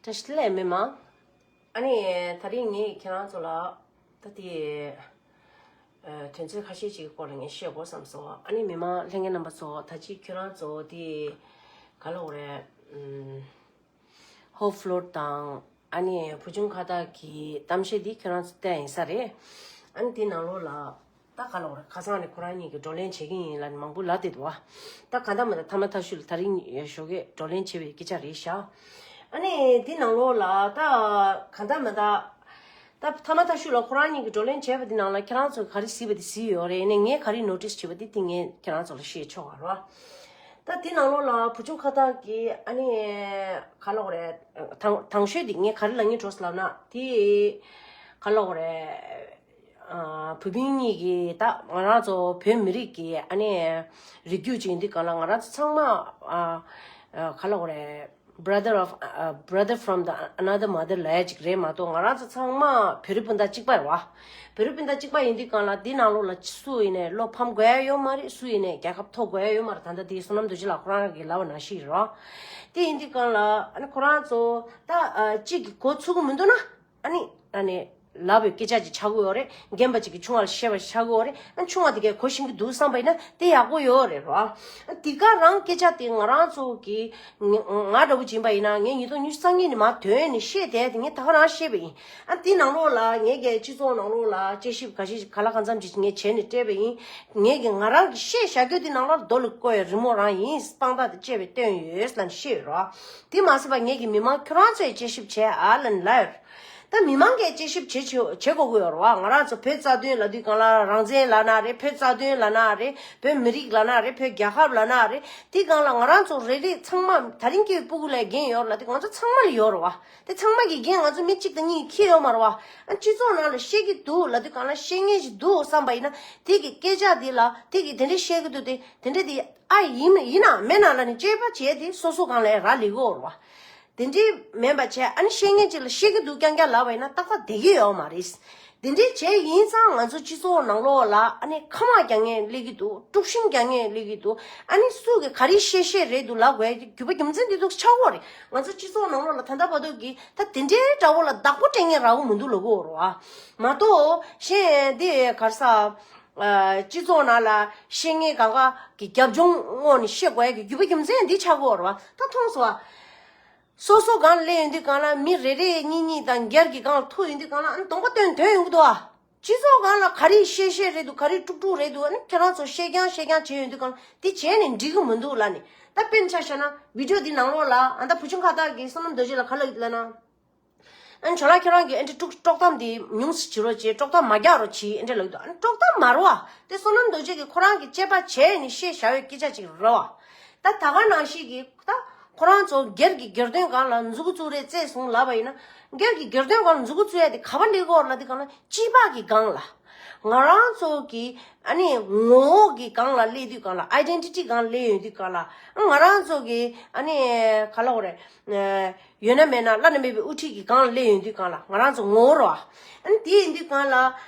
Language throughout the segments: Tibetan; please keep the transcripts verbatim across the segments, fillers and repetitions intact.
བཀྲ་ཤིས་བདེ་ལེགས་མི་མང་། ཨ་ནི་ད་རིང་ངས་ཁྱེད་རང་ཚོ་ལ་ད་དེ་ཨ་དོན་ཚན་ཁ་ཤས་ཅིག་གི་སྐོར་ལ་ངས་བཤད་དགོས་བསམ་སོང་། ཨ་ནི་མི་མང་ལྷན་རྒྱས་རྣམ་པ་ཚོ། ད་ཅི་ཁྱེད་རང་ཚོ་དེ་ག་ལབ་དགོས་རེད། ཨམ། ཧོབ་ཕློར་དང་ཨ་ནི་བུ་ཆུང་ཁ་བཏགས་ཀྱི་གཏམ་བཤད་འདི་ཁྱེད་རང་ཚོ་བལྟས་ཡིན་ས་རེད། ཨ་ནི་དེ་ནང་ལོགས་ལ་ད་ག་ལབ་དགོས་རེད། ཁ་སང་ནས་ཁོ་རང་གཉིས་ཀྱིས་བགྲོ་གླེང་བྱེད་ཀྱི་ཡིན་ལབ་ནས་མང་པོ་ལབ་བསྡད་འདུག་བ། ད་གང་ལྟར་མ་ལྟར་ཐ་མ་ཐ་ཤུལ་ལ་ད་རིང་ཞོགས་ཀས་བགྲོ་གླེང་བྱས་པའི་སྐད་ཆ་རེད་ཤག། ཨ་ནི་དེ་ནང་ལོགས་ལ་ད་གང་ལྟར་མ་ལྟར་ད་ཐ་མ་ཐ་ཤུལ་ལ་ཁོ་རང་གཉིས་ཀྱིས་བགྲོ་གླེང་བྱས་པ་དེ་ནང་ལ་ཁྱེད་རང་ཚོས་ག་རེ་གཟིགས་པ་དེ་གཟིགས་ཡོད་རེད། ཨ་ནི་ངས་ག་རེ་ནོ་ཊིས་བྱས་པ་དེ་དེ་ངས་ཁྱེད་རང་ཚོ་ལ་བཤད་ཆོག་ག་རེད་བ། ད་དེ་ནང་ལོགས་ལ་བུ་ཆུང་ཁ་བཏགས་ཀྱིས་ཨ་ནི་ག་ལབ་དགོས་རེད། དང་དང་ཤོས་དེ་ངས་ག་རེ་ལབ་སྙིང་བྲོ་སོང་ལབ་ན། དེ་ག་ལབ་དགོས་རེད། ཨ། བུ་སྤུན་གཉིས་ཀྱིས་ད་ང་རང་ཚོ་བོད་མི་རིགས་ཀྱི་ཨ་ནི་རིགས་རྒྱུད་ཅིག་ཡིན་དུས་གང་ལ་ང་རང་ཚོ་ཚང་མ་ཨ་ཨ་ག་ལབ་དགོས་རེད། Brother of, uh, brother from the another mother ལབ་ཡ་ཅིག་རེད་མ་གཏོགས། ང་རང་ཚོ་ཚང་མ་བོད་རིགས་སྤུན་ཟླ་གཅིག་པ་རེད་བ། བོད་རིགས་སྤུན་ཟླ་གཅིག་པ་ཡིན་དུས་གང་ལ་འདི་ནང་ལོགས་ལ་སུ་ཡིན་ནའི་བློ་ཕམ་དགོས་ཡ་ཡོད་མ་རེད། སུ་ཡིན་ནའི་རྒྱལ་ཁ་ཐོབ་དགོས་ཡ་ཡོད་མ་རེད། ད་ལྟ་དེ་བསོད་ནམས་རྡོ་རྗེ་ལགས་ཁོ་རང་གིས་ལབ་པ་ནང་བཞིན་རེད་བ། དེ་ཡིན་དུས་གང་ལ་ཨ་ནི་ཁོ་རང་ཚོ་ད་ཨ་གཅིག་གི་འགོ་ཚུགས་ཀྱི་མི་འདུག་ན། ཨ་ནི་ཨ་ནི་ལབ་པའི་སྐད་ཆ་ཅིག་ཆགས་ཀྱི་ཡོད་རེད། རྒན་པ་ཅིག་གིས་ཆུང་བ་ལ་བཤད་པ་ཆགས་ཀྱི་ཡོད་རེད། ཨ་ཆུང་བ་དེ་གས་གོ་ཤེས་ཀྱི་འདུག་བསམ་པ་ཡིན་ན་དེ་ཡག་པོ་ཡོད་རེད་རོ། ཨ་དེ་ག་རང་སྐད་ཆ་དེ་ང་རང་ཚོ་གི་ང་ང་འདྲ་བོ་ཅིག་ཡིན་པ་ཡིན་ན། ངས་ཉིས་སྟོང་ཉི་ཤུ་རྩ་གཉིས་ནས་མར་ཐོན་ནས་བཤད་བསྡད་དེ་ངས་ད་ག་རང་བཤད་པ་ཡིན། ཨ་དེ་ནང་ལོགས་ལ་ངས་གས་སྤྱི་ཚོགས་ནང་ལོགས་ལ་དཔྱད་ཞིབ་ག་ཞིག་ག་ལ་གང་འཚམ་ཅིག་ངས་བྱས་ནས་སྤྲད་པ་ཡིན། ངས་གས་ང་རང་གིས་བཤད་བཞག་རྒྱུ་དེ་ནང་ལ་རྡོ་ལ་བརྐོས་ཡ་རི་མོ་རང་ཡིན། དཔང་རྟགས་དེ་བཅས་པའི་བཏོན་ཡོད་ལབ་ནས་བཤད་ཡོད་རོ། དེ་མ་ཟད་པ་ངས་གས་མི་མང་ཁྱོད་རང་ཚོས་དཔྱད་ཞིབ་བྱས་ཨ་ལབ་ནས་ལབ་ཡོད། ད་མི་མང་གིས་དཔྱད་ཞིབ་བྱེད་བྱེད་བྱེད་དགོས་ཀྱི་ཡོད་རེད་བ། ང་རང་ཚོ་བོད་རྩ་དོན་ལབ་དུས་གང་ལ་རང་བཙན་ལབ་ན་རེད། བོད་རྩ་དོན་ལབ་ན་རེད། བོད་མི་རིགས་ལབ་ན་རེད། བོད་རྒྱལ་ཁབ་ལབ་ན་རེད། དེ་གང་ལ་ང་རང་ཚོ་རེ་རེ་ཚང་མ་ད་རིང་སྐྱེས་པའི་སྤུ་གུ་ལ་འགན་ཡོད་རེད་ལབ་དུས་ང་ཚོ་ཚང་མ་ལ་ཡོད་རེད་བ། དེ་ཚང་མ་གི་འགན་ང་ཚོ་མི་གཅིག་དང་གཉིས་ཀྱིས་འཁྱེར་ཡོད་མ་རེད་བ། ཨ་སྤྱི་ཚོགས་ནང་ལ་བཤད་ཀྱི་འདུག་ལབ་དུས་གང་ལ་བཤད་མཁན་ཞིག་འདུག་བསམ་པ་ཡིན་ན། དེ་གི་སྐད་ཆ་དེ་ལ་དེ་གི་དེ་འདྲས་བཤད་ཀྱི་འདུག་དེ་དེ་འདྲས་དེ་ཨ་ཡིན་ཡིན་ན་མེད་ན་ལབ་ནས་དཔྱད་པ་བྱས་ཏེ་སོ་སོ་གང་ལ་རག་ལས་ཀྱི་ཡོད་རེད་བ། དེ་འདྲའི་མིན་པ་བྱས། ཨ་ནི་བཤད་མཁན་ཅིག་ལ་བཤད་ཀྱི་འདུག་རྐྱང་རྐྱང་ལབ་པ་ཡིན་ན་ཏག་ཏག་བསྡད་ཀྱི་ཡོད་མ་རེད། དེ་འདྲའི་བྱས་ཡིན་ཙང་ང་ཚོ་སྤྱི་ཚོགས་ནང་ལོགས་ལ་ཨ་ནི་ཁ་མ་རྒྱག་མཁན་སླེབས་ཀྱི་འདུག་དཀྲུག་ཤིང་རྒྱག་མཁན་སླེབས་ཀྱི་འདུག་ཨ་ནི་སུ་གིས་ག་རེ་བཤད་བཤད་རེད་འདུག་ལབ་དགོས་ཀྱི་རྒྱུ་བ་རྒྱུ་མཚན་འདི་འདུག་ཆགས་ཀྱི་ཡོད་རེད། ང་ཚོ་སྤྱི་ཚོགས་ནང་ལོགས་ལ་ད་ལྟ་བར་དུ་གི་ད་དེ་འདྲའི་འདྲ་བོ་ལ་བདག་པོ་སྤྲད་མཁན་རག་གི་མི་འདུག་ལབ་ཀྱི་ཡོད་རེད་བ། མ་གཏོགས་གཞན་དེ་ག་རེ་ཟ། ཨ་སྤྱི་ཚོགས་ནང་ལ་བཤད་མཁན་གང་ག་གི་རྒྱབ་ལྗོངས་དངོས་ནས་བཤད་དགོས་ཀྱི་རྒྱུ་བ་རྒྱུ་མཚན་འདི་ཆགས་ཀྱི་ཡོད་རེད་བ། ད་མཐོང་སོང་བ། སོ་སོ་སྒང་ལ་སླེབས་ཡོང་དུས་སྒང་ལ་མི་རེ་རེ་གཉིས་གཉིས་དང་སྒེར་གྱི་སྒང་ལ་ཐུག་ཡོང་དུས་སྒང་ལ་ཨ་ནི་གདོང་པ་སྟོན་འདོད་ཡོང་གི་འདུག་ཨ། སྤྱི་ཚོགས་སྒང་ལ་ག་རེ་བཤད་བཤད་རེད་འདུག་ག་རེ་དཀྲུག་དཀྲུག་རེད་འདུག་ཨ་ནི་ཁྱེད་རང་ཚོ་བཤད་རྐྱང་བཤད་རྐྱང་བྱས་ཡོང་དུས་སྒང་ལ་དེ་བྱས་ནས་འགྲིག་གི་མི་འདུག་ལབ་ནས། ད་དཔེར་ན་ཆ་བཞག་ན་བི་ཌིའོ་འདི་ནང་ལོགས་ལ་ཨ་ད་བུ་ཆུང་ཁ་བཏགས་ཀྱིས་བསོད་ནམས་རྡོ་རྗེ་ལ་ག་ལབ་ཡོད་ལབ་ན། ཨ་ནི་ཇོ་ལགས་ཁྱེད་རང་གིས་ཨ་འདྲ་དཀྲུག་དཀྲོག་གཏམ་དེ་ཉུང་ཙམ་བྱེད་རོགས་བྱེད། དཀྲོག་གཏམ་མ་རྒྱག་རོགས་བྱེད། ཨ་འདྲ་ལབ་ཀྱི་འདུག་ཨ་ནི་དཀྲོག་གཏམ་མ་རེད་བ། དེ་བསོད་ནམས་རྡོ་རྗེ་གིས་ཁོ་རང་གིས་དཔྱད་པ་བྱས་ནས་བཤད་བཞག་ཡོད་སྐད་ཆ་ཅིག་རེད་བ། ད་ད་ག་ནང་བཞིན་གྱི་ད་ཁོ་རང་ཚོ་སྒེར་གྱི་སྒེར་དོན་སྒང་ལ་མཛུབ་གུ་བཙུགས་རེས་བྱས་སོང་ལབ་པ་ཡིན་ན། སྒེར་གྱི་སྒེར་དོན་སྒང་ལ་མཛུབ་གུ་བཙུགས་ཡ་དེ་ག་པར་སླེབས་ཀྱི་ཡོད་རེད་ལབ་དུས་སྒང་ལ་སྐྱེས་པ་གི་སྒང་ལ། ང་རང་ཚོ་གི་ཨ་ནི་ངོ་བོ་གི་སྒང་ལ་སླེབས་དུས་སྒང་ལ། ཨའི་ཌེན་ཊི་ཊི་སྒང་ལ་སླེབས་ཡོང་དུས་སྒང་ལ། ང་རང་ཚོ་གི་ཨ་ནི་ག་ལབ་དགོས་རེད། ཡོད་ན་མེད་ན་བླ་ན་མེད་པའི་དབུ་ཁྲིད་ཀྱི་སྒང་ལ་སླེབས་ཡོང་དུས་སྒང་ལ་ང་རང་ཚོ་ངོ་བོ་ར། ཨ་ནི་དེ་ཡིན་དུས་སྒང་ལ་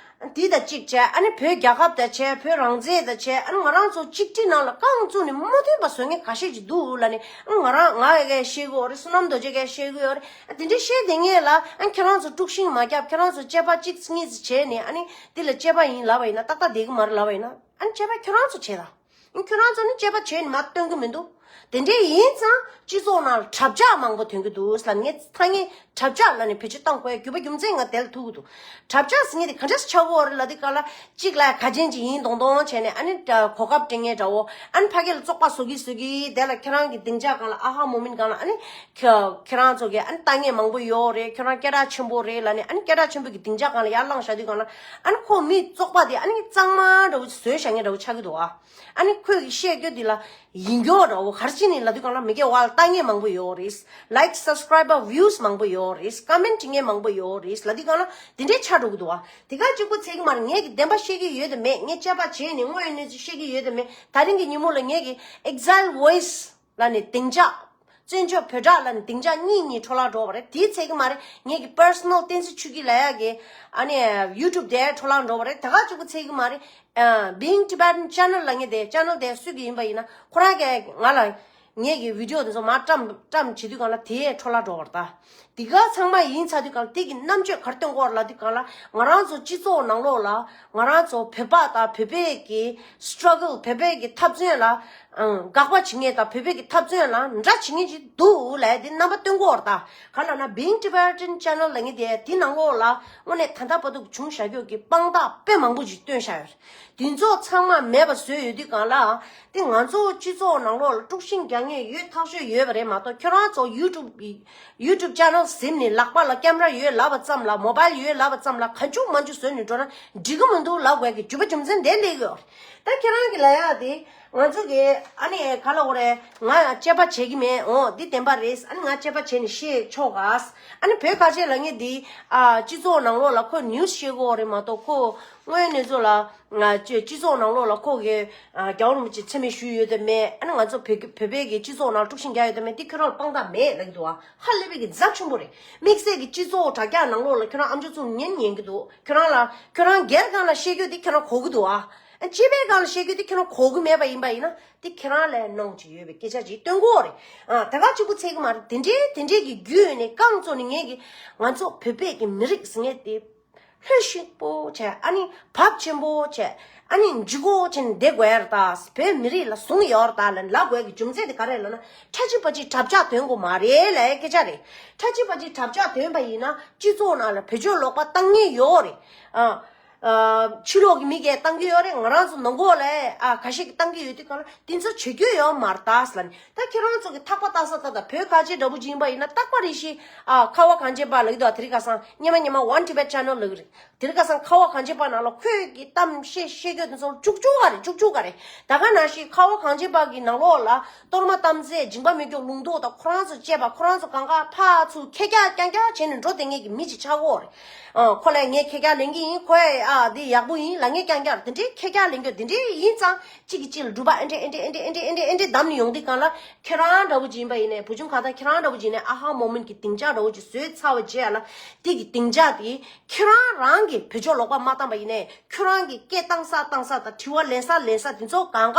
འདི་དང་གཅིག་བྱས། ཨ་ནི་བོད་རྒྱལ་ཁབ་དང་བྱས། བོད་རང་བཙན་དང་བྱས། ཨ་ནི་ང་རང་ཚོ་གཅིག་སྒྲིལ་ནང་ལ་རྐང་བཙུགས་ནས་མ་མཐུན་པ་བཟོ་མཁན་ཁ་ཤས་ཅིག་འདུག་ལབ་ནས། ཨ་ང་རང་ང་ཡི་གས་བཤད་ཀྱི་ཡོད་རེད། བསོད་ནམས་རྡོ་རྗེ་གས་བཤད་ཀྱི་ཡོད་རེད། ཨ་དེ་འདྲའི་བཤད་བསྡད་མཁན་ལ་ཨ་ཁྱེད་རང་ཚོ་དཀྲུག་ཤིང་མ་རྒྱབ། ཁྱེད་རང་ཚོ་དཔྱད་པ་གཅིག་གཉིས་ཙམ་བྱས་ནས་ཨ་ནི་འདི་ལ་དཔྱད་པ་ཡིན་ལབ་པ་ཡིན་ན་ཏག་ཏག་བསྡད་ཀྱི་མ་རེད་ལབ་པ་ཡིན་ན། ཨ་ནི་དཔྱད་པ་ཁྱེད་རང་ཚོ་བྱེད་དང་། ཁྱོད་རང་ཚོ་ནི་དཔྱད་པ་བྱས་ནས་མར་སྟོན་གྱི་མི་འདུག་དེ་འདྲས་ཡིན་ཙང་སྤྱི་ཚོགས་ནང་ལ་གྲབས་ཆག་མང་པོ་ཐོན་གྱི་འདུག་ཟེར་ལབ། ངས་ཐ་སྙད་གྲབས་ཆག་ལབ་ནས་བེད་སྤྱོད་བཏང་དགོས་རྒྱུ་བ་རྒྱུ་མཚན་ང་དེ་ལ་ཐུག་གི་འདུག་གྲབས་ཆག་ཟེར་མཁན་དེ་ག་འདྲས་ཆགས་ཀྱི་ཡོད་རེད་ལབ་དུས་སྒང་ལ། གཅིག་ལ་ག་ཅན་ཅིག་ཡིན་མདོག་མདོག་བྱས་ནས་ཨ་ནི་གོ་སྐབས་སྤྲད་མཁན་འདྲ་བོ། ཨ་ནི་ཕ་གི་ལ་བཙོག་པ་བཟོ་གི་བཟོ་གི་དེ་ལ་ཁྱེད་རང་གི་སྡིངས་ཆ་སྒང་ལ། ཨ་ཧ་མོ་མིན་སྒང་ལ་ཨ་ནི་ཁྱེད་ཁྱེད་རང་ཚོ་གི་ཨ་ནི་ལྟ་ངན་མང་པོ་ཡོད་རེད། ཁྱེད་རང་སྐད་གྲགས་ཆེན་པོ་རེད་ལབ་ནས་ཨ་ནི་སྐད་གྲགས་ཆེན་པོ་གི་སྡིངས་ཆ་སྒང་ལ་ཡར་བསླངས་བཞག་དུས་སྒང་ལ། ཨ་ནི་ཁོ་མི་བཙོག་པ་དེ་ཨ་ནི་གཙང་མ་འདྲ་བོ་བཟོས་བཞག་མཁན་འདྲ་བོ་ཆགས་ཀྱི་འདུག་ཨ། ཨ་ནི་ཁོས་ཀྱི་བཤད་རྒྱུ་འདི་ལ་ཡིན་རྒྱུ་འདྲ་བོ་ག་རེ་བྱས་ནས་ལབ་དུས་སྒང་ལ། མི་སྒེར་བ་ལ་ལྟ་མཁན་མང་པོ་ཡོད་རེད། ལའིཀ་སབ་སི་ཀ་རའིབ་བིའུ་སི་མང་པོ་ཡོད་རེད། ཀོ་མེན་ཊི་བྱེད་མཁན་མང་པོ་ཡོད་རེད་ལབ་དུས་སྒང་ལ་དེ་འདྲའི་ཆགས་འགྲོ་གི་འདུག་བ། དེ་ག་གཅིག་པོ་ཚད་ཀྱི་མ་རེད། ངས་ཀྱི་བདེན་པ་བཤད་ཀྱི་ཡོད་དམ་མེད། ངས་དཔྱད་པ་བྱས་ནས་དངོས་ཡོད་གནས་ཚུལ་བཤད་ཀྱི་ཡོད་དམ་མེད། ད་རིང་གི་ཉིན་མོ་ལ་ངས་ཀྱི་ཨེག་ཛའིལ་བོའི་སི་ལབ་ནས་སྡིངས་ཆ། བཙན་བྱོལ་བོད་གྲགས་ལབ་ནས་སྡིངས་ཆ་གཉིས་གཉིས་འཕྲོ་བརླག་འགྲོ་བ་རེད། དེའི་ཚད་ཀྱི་མ་རེད། ངས་ཀྱི་པར་སོ་ནལ་བསྟན་འཛིན་ཆོས་སྐྱིད་ལབ་ཡག་གི་ཨ་ནི་ཡུ་ཊུབ་དེ་འཕྲོ་བརླག་འགྲོ་བ་རེད། དེ་ག་གཅིག་པོ་ཚད་ཀྱི་མ་རེད། ཨ། Being Tibetan Channel ལབ་མཁན་དེ། ཆེ་ནལ་དེ་སུ་གི་ཡིན་པ་ཡིན་ན། ཁོ་རང་གིས་ང་ལ་ ངེད་ཀྱི་བི་ཌིའོ་དེ་ཚོ་མར་བཀྲམ་བཀྲམ་བྱེད་དུས་གང་ལ་དེ་འཕྲོ་བརླག་འགྲོ་བར་ད། དེ་ག་ཚང་མ་ཡིན་ཚར་དུས་གང་ལ་དེ་གི་རྣམ་དཔྱོད་ག་རེ་སྟོན་དགོས་རེད་ལབ་དུས་གང་ལ་ང་རང་ཚོ་སྤྱི་ཚོགས་ནང་ལོགས་ལ་ང་རང་ཚོ་བོད་པ་དང་བོད་པའི་གི་སི་ཊྲ་གལ་བོད་པའི་གི་འཐབ་རྩོད་ལ་ཨང་དགག་པ་བྱེད་མཁན་དང་བོད་པའི་གི་འཐབ་རྩོད་ལ་འདྲ་བྱེད་མཁན་ཅིག་འདུག་ལབ་དེ་རྣམ་པ་སྟོན་དགོས་རེད་ད། ག་ལབ་ན་Being Tibetan Channel ལབ་མཁན་དེ་དེ་ནང་ལོགས་ལ་དངོས་གནས་ད་ལྟ་བར་དུ་བྱུང་བཞག་རྒྱུ་གི་དཔང་རྟགས་དཔེ་མང་པོ་ཅིག་སྟོན་བཞག་ཡོད་རེད། དེ་ཚོ་ཚང་མ་མེད་པ་བཟོས་ཡོད་དུས་གང་ལ། དེ་ང་ཚོ་སྤྱི་ཚོགས་ནང་ལོགས་ལ་དཀྲུག་ཤིང་རྒྱག་མཁན་ཡོད་ཐག་ཆོད་ཡོད་པ་རེད་མ་གཏོགས། ཁྱོད་རང་ཚོ་ཡུ་ཊུབ་ཡུ་ཊུབ་ཆེ་ནལ་ཟིན་ནས་ལག་པ་ལ་ཀེམ་ར་ཡོད་ལབ་པ་ཙམ་ལ་མོ་བྷལ་ཡོད་ལབ་པ་ཙམ་ལ་ག་འཇུག་མ་འཇུག་བཟོས་ནས་འགྲོ་ན་འགྲིག་གི་མི་འདུག་ལབ་དགོས་ཀྱི་རྒྱུ་མཚན་དེ་སླེབས་ཡོད། ད་ཁྱེད་རང་གི་ལབ་ཡག་དེ་ང་ཚོ་གི་ཨ་ནི་ག་ལབ་དགོས་རེད། ང་དཔྱད་པ་བྱེད་ཀྱི་མེད། འོ་འདི་བདེན་པ་རེད། ཨ་ནི་ང་དཔྱད་པ་བྱས་ནས་བཤད་ཆོག་ག་ཨ་ནི་བོད་ཁ་ཆེ་ལབ་མཁན་འདི་ཨ་སྤྱི་ཚོགས་ནང་ལོགས་ལ་ཁོ་ནིའུ་སི་བཤད་དགོས་རེད་མ་གཏོགས་ཁོ་དངོས་གནས་ཚོ་ལ། ང་ཚོས་སྤྱི་ཚོགས་ནང་ལོགས་ལ་ཁོ་གིས་ཨ་རྒྱལ་བ་རིན་པོ་ཆེ་མཚན་སྨད་ཞུས་ཡོད་དམ་མེད། ཨ་ནི་ང་ཚོ་བོད་བོད་པའི་གི་སྤྱི་ཚོགས་ནང་དཀྲུག་ཤིང་རྒྱག་ཡོད་དམ་མེད་དེ་ཁྱོད་རང་ལ་དཔང་རྟགས་མེད་ལབ་ཀྱི་འདུག་ཨ། ཧ་ལས་པའི་གི་རྫབ་ཆེན་པོ་རེད། དམིགས་བསལ་གྱི་སྤྱི་ཚོགས་དྲ་རྒྱ་ནང་ལོགས་ལ་ཁྱོད་རང་ཨམ་ཅོག་བཙུགས་ཉན་ཉན་གྱི་འདུག་ཁྱོད་རང་ལ་ཁྱོད་རང་སྒེར་སྒང་ལ་བཤད་རྒྱུ་དེ་ཁྱོད་རང་གོ་གི་འདུག་ཨ། ཨ་སྤྱི་པའི་སྒང་ལ་བཤད་རྒྱུ་དེ་ཁྱོད་རང་གོ་གི་མེད་པ་ཡིན་པ་ཡིན་ན་དེ་ཁྱེད་རང་ལ་གནོང་ཅིག་ཡོད་པའི་སྐད་ཆ་ཅིག་སྟོན་གྱི་ཡོད་རེད། ཨ་ད་ག་གཅིག་པུ་ཚད་གི་མ་རེད། དེ་འདྲའི་དེ་འདྲའི་གི་རྒྱུ་ཡོད་ནས་རྐང་བཙུགས་ནས་ངས་གི་ང་ཚོ་བོད་པའི་གི་མི་རིགས་ཟེར་མཁན་དེ། ལྷོད་ཤིག་པོ་བྱས། ཨ་ནི་བབ་ཆེན་པོ་བྱས། ཨ་ནི་ལྗིད་ཁོག་བྱས་ནས་བསྡད་དགོས་ཡ་རེད་ད། བོད་མི་རིགས་ལ་ཟུངས་ཡོད་རེད་ད་ལབ་ལབ་དགོས་ཀྱི་རྒྱུ་མཚན་དེ་ག་རེ་རེད་ལབ་ན། ཁྲ་ཆིལ་པ་ཆིལ་གྲབས་ཆག་དོན་དགོས་མ་རེད་ལབ་ཡ་སྐད་ཆ་རེད། ཁྲ་ཆིལ་པ་ཆིལ་གྲབས་ཆག་དོན་པ་ཡིན་ན་སྤྱི་ཚོགས་ནང་ལ་བེད་སྤྱོད་ལོག་པ་བཏང་མཁན་ཡོད་རེད། ཨ། ཨ། ཕྱི་ལོགས་ཀྱི་མི་གིས་བཏང་གི་ཡོད་རེད། ང་རང་ཚོ་ནང་ལོགས་ལ་ཨ་ཁ་ཤས་ཀྱིས་བཏང་གི་ཡོད་དུས་གང་ལ་དེ་ཚོ་བྱེད་རྒྱུ་ཡོད་མ་རེད་ད་ལབ་ནས། ད་ཁྱེད་རང་ཚོ་གི་ཐག་པ་བཏགས་ས་ད་ད་བོད་ཁ་ཆེ་འདྲ་པོ་ཅིག་ཡིན་པ་ཡིན་ན་རྟག་པ་རེ་བཞིན་ཨ་ཁ་བ་གངས་ཅན་པ་ལབ་ཀྱི་འདུག་དེ་རིང་ཁ་སང་སྔོན་མ་སྔོན་མ་One Tibet Channel ལབ་ཀྱི་རེད། དེ་རིང་ཁ་སང་ཁ་བ་གངས་ཅན་པ་ནང་ལ་ཁོས་ཀྱི་གཏམ་བཤད་བཤད་རྒྱུ་དེ་ཚོ་བཅུག་བཅུག་ག་རེད། བཅུག་བཅུག་ག་རེད། ད་ག་ནང་བཞིན་ཁ་བ་གངས་ཅན་པ་གི་ནང་ལོགས་ལ་གཏོར་མ་གཏམ་ཚད་སྦྱིན་པ་མི་སྐྱོབ་ལུང་རྟོགས་དང་ཁོ་རང་ཚོ་བཅས་པ་ཁོ་རང་ཚོ་གང་ག་ཕར་ཚུར་ཁེར་རྐྱང་རྐྱང་རྐྱང་བྱས་ནས་འགྲོ་བསྡད་མཁན་གྱི་མི་ཅིག་ཆགས་ཀྱི་ཡོད་རེད། ཨ་ཁོ་ལ་ངས་ཁེར་རྐྱང་ལེན་གྱི་ཡིན། ཁོས་ཨ་འདི་ཡག་པོ་ཡིན་ལབ་མཁན་རྐྱང་རྐྱང་རེད། དེ་འདྲའི་ཁེར་རྐྱང་ལེན་རྒྱུ་དེ་འདྲའི་ཡིན་ཙང་གཅིག་གིས་གཅིག་ལ་སྒྲུབ་པ་ཨེ་འདྲ་ཨེ་འདྲ་ཨེ་འདྲ་ཨེ་འདྲ་ཨེ་འདྲ་བསྡམས་ནས་ཡོང་དུས་གང་ལ་ཁྱེད་རང་འདྲ་བོ་ཅིག་ཡིན་པ་ཡིན་ནའི་བུ་ཆུང་ཁ་ཏ་ཁྱེད་རང་འདྲ་བོ་ཅིག་ཡིན་ནའི་ཨ་ཧ་མོ་མེན་གྱི་སྡིངས་ཆ་འདྲ་བོ་ཅིག་བཟོས་ཚར་བ་རྗེས་ལ་དེ་གི་སྡིངས་ཆ་དེ་ཁྱེད་རང་རང་གིས་བེད་སྤྱོད་ལོག་པ་མ་བཏང་པ་ཡིན་ནའི་ཁྱོད་རང་གི་སྐད་བཏང་ས་བཏང་ས་དང་དྲི་བ་ལེན་ས་ལེན་ས་དེ་ཚོ་གང་ག་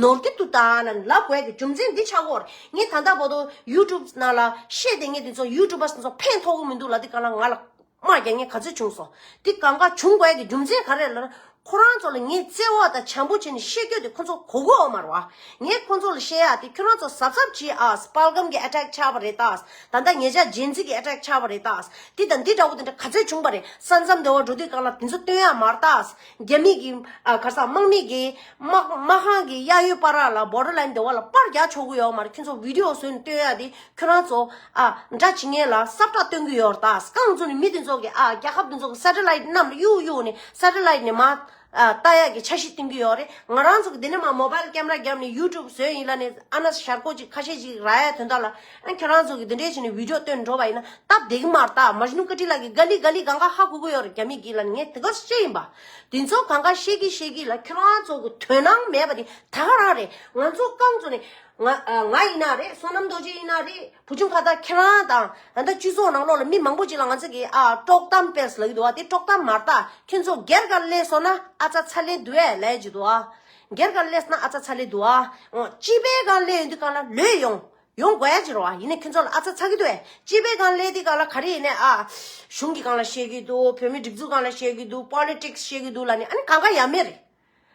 ནོར་གྱི་འདུག་ད་ལབ་ལབ་དགོས་ཀྱི་རྒྱུ་མཚན་འདི་ཆགས་ཀྱི་ཡོད་རེད། ངས་ད་ལྟ་བར་དུ་ཡུ་ཊུབ་ནང་ལ་བཤད་བསྡད་མཁན་དེ་ཚོ་ཡུ་ཊུབ་པ་དེ་ཚོ་ཕན་ཐོགས་ཀྱི་མི་འདུག་ལབ་དུས་གང་ལ་ང་ལ་དམག་རྒྱག་མཁན་ག་ཚོད་བྱུང་སོང་། དེ་གང་ག་བྱུང་དགོས་ཀྱི་རྒྱུ་མཚན་ག་རེ་ལབ་ན་ཁོ་རང་ཚོ་ལ་ངས་བརྩེ་བ་དང་བྱམས་པོ་བྱས་ནས་བཤད་རྒྱུ་དེ་ཁོ་ཚོ་གོ་གི་ཡོད་མ་རེད་བ། ངས་ཁོ་ཚོ་ལ་བཤད་ཡག་དེ་ཁྱོད་རང་ཚོ་གཟབ་གཟབ་བྱེད་ཨ། སྤལ་གམ་གྱི་ཨ་ཊེག་ཆགས་པ་རེད་ད། ད་ལྟ་ཉེ་ཆར་ཇེན་ཛི་གི་ཨ་ཊེག་ཆགས་པ་རེད་ད། འདི་དང་འདི་འདྲ་བོ་དེ་འདྲ་ག་ཚོད་བྱུང་པ་རེད། ས་མཚམས་འདི་བ་འགྲོ་དུས་གང་ལ་དེ་ཚོ་སྟོན་ཡག་མ་རེད་ད། རྒྱ་མི་གི་ཨ་ག་ས་དམག་མི་གི་དམག་དམག་ཁང་གི་གཡས་གཡོན་བར་ལ་བོར་ཌར་ལའིན་འདི་བ་ལ་པར་རྒྱག་ཆོག་གི་ཡོད་མ་རེད། ཁྱོད་ཚོ་བི་ཌི་ཡོ་བཟོས་ནས་སྟོན་ཡག་དེ་ཁྱོད་རང་ཚོ་ཨ་འདྲ་བྱེད་མཁན་ལ་སབ་ཊ་སྟོན་གི་ཡོད་རེད་ད། རྐང་བཙུགས་ནས་མི་དེ་ཚོ་གི་ཨ་རྒྱལ་ཁབ་དེ་ཚོ་གི་སེ་ཊེ་ལའིཊ་གནམ་ལ་གཡུག་གཡུག་ནས་སེ་ཊེ་ལའིཊ་ནས་མར་ཨ་ལྟ་ཡག་གི་འཆར་གཞི་བཏིང་གི་ཡོད་རེད། ང་རང་ཚོ་གི་འདི་ནས་མར་མོ་བྷལ་ཀེམ་ར་བརྒྱབ་ནས་ཡུ་ཊུབ་བཟོས་ཡིན་ལབ་ནས་ཨ་ན་ཞར་ཀོ་ཅིག་ཁ་ཤས་ཅིག་རག་ཡག་དོན་དག་ལ་ཨ་ཁྱོད་རང་ཚོ་གི་འདི་འདྲས་བྱས་ནས་བི་ཌི་ཡོ་སྟོན་འགྲོ་བ་ཡིན་ན་སྟབས་བདེ་གི་མ་རེད་ད། མ་ཇི་ནུ་ཀ་ཏི་ལགས་ཀྱི་ག་ལི་ག་ལི་གང་ག་ཧ་གོ་གི་ཡོད་རེད། རྒྱ་མི་གི་ལབ་ནས་ངས་དེ་ག་བཤད་ཡིན་པ། དེ་ཚོ་གང་ག་བཤད་གི་བཤད་གི་ལ་ཁྱོད་རང་ཚོ་གི་དོན་སྣང་མེད་པ་དེ་ད་ག་རང་རེད། ང་ཚོ་རྐང་བཙུགས་ནས། ང་ཨ་ང་ཡིན་ན་རེད། བསོད་ནམས་རྡོ་རྗེ་ཡིན་ན་རེད། བུ་ཆུང་ཁ་ཏ་ཁྱེད་རང་དང་ད་ལྟ་སྤྱི་ཚོགས་ནང་ལོགས་ལ་མི་མང་པོ་ཅིག་ལ་ང་ཚོ་གིས་ཨ་དཀྲོག་གཏམ་སྤེལ་ལབ་ཀྱི་འདུག་བ། དེ་དཀྲོག་གཏམ་མ་རེད་ད། ཁྱོད་ཚོ་སྒེར་སྒང་སླེབས་སོང་ན་ཨ་ཙ་ཚ་ལེ་འདུག་ཨེ་ལབ་ཀྱི་འདུག་ཨ། སྒེར་སྒང་སླེབས་སོང་ན་ཨ་ཙ་ཚ་ལེ་འདུག་ཨ། ཨོ་སྤྱི་པའི་སྒང་སླེབས་ཡོང་དུས་སྒང་ལ་ལོས་ཡོང་ཡོང་དགོས་ཡ་ཅིག་རེད་བ། ཡིན་ནའི་ཁྱོད་ཚོ་ལ་ཨ་ཙ་ཚ་གི་འདུག་ཨེ། སྤྱི་པའི་སྒང་སླེབས་དུས་སྒང་ལ་ག་རེ་ཡིན་ནའི་ཨ་གཞུང་གི་སྒང་ལ་བཤད་ཀྱི་འདུག་བོད་མི་སྒྲིག་འཛུགས་སྒང་ལ་བཤད་ཀྱི་འདུག་པོ་ལི་ཊིག་སི་བཤད་ཀྱི་འདུག་ལབ་ནས་ཨ་ནི་གང་ག་ཡ་མེད་རེད།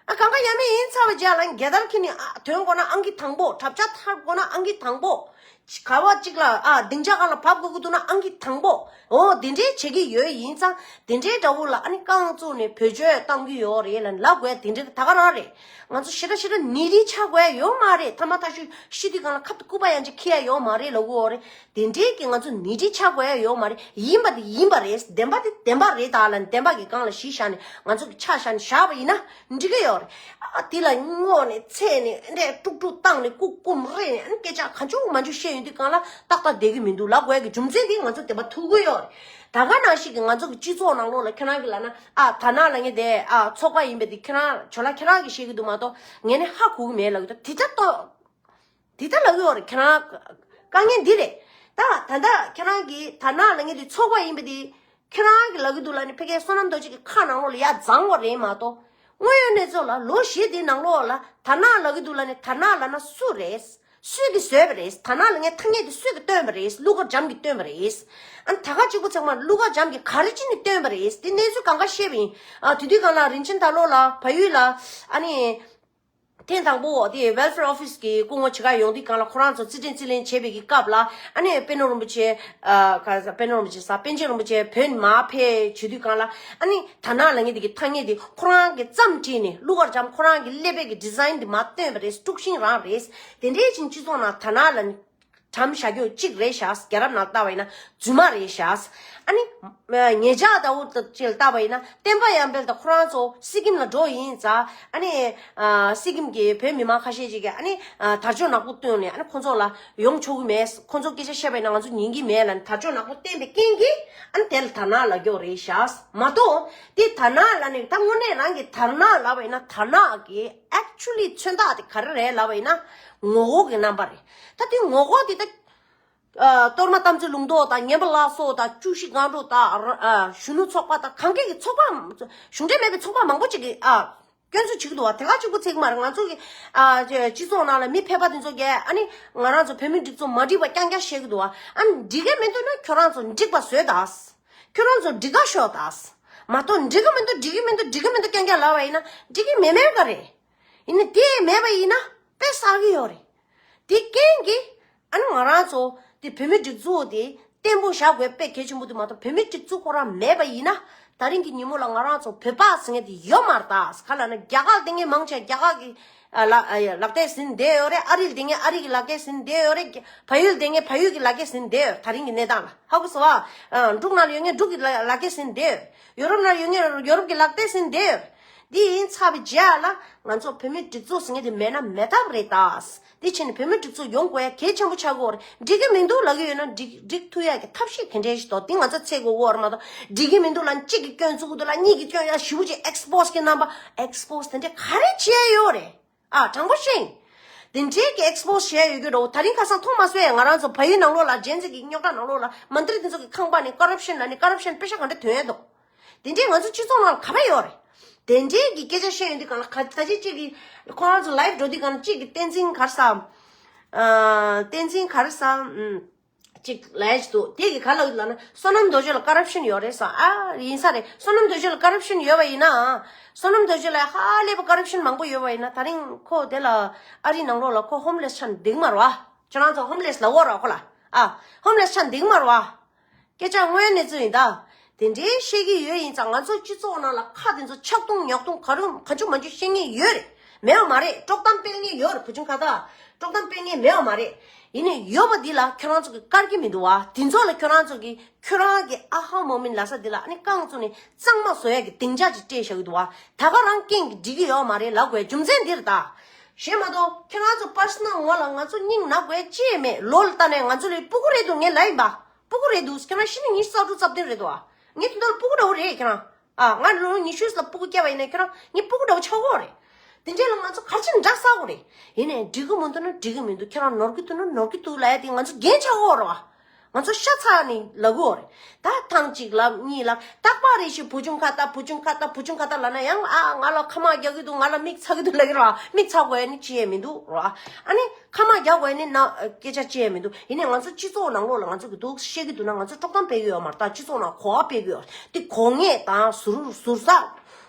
ཨ་གང་ག་ཡ་མེད་ཡིན་ཚར་བའི་རྗེས་ལ་རྒྱལ་དར་འཁྱེར་ནས་ཨ་ཐོན་དགོས་ན་ཨང་ཀི་དང་པོ། གྲབས་ཆག་ཐར་དགོས་ན་ཨང་ཀི་དང་པོ། ག་བ་གཅིག་ལ་ཨ་སྡིངས་ཆ་སྒང་ལ་བབས་དགོས་ཀྱི་འདུག་ན་ཨང་ཀི་དང་པོ། འོ་དེ་འདྲའི་བྱེད་ཀྱི་ཡོད། ཡིན་ཙང་དེ་འདྲའི་འདྲ་བོ་ལ་ཨ་ནི་རྐང་བཙུགས་ནས་བེད་སྤྱོད་གཏང་གི་ཡོད་རེད་ལབ་ལབ་དགོས་དེ་འདྲའི་ད་ག་རང་རེད། ང་ཚོ་ཞེ་དྲག་ཞེ་དྲག་ནད་རིགས་ཆགས་དགོས་ཡ་ཡོད་མ་རེད། ཐ་མ་ཐག་ཆོད་ཤི་དུས་སྒང་ལ་ཁབ་ཏུ་སྐུད་པ་ཡང་ཅིག་འཁྱེར་ཡ་ཡོད་མ་རེད་ལབ་དགོས་རེད། དེ་འདྲའི་གི་ང་ཚོ་ནད་རིགས་ཆགས་དགོས་ཡ་ཡོད་མ་རེད། ཡིན་པ་དེ་ཡིན་པ་རེད། བདེན་པ་དེ་བདེན་པ་རེད་ད་ལབ་བདེན་པ་གི་སྒང་ལ་གཞི་བཞག་ནས་ང་ཚོ་གི་ཆ་བཞག་ནས་བཞག་པ་ཡིན་ན་འགྲིག་གི་ཡོད་རེད། ཨ་དེ་ལ་སྔོག་ནས་འཚོལ་ནས་འདྲེ་དཀྲུག་དཀྲུག་བཏང་ནས་སྐུ་སྐུམ་རེ་ནས་ཨ་སྐད་ཆ་ག་འཇུག་མ་འཇུག་བཤད་ཡོང་དུས་སྒང་ལ་ཏག་ཏག་བསྡད་ཀྱི་མི་འདུག་ལབ་དགོས་ཀྱི་རྒྱུ་མཚན་དེ་ང་ཚོ་བདེན་པ་ཐུག་གི་ཡོད་རེད། ད་ག་ནང་བཞིན་གི་ང་ཚོ་གི་སྤྱི་ཚོགས་ནང་ལོགས་ལ་ཁྱེད་རང་གི་ལབ་ན་ཨ་ད་ནང་ལ་ངས་དེ་ཨ་ཚོགས་པ་ཡིན་པ་དེ་ཁྱེད་རང་ཇོ་ལགས་ཁྱེད་རང་གིས་བཤད་ཀྱི་འདུག་མ་གཏོགས་ངས་ནི་ཧ་གོ་གི་མེད་ལབ་ཀྱི་འདུག་དེ་ལྟར་ཏོ། དེ་ལྟར་ལབ་ཀྱི་ཡོད་རེད། ཁྱེད་རང་དཀའ་ངལ་འདི་རེད། ད་ད་ལྟ་ཁྱེད་རང་གིས་ད་ནང་ལ་ངས་དེ་ཚོགས་པ་ཡིན་པ་དེ་ཁྱེད་རང་གིས་ལབ་ཀྱི་འདུག་ལབ་ནས་ཕ་གིའི་བསོད་ནམས་རྡོ་རྗེ་གི་ཁ་ནང་ལོགས་ལ་ཡར་བརྫངས་པ་རེད་མ་གཏོགས། དངོས་ཡོད་གནས་ཚུལ་ལ་ལོ་བཞི་དེའི་ནང་ལོགས་ལ་ད་ནང་ལབ་ཀྱི་འདུག་ལབ་ནས་ད་ནང་ལབ་ན་སུ་རེད། སུས་ཀྱིས་བཟོས་པ་རེད། དར་ནག་ལ་ངའི་ཐ་སྙད་དེ་སུས་ཀྱིས་བཏོན་པ་རེད། གླུ་གར་འཇམ་གྱིས་བཏོན་པ་རེད། ཨ་ནི་ད་ག་གཅིག་པུ་ཚང་མ་གླུ་གར་འཇམ་གྱིས་ག་རེ་བྱས་ནས་བཏོན་པ་རེད། དེ་གནས་ཚུལ་གང་ག་བཤད་པ་ཡིན། ཨ་དེ་དུས་སྒང་ལ་རིན་ཆེན་དར་ལོ་ལགས་བལ་ཡུལ་ལ་ཨ་ནི། ཐེངས་དང་པོ་དེ་Welfare Office གི་སྐུ་ངོ་བྱེད་གར་ཡོང་དུས་སྒང་ལ་ཁོ་རང་ཚོ་རྩིས་འགྲན་རྩིས་ལེན་བྱེད་པའི་གི་སྐབས་ལ་ཨ་ནི་པད་ནོར་རིན་པོ་ཆེ། ཨ་ག་ས་པད་ནོར་རིན་པོ་ཆེ་ས་པཎ་ཆེན་རིན་པོ་ཆེ་བོད་ནས་མར་ཕེབས་བྱེད་དུས་སྒང་ལ་ཨ་ནི་དར་ནག་ལབ་མཁན་དེ་གི་ཐ་སྙད་དེ་ཁོ་རང་གིས་བརྩམས་བྲིས་ནས་གླུ་གར་འཇམ་ཁོ་རང་གི་ཀླད་པའི་གི་design དེ་མར་བཏོན་པ་རེད། དཀྲུག་ཤིང་རང་རེད། དེ་འདྲའི་ཅིག་སྤྱི་ཚོགས་ནང་དར་ནག་ལ་གྲམ་བཞག་རྒྱུ་གཅིག་རེད་ཤག་རྒྱལ་རབས་ནང་ལྟ་བ་ཡིན་ན་རྫུན་མ་རེད་ཤག་ཨ་ནི། ཉེ་ཆར་ཟླ་བོ་ཅིག་ལ་ལྟ་བ་ཡིན་ན་བསྟན་པ་ཡར་འཕེལ་དང་ཁོ་རང་ཚོ་སི་ཀིམ་ལ་འགྲོ་ཡིན་ཙང་ཨ་ནི། སི་ཀིམ་གྱི་བོད་མི་མང་ཁ་ཤས་ཅིག་གིས་ཨ་ནི། དར་ལྕོག་ནག་པོ་བཏོན་ནས་ཨ་ནི་ཁོ་ཚོ་ལ་ཡོང་ཆོག་གི་མེད། ཁོ་ཚོ་སྐད་ཆ་བཤད་པ་ཡིན་ན་ང་ཚོ་ཉན་གི་མེད་ལབ་ནས་དར་ལྕོག་ནག་པོ་བསྟན་པའི་རྐྱེན་གྱིས་ཨ་ནི་དེ་ལ་དར་ནག་ལབ་རྒྱུ་རེད་ཤག་མ་གཏོགས་དེ་དར་ནག་ལབ་ནས་ད་དངོས་གནས་རང་གི་དར་ནག་ལབ་པ་ཡིན་ན་དར་ནག་གི་actually མཚོན་རྟགས་དེ་ག་རེ་རེད་ལབ་པ་ཡིན་ན་ངོ་རྒོལ་གྱི་རྣམ་པ་རེད། ད་དེ་ངོ་རྒོལ་དེ་ད། ཨ་གཏོར་མ་དམ་ཚིག་ལུང་རྟོགས་དང་ངན་པ་ལ་སོགས་དང་བཅུ་བཞི་སྒང་དྲུག་དང་ཨ་གཞོན་ནུ་ཚོགས་པ་དང་གང་གས་ཀྱི་ཚོགས་པ་གཞུང་འབྲེལ་མེད་པའི་ཚོགས་པ་མང་པོ་ཅིག་གིས་ཨ་སྐྱོན་འཛུགས་བྱེད་ཀྱི་འདུག་བ། དེ་ག་གཅིག་པུ་ཚིག་མ་རེད། ང་ཚོ་གི་ཨ་སྤྱི་ཚོགས་ནང་ལ་མི་ཕལ་པ་དེ་ཚོ་གས་ཨ་ནི་ང་རང་ཚོ་བོད་མི་སྒྲིག་འཛུགས་མ་འགྲིག་པ་རྐྱང་རྐྱང་བཤད་ཀྱི་འདུག་བ། ཨ་ནི་འགྲིག་གི་མི་འདུག་ན་ཁྱོད་རང་ཚོ་འགྲིག་པ་བཟོས་དང་། ཁྱོད་རང་ཚོ་འགྲིག་ག་ཤོག་དང་། མ་གཏོགས་འགྲིག་གི་མི་འདུག་འགྲིག་གི་མི་འདུག་འགྲིག་གི་མི་འདུག་རྐྱང་རྐྱང་ལབ་པ་ཡིན་ན་འགྲིག་གི་མེད་མེད་ག་རེད། ཡིན་ནའི་དེ་མེད་པ་ཡིན་ན་དཔེ་བསགས་ཀྱི་ཡོད་རེད། དེ་རྐྱེན་གྱིས་ཨ་ནི་ང་རང་ཚོ་དེ་བོད་མི་སྒྲིག་འཛུགས་དེ་བརྟན་པོ་བཞག་དགོས་དཔེ་གལ་ཆེན་པོ་དེ་མ་གཏོགས་བོད་མི་སྒྲིག་འཛུགས་ཁོ་རང་མེད་པ་ཡིན་ན་ད་རིང་གི་ཉིན་མོ་ལ་ང་རང་ཚོ་བོད་པ་ཟེར་མཁན་དེ་ཡོད་མ་རེད། ད་ག་ལབ་ན་རྒྱ་གར་དེ་ངས་མང་ཆེ་རྒྱ་གར་གི་ཨ་ལ་ཨ་ཡ་ལག་དེབ་ཟིན་བསྡད་ཡོད་རེད། ཨ་རི་ལ་དེ་ངས་ཨ་རི་གི་ལག་དེབ་ཟིན་བསྡད་ཡོད་རེད། བལ་ཡུལ་དེ་ངས་བལ་ཡུལ་གི་ལག་དེབ་ཟིན་བསྡད་ཡོད། ད་རིང་གི་གནས་སྟངས་ལ་ཧ་གོ་སོང་ཨ། འབྲུག་ནང་ལ་ཡོད་ངས་འབྲུག་གི་ལག་ལག་དེབ་ཟིན་བསྡད་ཡོད། ཡོ་རོབ་ནང་ཡོད་ངས་ཡོ་རོབ་གི་ལག་དེབ་ཟིན་བསྡད་ཡོད། འདི་ཡིན་ཚར་བའི་རྗེས་ལ་ང་ཚོ་བོད་མི་སྒྲིག་འཛུགས་ཟེར་མཁན་དེ་མེད་ན་མེད་ཐབས་རེད་ད། དེ་བྱས་ནས་བོད་མི་སྒྲིག་འཛུགས་ཡོང་དགོས་ཡ་གལ་ཆེན་པོ་ཆགས་ཀྱི་ཡོད་རེད། འགྲིག་གི་མི་འདུག་ལབ་ཀྱི་ཡོད་ན་འགྲིག་འགྲིག་ཐུབ་ཡ་གི་ཐབས་ཤེས་ག་འདྲས་ཞིག་འདུག་དེ་ང་ཚོ་འཚོལ་དགོས་ཀྱི་ཡོད་རེད་མ་གཏོགས། འགྲིག་གི་མི་འདུག་ལབ་གཅིག་གིས་སྐྱོན་བཙུགས་ཀྱི་འདུག་ལབ་གཉིས་ཀྱིས་སྐྱོན་ཡ་ཞེ་པོ་ཅིག་ཨེགས་པོ་སི་གི་རྣམ་པ། ཨེགས་པོ་སི་དེ་འདྲས་ག་རེ་བྱས་ཡོད་རེད། ཨ་དྲང་པོ་བཤད། དེ་འདྲའི་གི་ཨེགས་པོ་སི་བྱས་ཡོད་རྒྱུ་འདྲ་བོ་ད་རིང་ཁ་སང་མཐོང་མ་སོང་ཡ། ང་རང་ཚོ་བལ་ཡུལ་ནང་ལོགས་ལ་ཇེན་ཛི་གི་རྙོག་དྲ་ནང་ལོགས་ལ་མན་ཏྲི་དེ་ཚོ་གི་ཁང་པ་ནས་ཀོ་རབ་ཤན་ལ་ནི་ཀོ་རབ་ཤན་པེ་ཤ་ག་འདྲ་ཐོན་ཡོད་འདུག་དེ་འདྲའི་ང་ཚོ་སྤྱི་ཚོགས་ནང་ལ་ག་པར་ཡོད་རེད། དེ་འདྲའི་གི་སྐད་ཆ་བཤད་ཡོང་དུས་སྒང་ལ་ག་ད་ཅི་གཅིག་གི་ཁོ་རང་ཚོ་ལའིབ་འགྲོ་དུས་སྒང་ལ་གཅིག་གི་བསྟན་འཛིན་ག་རེ་ཟ། ཨ་བསྟན་འཛིན་ག་རེ་ཟ། ཨམ། ཅིག་ལས་ཅིག་འདུག་དེ་གི་ག་ལ་ལབ་ན་བསོད་ནམས་རྡོ་རྗེ་ལ་ཀོ་རབ་ཤན་ཡོད་རེད་ཟེར། ཨ་ཡིན་ས་རེད། བསོད་ནམས་རྡོ་རྗེ་ལ་ཀོ་རབ་ཤན་ཡོད་པ་ཡིན་ན། བསོད་ནམས་རྡོ་རྗེ་ལ་ཧ་ལས་པ་ཀོ་རབ་ཤན་མང་པོ་ཡོད་པ་ཡིན་ན་ད་རིང་ཁོ་དེ་ལ་ཨ་རིའི་ནང་ལོགས་ལ་ཁོ་ཧོམ་ལེ་སི་ཆགས་འདུག་མ་རེད་བ། ཁྱོད་རང་ཚོ་ཧོམ་ལེ་སི་ལབ་ཡོད་རེད་བ་ཁོ་ལ། ཨ་ཧོམ་ལེ་སི་ཆགས་འདུག་མ་རེད་བ། སྐད་ཆ་དངོས་གནས་ཚུལ་ཡིན་ད། དེ་འདྲའི་བཤད་ཀྱི་ཡོད་ཡིན་ཙང་ང་ཚོ་སྤྱི་ཚོགས་ནང་ལ་ཁ་དེ་ཚོ་ཆག་ཐུང་ཉོག་ཐུང་ག་རུ་ག་ཆུ་མ་ཆུ་བཤད་མཁན་ཡོད་རེད། མེད་པ་མ་རེད། དཀྲོག་གཏམ་སྤེལ་མཁན་ཡོད་རེད། བུ་ཆུང་ཁ་ད་དཀྲོག་གཏམ་སྤེལ་མཁན་མེད་པ་མ་རེད། ཡིན་ནའི་ཡོད་པ་འདི་ལ་ཁྱོད་རང་ཚོ་གིས་བཀར་གྱི་མི་འདུག་བ། དེ་ཚོ་ལ་ཁྱོད་རང་ཚོ་གིས་ཁྱོད་རང་གི་ཨ་ཧ་མོ་མིན་ལབ་ས་འདི་ལ་ཨ་ནི་རྐང་བཙུགས་ནས་གཙང་མ་བཟོ་ཡ་གི་སྡིངས་ཆ་ཅིག་སྤྲད་བཞག་གི་འདུག་བ། ད་ག་རང་རྐྱེན་གྱིས་འགྲིག་གི་ཡོད་མ་རེད་ལབ་དགོས་རྒྱུ་མཚན་འདི་རེད་ད། གཞན་མ་གཏོགས་ཁྱོད་རང་ཚོ་པར་སོ་ནལ་ངོ་ལ་ང་ཚོ་སྙིང་ན་དགོས་ཅི་ཡང་མེད། ལོ་ལ་ལྟ་ནས་ང་ཚོ་ལས་སྤུ་གུ་རེད་འདུག་ངས་ལབ་ཡིན་པ། སྤུ་གུ་རེད་འདུག་ཁྱོད་རང་ཤི་ནས་ཉི་ཤུ་རྩ་དྲུག་རྩ་བདུན་རེད་འདུག་ཨ། ངས་དེ་འདྲ་ལ་སྤུ་གུ་འདྲ་བོ་རེད་ཁྱོད་རང་། ཨ་ང་ལོ་ཉི་ཤུ་ལ་སྤུ་གུ་སྐྱེས་པ་ཡིན་ན་ཁྱོད་རང་ངས་སྤུ་གུ་འདྲ་བོ་ཆགས་ཀྱི་ཡོད་རེད། དེ་འདྲས་ལ་ང་ཚོ་ག་རེ་བྱས་ནས་འདྲ་ཟ་དགོས་རེད། ཡིན་ནའི་འགྲིག་གི་མི་འདུག་ན་འགྲིག་གི་མི་འདུག་ཁྱོད་རང་ནོར་གི་འདུག་ན་ནོར་གི་འདུག་ལབ་ཡ་དེ་ང་ཚོ་འགན་ཆགས་ཀྱི་ཡོད་རེད་བ། ང་ཚོ་ཤ་ཚ་ནས་ལབ་ཀྱི་ཡོད་རེད། ད་ཐེངས་གཅིག་ལབ་གཉིས་ལབ་རྟག་པར་རེ་ཞིག་བུ་ཆུང་ཁ་ཏ་བུ་ཆུང་ཁ་ཏ་བུ་ཆུང་ཁ་ཏ་ལབ་ན་ཡང་ཨ་ང་ལ་ཁ་མ་རྒྱག་གི་འདུག་ང་ལ་མིག་ཚ་གི་འདུག་ལབ་ཀྱི་རེད་བ། མིག་ཚ་དགོས་ཡ་ནི་ཅི་ཡང་མི་འདུག་རེད་བ། ཨ་ནི། ཁ་མ་རྒྱག་དགོས་ནི་ན་སྐད་ཆ་བཤད་མི་འདུག་ཡིན་ནའི་ང་ཚོ་སྤྱི་ཚོགས་ནང་ལོགས་ལ་ང་ཚོ་གི་འདུག་བཤད་ཀྱི་འདུག་ན་ང་ཚོ་དཀྲོག་གཏམ་སྤེལ་གྱི་ཡོད་མ་རེད། ད་སྤྱི་ཚོགས་ནང་གོ་བ་སྤེལ་གྱི་ཡོད་རེད། དེ་གོ་ངེས་དང་ཟུར་ཟུར་ཟ་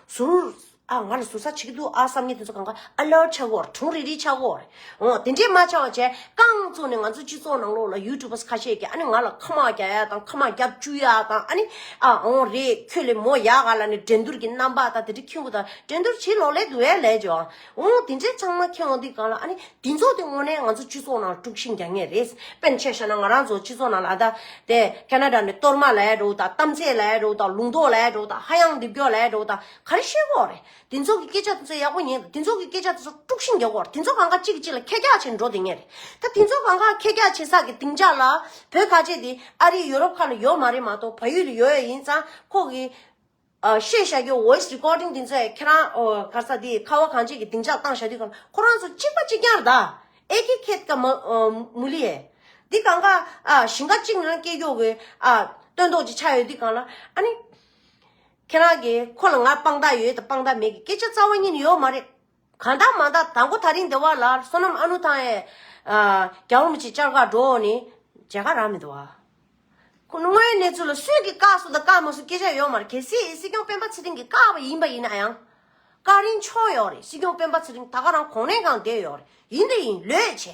ཟུར་ཨ་ང་ལ་ཟུར་ཟ་བྱེད་ཀྱི་འདུག་ཨ་བསམ་མཁན་དེ་ཚོ་གང་ག་ཨ་ལར་ཆགས་ཀྱི་ཡོད་རེད། གྲུང་རིག་རིག་ཆགས་ཀྱི་ཡོད་རེད། འོ་དེ་འདྲས་མ་ཆགས་པ་བྱས་རྐང་བཙུགས་ནས་ང་ཚོ་སྤྱི་ཚོགས་ནང་ལོགས་ལ་ཡུ་ཊུབ་པར་ཁ་ཤས་ཀྱིས་ཨ་ནི་ང་ལ་ཁ་མ་རྒྱག་ཡ་དང་ཁ་མ་རྒྱབ་བཅུག་ཡ་དང་ཨ་ནི་ཨ་འོ་རེད་ཁྱོད་ལས་མོ་ཡག་ག་ལབ་ནས་འགྲན་བསྡུར་གྱི་རྣམ་པ་དང་དེ་འདྲས་ཁྱོད་ཀྱི་དང་འགྲན་བསྡུར་བྱེད་ལོག་ལས་འདུག་ཨེ་ལས་ཀྱང་འོ་དེ་འདྲས་ཚང་མ་ཁྱེད་འོང་དུས་གང་ལ་ཨ་ནི། དེ་ཚོ་དེ་དངོས་གནས་ང་ཚོ་སྤྱི་ཚོགས་ནང་དཀྲུག་ཤིང་རྒྱག་མཁན་རེད། དཔེར་ན་ཆ་བཞག་ན་ང་རང་ཚོ་སྤྱི་ཚོགས་ནང་ལ་ཨ་ད་དེ་ཁེ་ན་ཌ་ནས་གཏོར་མ་ལབ་ཡ་འདྲ་བོ་དང་གཏམ་ཚད་ལབ་ཡ་འདྲ་བོ་དང་ལུང་རྟོགས་ལབ་ཡ་འདྲ་བོ་དང་ཧ་ཡང་རྡིབ་སྐྱོ་ལབ་ཡ་འདྲ་བོ་དང་ག་རེ་བཤད་ཀྱི་ཡོད་རེད། དེ་ཚོ་གི་སྐད་ཆ་དེ་ཚོ་ཡག་པོ་ཉན་དེ་ཚོ་གི་སྐད་ཆ་དེ་ཚོ་དཀྲུག་ཤིང་རྒྱག་གི་ཡོད་རེད། དེ་ཚོ་གང་ག་གཅིག་གིས་གཅིག་ལ་ཁེར་རྐྱང་བྱས་འགྲོ་བསྡད་མཁན་རེད། ད་དེ་ཚོ་གང་ག་ཁེར་རྐྱང་བྱེད་ས་གི་སྡིངས་ཆ་ལ་བོད་ཁ་ཆེ་དེ་ཨ་རི་ཡུ་རོབ་ཁག་ལ་ཡོད་མ་རེད་མ་གཏོགས་བལ་ཡུལ་ལ་ཡོད་ཡ་ཡིན་ཙང་ཁོ་གི་ཨ་བཤད་བཞག་རྒྱུ་voice recording དེ་ཚོ་ཡང་ཁྱེད་རང་ཨོ་ག་ས་དེ་ཁ་བ་གངས་ཅན་གྱི་སྡིངས་ཆ་བཏང་བཞག་དུས་གང་ཁོ་རང་ཚོ་གཅིག་པ་གཅིག་རྐྱང་རེད་ད། ཨེ་ཀི་ཁེད་ཀ་མ་ཨ་མུ་ལི་ཡེ། འདི་གང་ག་ཨ་ཞིང་ཁ་གཅིག་ནང་སྐྱེས་རྒྱུ་གི་ཨ་སྟོན་ཐོག་ཅིག་ཆགས་ཡོད་དུས་གང་ལ་ཨ་ནི། ཁྱེད་རང་གིས་ཁོ་ལ་ང་དཔང་རྟགས་ཡོད་དང་དཔང་རྟགས་མེད་ཀྱི་སྐད་ཆ་རྩ་བ་ཉིད་ནས་ཡོད་མ་རེད། གང་ལྟར་མ་ལྟར་དང་པོ་ད་རིང་འདི་བ་ལ་བསོད་ནམས་ཨ་ནུ་ཐང་ཡས་ ཨ་རྒྱལ་བ་རིན་པོ་ཆེ་བཅར་ག་འགྲོ་ནི་མཇལ་ཁ་རག་མི་འདུག་ཨ། ཁོ་དངོས་ཡོད་གནས་ཚུལ་ལ་སུས་ཀྱིས་བཀག་སོང་དང་བཀག་མ་སོང་སྐད་ཆ་ཡོད་མ་རེད། གལ་སྲིད་སྲིད་སྐྱོང་སྤེན་པ་ཚེ་རིང་གིས་བཀག་པ་ཡིན་པ་ཡིན་ན་ཡང་། བཀག་རིན་ཆོག་ཡོད་རེད། སྲིད་སྐྱོང་སྤེན་པ་ཚེ་རིང་ད་ག་རང་གོང་ནས་གང་བསྡད་ཡོད་རེད། ཡིན་དེ་ཡིན་ལོས་བྱས་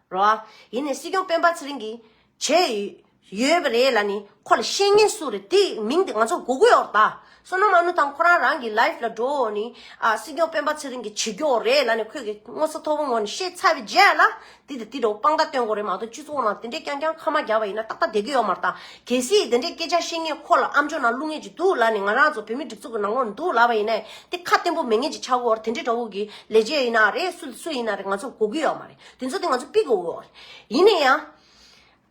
རོ། ཡིན་ནས་སྲིད་སྐྱོང་སྤེན་པ་ཚེ་རིང་གིས་བྱས་ཡོད་པ་རེད་ལ་ནི་ཁོ་ལ་བཤད་མཁན་སུ་རེད། དེ་མིང་དེ་ང་ཚོ་གོ་གི་ཡོད་རེད་ད། བསོད་ནམས་ཨ་ནུ་ཐང་ཁོ་རང་རང་གི་ལའིབ་ལ་འགྲོ་ནི་ཨ་སྲིད་སྐྱོང་སྤེན་པ་ཚེ་རིང་གིས་བྱེད་རྒྱུ་རེད་ལ་ནི་ཁོས་གི་ངོ་ཚ་མཐོ་པོ་ངོ་ནས་བཤད་ཚར་བའི་རྗེས་ལ། དེ་དང་དེ་འདྲ་བོ་དཔང་རྟགས་སྟོན་དགོས་རེད་མ་གཏོགས་སྤྱི་ཚོགས་ནང་དེ་འདྲའི་རྐྱང་རྐྱང་ཁ་མ་རྒྱག་པ་ཡིན་ན་ཏག་ཏག་བསྡད་ཀྱི་ཡོད་མ་རེད་ད། གལ་སྲིད་དེ་འདྲའི་སྐད་ཆ་བཤད་མཁན་ཁོ་ལ་ཨམ་ཅོག་ནང་བླུག་མཁན་ཅིག་འདུག་ལབ་ནས་ང་རང་ཚོ་བོད་མི་སྒྲིག་འཛུགས་ཀྱི་ནང་ལོགས་ནས་འདུག་ལབ་པ་ཡིན་ན་དེ་ཁ་བརྟན་པོ་མེད་མཁན་ཅིག་ཆགས་ཀྱི་ཡོད་རེད། དེ་འདྲའི་འདྲ་བོ་གི་ལས་བྱེད་ཡིན་ན་རེད། སུ་སུ་ཡིན་ན་རེད། ང་ཚོ་གོ་གི་ཡོད་མ་རེད། དེ་ཚོ་དེ་ང་ཚོ་ཕིག་གི་ཡོད་རེད། ཡིན་ན་ཡང་།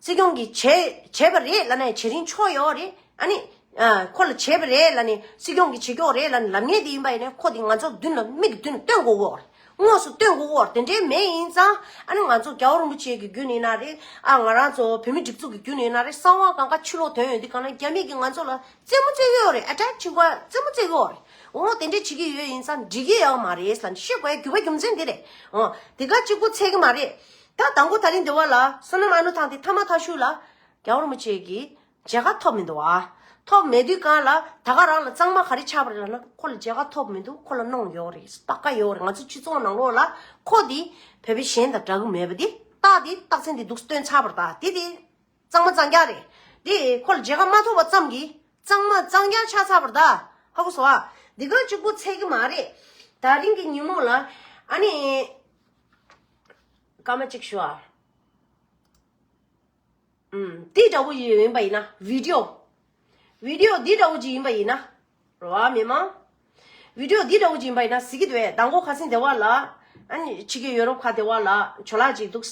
སྲིད་སྐྱོང་གིས་བྱས་བྱས་པ་རེད་ལབ་ན་བྱེད་རིན་ཆོག་ཡོད་རེད། ཨ་ནི། ཨ་ཁོ་ལ་བྱས་པ་རེད་ལབ་ནས་སྲིད་སྐྱོང་གིས་བྱེད་ཀྱི་ཡོད་རེད་ལབ་ནས་ལབ་མཁན་དེ་ཡིན་པ་ཡིན་ན་ཁོ་དེ་ང་ཚོ་མདུན་ལ་མིག་གི་མདུན་ལ་སྟོན་དགོས་ཀྱི་ཡོད་རེད། དངོས་སུ་སྟོན་དགོས་ཀྱི་ཡོད་རེད། དེ་འདྲའི་མེད་ཡིན་ཙང་ཨ་ནི་ང་ཚོ་རྒྱལ་བ་རིན་པོ་ཆེ་གི་བརྒྱུད་ནས་ཡིན་ན་རེད། ཨ་ང་རང་ཚོ་བོད་མི་སྒྲིག་འཛུགས་ཀྱི་བརྒྱུད་ནས་ཡིན་ན་རེད། གསང་བ་གང་ག་ཕྱི་ལོགས་ཐོན་ཡོང་དུས་གང་ན་རྒྱ་མི་གིས་ང་ཚོ་ལ་རྩེད་མོ་རྩེ་གི་ཡོད་རེད། ཨ་ཊེག་བྱེད་དགོས་རྩེད་མོ་རྩེ་གི་ཡོད་རེད། འོ་དེ་འདྲ་བྱེད་ཀྱི་ཡོད་ཡིན་ཙང་འགྲིག་གི་ཡོད་མ་རེད་ལབ་ནས་བཤད་དགོས་ཡ་རྒྱུ་བ་རྒྱུ་མཚན་དེ་རེད། འོ་དེ་ག་གཅིག་པུ་ཚད་ཀྱི་མ་རེད། ད་དང་པོ་ད་རིང་འདི་བ་ལ་བསོད་ནམས་ཨ་ནུ་ཐང་དེ་ཐ་མ་ཐ་ཤུ་ལ་རྒྱལ་བ་རིན་པོ་ཆེ་གི་མཇལ་ཁ་ཐོབ་མི་འདུག་ཨ། ཐོབ་མེད་དུས་གང་ལ་ད་ག་རང་ལ་གཙང་མ་ག་རེ་ཆགས་པ་རེད་ལབ་ན་ཁོ་ལ་མཇལ་ཁ་ཐོབ་མི་འདུག་ཁོ་ལ་གནོང་ཡོད་རེད། སྟག་ཀ་ཡོད་རེད། ང་ཚོ་སྤྱི་ཚོགས་ནང་ལོགས་ལ་ཁོ་དེ་བོད་པ་གཞན་དང་འདྲ་གི་མེད་པ་དེ་རྟགས་དེ་རྟགས་མཚན་དེ་འདུག་སྟོན་ཚར་བ་རེད་ད། དེ་དེ་གཙང་མ་གཙང་རྐྱང་རེད། དེ་ཁོ་ལ་མཇལ་ཁ་མ་ཐོབ་པ་ཙམ་གྱིས་གཙང་མ་གཙང་རྐྱང་ཆགས་ཚར་བ་རེད་ད། ཧ་གོ་སོང་ཨ། འདི་ག་གཅིག་པུ་ཚད་ཀྱི་མ་རེད། ད་རིང་གི་ཉིན་མོ་ལ་ཨ་ནི་སྐར་མ་གཅིག་ཞུ་ཨ། ཨུམ། འདི་འདྲ་བོ་ཡིན་པ་ཡིན་ན་བི་ཌི་ཡོ། བི་ཌི་ཡོ་འདི་འདྲ་བོ་ཅིག་ཡིན་པ་ཡིན་ན། རོ་བ་མི་མང་། བི་ཌི་ཡོ་འདི་འདྲ་བོ་ཅིག་ཡིན་པ་ཡིན་ན་གཟིགས་ཀྱི་འདུག་ཨེ། མདང་དགོང་ཁ་སང་སྡེ་བ་ལ། ཨ་ནི་ཕྱི་རྒྱལ་ཡོ་རོབ་ཁ་སྡེ་བ་ལ་ཇོ་ལགས་ཅིག་འདུག་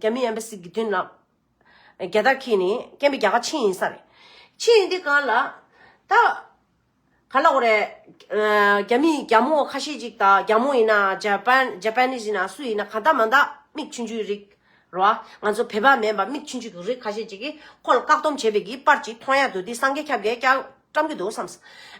རྒྱ་མི་ཨེམ་བྷ་སི་གི་མདུན་ལ། རྒྱལ་དར་འཁྱེར་ནས་སྐད་འབོད་རྒྱག་ག་ཕྱིན་ཡིན་ས་རེད། ཕྱིན་ཡིན་དུས་གང་ལ། ད། ག་ལ་འོ་རེད། ཨ་རྒྱ་མི་རྒྱ་མོ་ཁ་ཤས་ཅིག་དང་རྒྱ་མོ་ཡིན་ན་ཇ་པན་ཇ་པ་ནིས་ཡིན་ན་སུ་ཡིན་ན་གང་ལྟར་མ་ལྟར་མིག་ཆུང་ཆུང་རིགས་རོ། ང་ཚོ་བོད་པ་མིན་པ་མིག་ཆུང་ཆུང་གི་རིགས་ཁ་ཤས་ཅིག་གིས་ཁོ་ལ་བཀག་སྡོམ་བྱས་པའི་གི་པར་ཅིག་མཐོང་ཡ་འདུག་དེ་སངས་རྒྱས་ཁྱབ་ཀྱིས་ཀྱང་བཀྲམ་གྱི་འདུག་བསམ།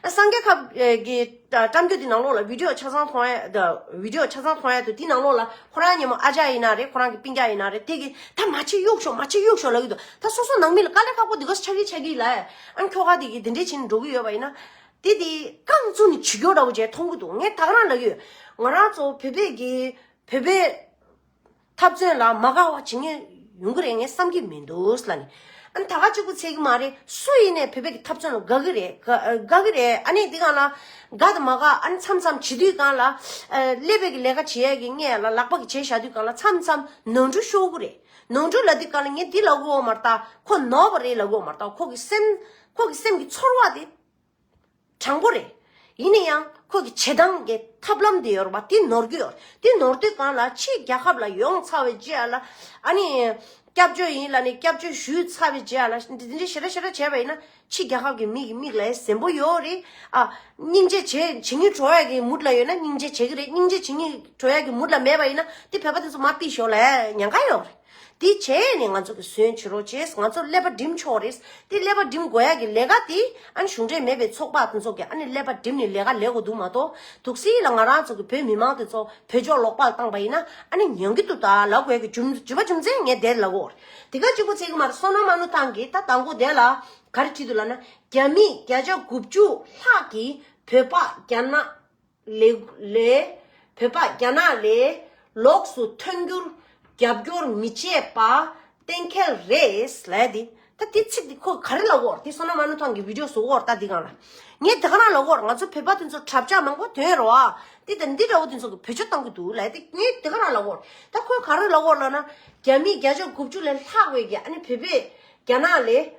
སངས་རྒྱས་ཁྱབ་ཀྱི་བཀྲམ་རྒྱུ་དེ་ནང་ལོགས་ལ་བི་ཌི་ཡོ་ཆ་ཚང་མཐོང་ཡ་ད་བི་ཌི་ཡོ་ཆ་ཚང་མཐོང་ཡ་འདུག་དེ་ནང་ལོགས་ལ་ཁོ་རང་ཉིན་མོ་ཨ་ཅག་ཡིན་ན་རེད། ཁོ་རང་གི་སྤུན་ཀྱག་ཡིན་ན་རེད། དེ་གིས་ད་མ་བྱེད་གཡུག་ཤོག་མ་བྱེད་གཡུག་ཤོག་ལབ་ཀྱི་འདུག་ད་སོ་སོ་ནང་མི་ལ་དཀའ་ལས་ཁག་པོ་འདི་ག་ཆགས་ཀྱི་ཆགས་ཀྱི་ལ། ཨ་ཁྱོ་ག་དེ་གིས་དེ་འདྲས་བྱས་ནས་འགྲོ་གི་ཡོད་པ་ཡིན་ན། དེ་དེ་རྐང་བཙུགས་ནས་བྱེད་རྒྱུ་འདྲ་བོ་བྱས་མཐོང་གི་འདུག་ངས་ད་ག་རང་ལབ་ཀྱི་ཡོད། ང་རང་ཚོ་བོད་པའི་གི་བོད་པའི་འཐབ་རྩོད་ལ་མ་དགའ་བ་བྱེད་མཁན་ཡོང་གི་རེད་ངས་བསམ་གྱི་མི་འདུག་ལབ་ནས། ཨ་ནི་ད་ག་གཅིག་པུ་ཚད་ཀྱི་མ་རེད། སུ་ཡིན་ནས་བོད་པའི་གི་འཐབ་རྩོད་ལ་དགའ་གི་རེད། དགའ་དགའ་གི་རེད། ཨ་ནི་འདི་གང་ལ་དགའ་དང་མ་དགའ་ཨ་ནི་མཚམས་མཚམས་བྱེད་དུས་གང་ལ་ཨ་ཀླད་པའི་གི་ལས་ཀ་བྱེད་ཡས་ཀྱི་སྔས་ལ་ལག་པ་གི་བྱས་བཞག་དུས་གང་ལ་མཚམས་མཚམས་ནོར་འཁྲུལ་ཤོར་གི་རེད། ནོར་འཁྲུལ་ལབ་དུས་གང་ལ་ངས་འདི་ལབ་དགོས་མ་རེད་ད། ཁོ་ནོར་བ་རེད་ལབ་དགོས་མ་རེད་ད། ཁོ་གི་སེམས་ཁོ་གི་སེམས་ཀྱི་ཚོར་བ་དེ། དྲང་པོ་རེད། ཡིན་ན་ཡང་ཁོ་གི་བྱེད་སྟངས་ཀྱི་ཐབས་ལམ་དེ་ཡོད་རེད་པ། དེ་ནོར་གི་ཡོད་རེད། དེ་ནོར་དུས་གང་ལ་ཕྱི་རྒྱལ་ཁབ་ལ་ཡོང་ཚར་བའི་རྗེས་ལ་ཨ་ནི་སྐྱབས་བཅོལ་ཡིན་ལབ་ནས་སྐྱབས་བཅོལ་ཞུས་ཚར་བའི་རྗེས་ལ་འདི་འདི་ཞེ་དྲག་ཞེ་དྲག་བྱས་པ་ཡིན་ན་ཕྱི་རྒྱལ་ཁབ་ཀྱི་མི་གི་མིག་ལ་གཟན་པོ་ཡོད་རེད། ཨ་སྙིང་རྗེ་བྱེད་བྱེད་སྙིང་བྲོ་ཡ་གི་མུ་ལ་ཡོད་ན་སྙིང་རྗེ་བྱེད་གི་རེད། སྙིང་རྗེ་བྱེད་སྙིང་བྲོ་ཡ་གི་མུ་ལ་མེད་པ་ཡིན་ན་དེ་བོད་པ་དེ་ཚོ་མར་ཕུད་ཤོག་ལབ་ཉེན་ཁ་ཡོད་རེད། དེ་བྱས་ནས་ང་ཚོ་གི་ཟོན་བྱེད་རོགས་བྱས། ང་ཚོ་ཀླད་པ་སྒྲིམ་ཆོག་རེད། དེ་ཀླད་པ་སྒྲིམ་དགོས་ཡ་གི་ལས་ཀ་དེ་ཨ་ནི་གཞུང་འབྲེལ་མེད་པའི་ཚོགས་པ་དེ་ཚོ་གི་ཨ་ནི་ཀླད་པ་སྒྲིམ་ནས་ལས་ཀ་ལས་དགོས་འདུག་མ་གཏོགས་དུག་སེལ་ལ་ང་རང་ཚོ་གི་བོད་མི་མང་དེ་ཚོ་བོད་ཕྱོགས་ལོག་པར་བཏང་པ་ཡིན་ན་ཨ་ནི་ཉན་གི་འདུག་ད་ལབ་དགོས་ཡ་གི་རྒྱུ་རྒྱུ་བ་རྒྱུ་མཚན་ངས་དེ་ལབ་གོ། དེ་ག་གཅིག་པོ་ཚད་ཀྱི་མ་རེད། བསོད་ནམས་ཨ་ནུ་ཐང་གིས་ད་དང་པོ་དེ་ལ་ག་རེ་བྲིས་འདུག་ལབ་ན་རྒྱ་མི་བརྒྱ་ཆ་དགུ་བཅུ་ལྷག་གིས་བོད་པ་རྒྱ་ནག་ལས་ལས་བོད་པ་རྒྱ་ནག་ལས་ལོགས་སུ་ཐོན་རྒྱུར་རྒྱབ་སྐྱོར་མི་བྱེད་པ་གཏན་འཁེལ་རེད་ལབ་དེ། ད་དེ་ཚིག་དེ་ཁོ་ག་རེ་ལབ་གོ་ར། དེ་བསོད་ནམས་ཨ་ནུ་ཐང་གི་བི་ཌི་ཡོ་བཟོ་གོ་ར། ད་འདི་གང་ལ་ངས་དེ་ག་རང་ལབ་གོ་ར། ང་ཚོ་བོད་པ་དེ་ཚོ་གྲབས་ཆག་མང་པོ་ཐོན་རོ་ཨ། དེ་ད་འདི་འདྲ་བོ་དེ་ཚོ་གི་བེད་སྤྱོད་གཏང་གི་འདུག་ལབ་དེ་ངས་དེ་ག་རང་ལབ་གོ་ར། ད་ཁོས་ག་རེ་ལབ་གོ་ར་ལབ་ན་རྒྱ་མི་བརྒྱ་ཆ་དགུ་བཅུ་ལས་ལྷག་པའི་གི་ཨ་ནི་བོད་པས་རྒྱ་ནག་ལས།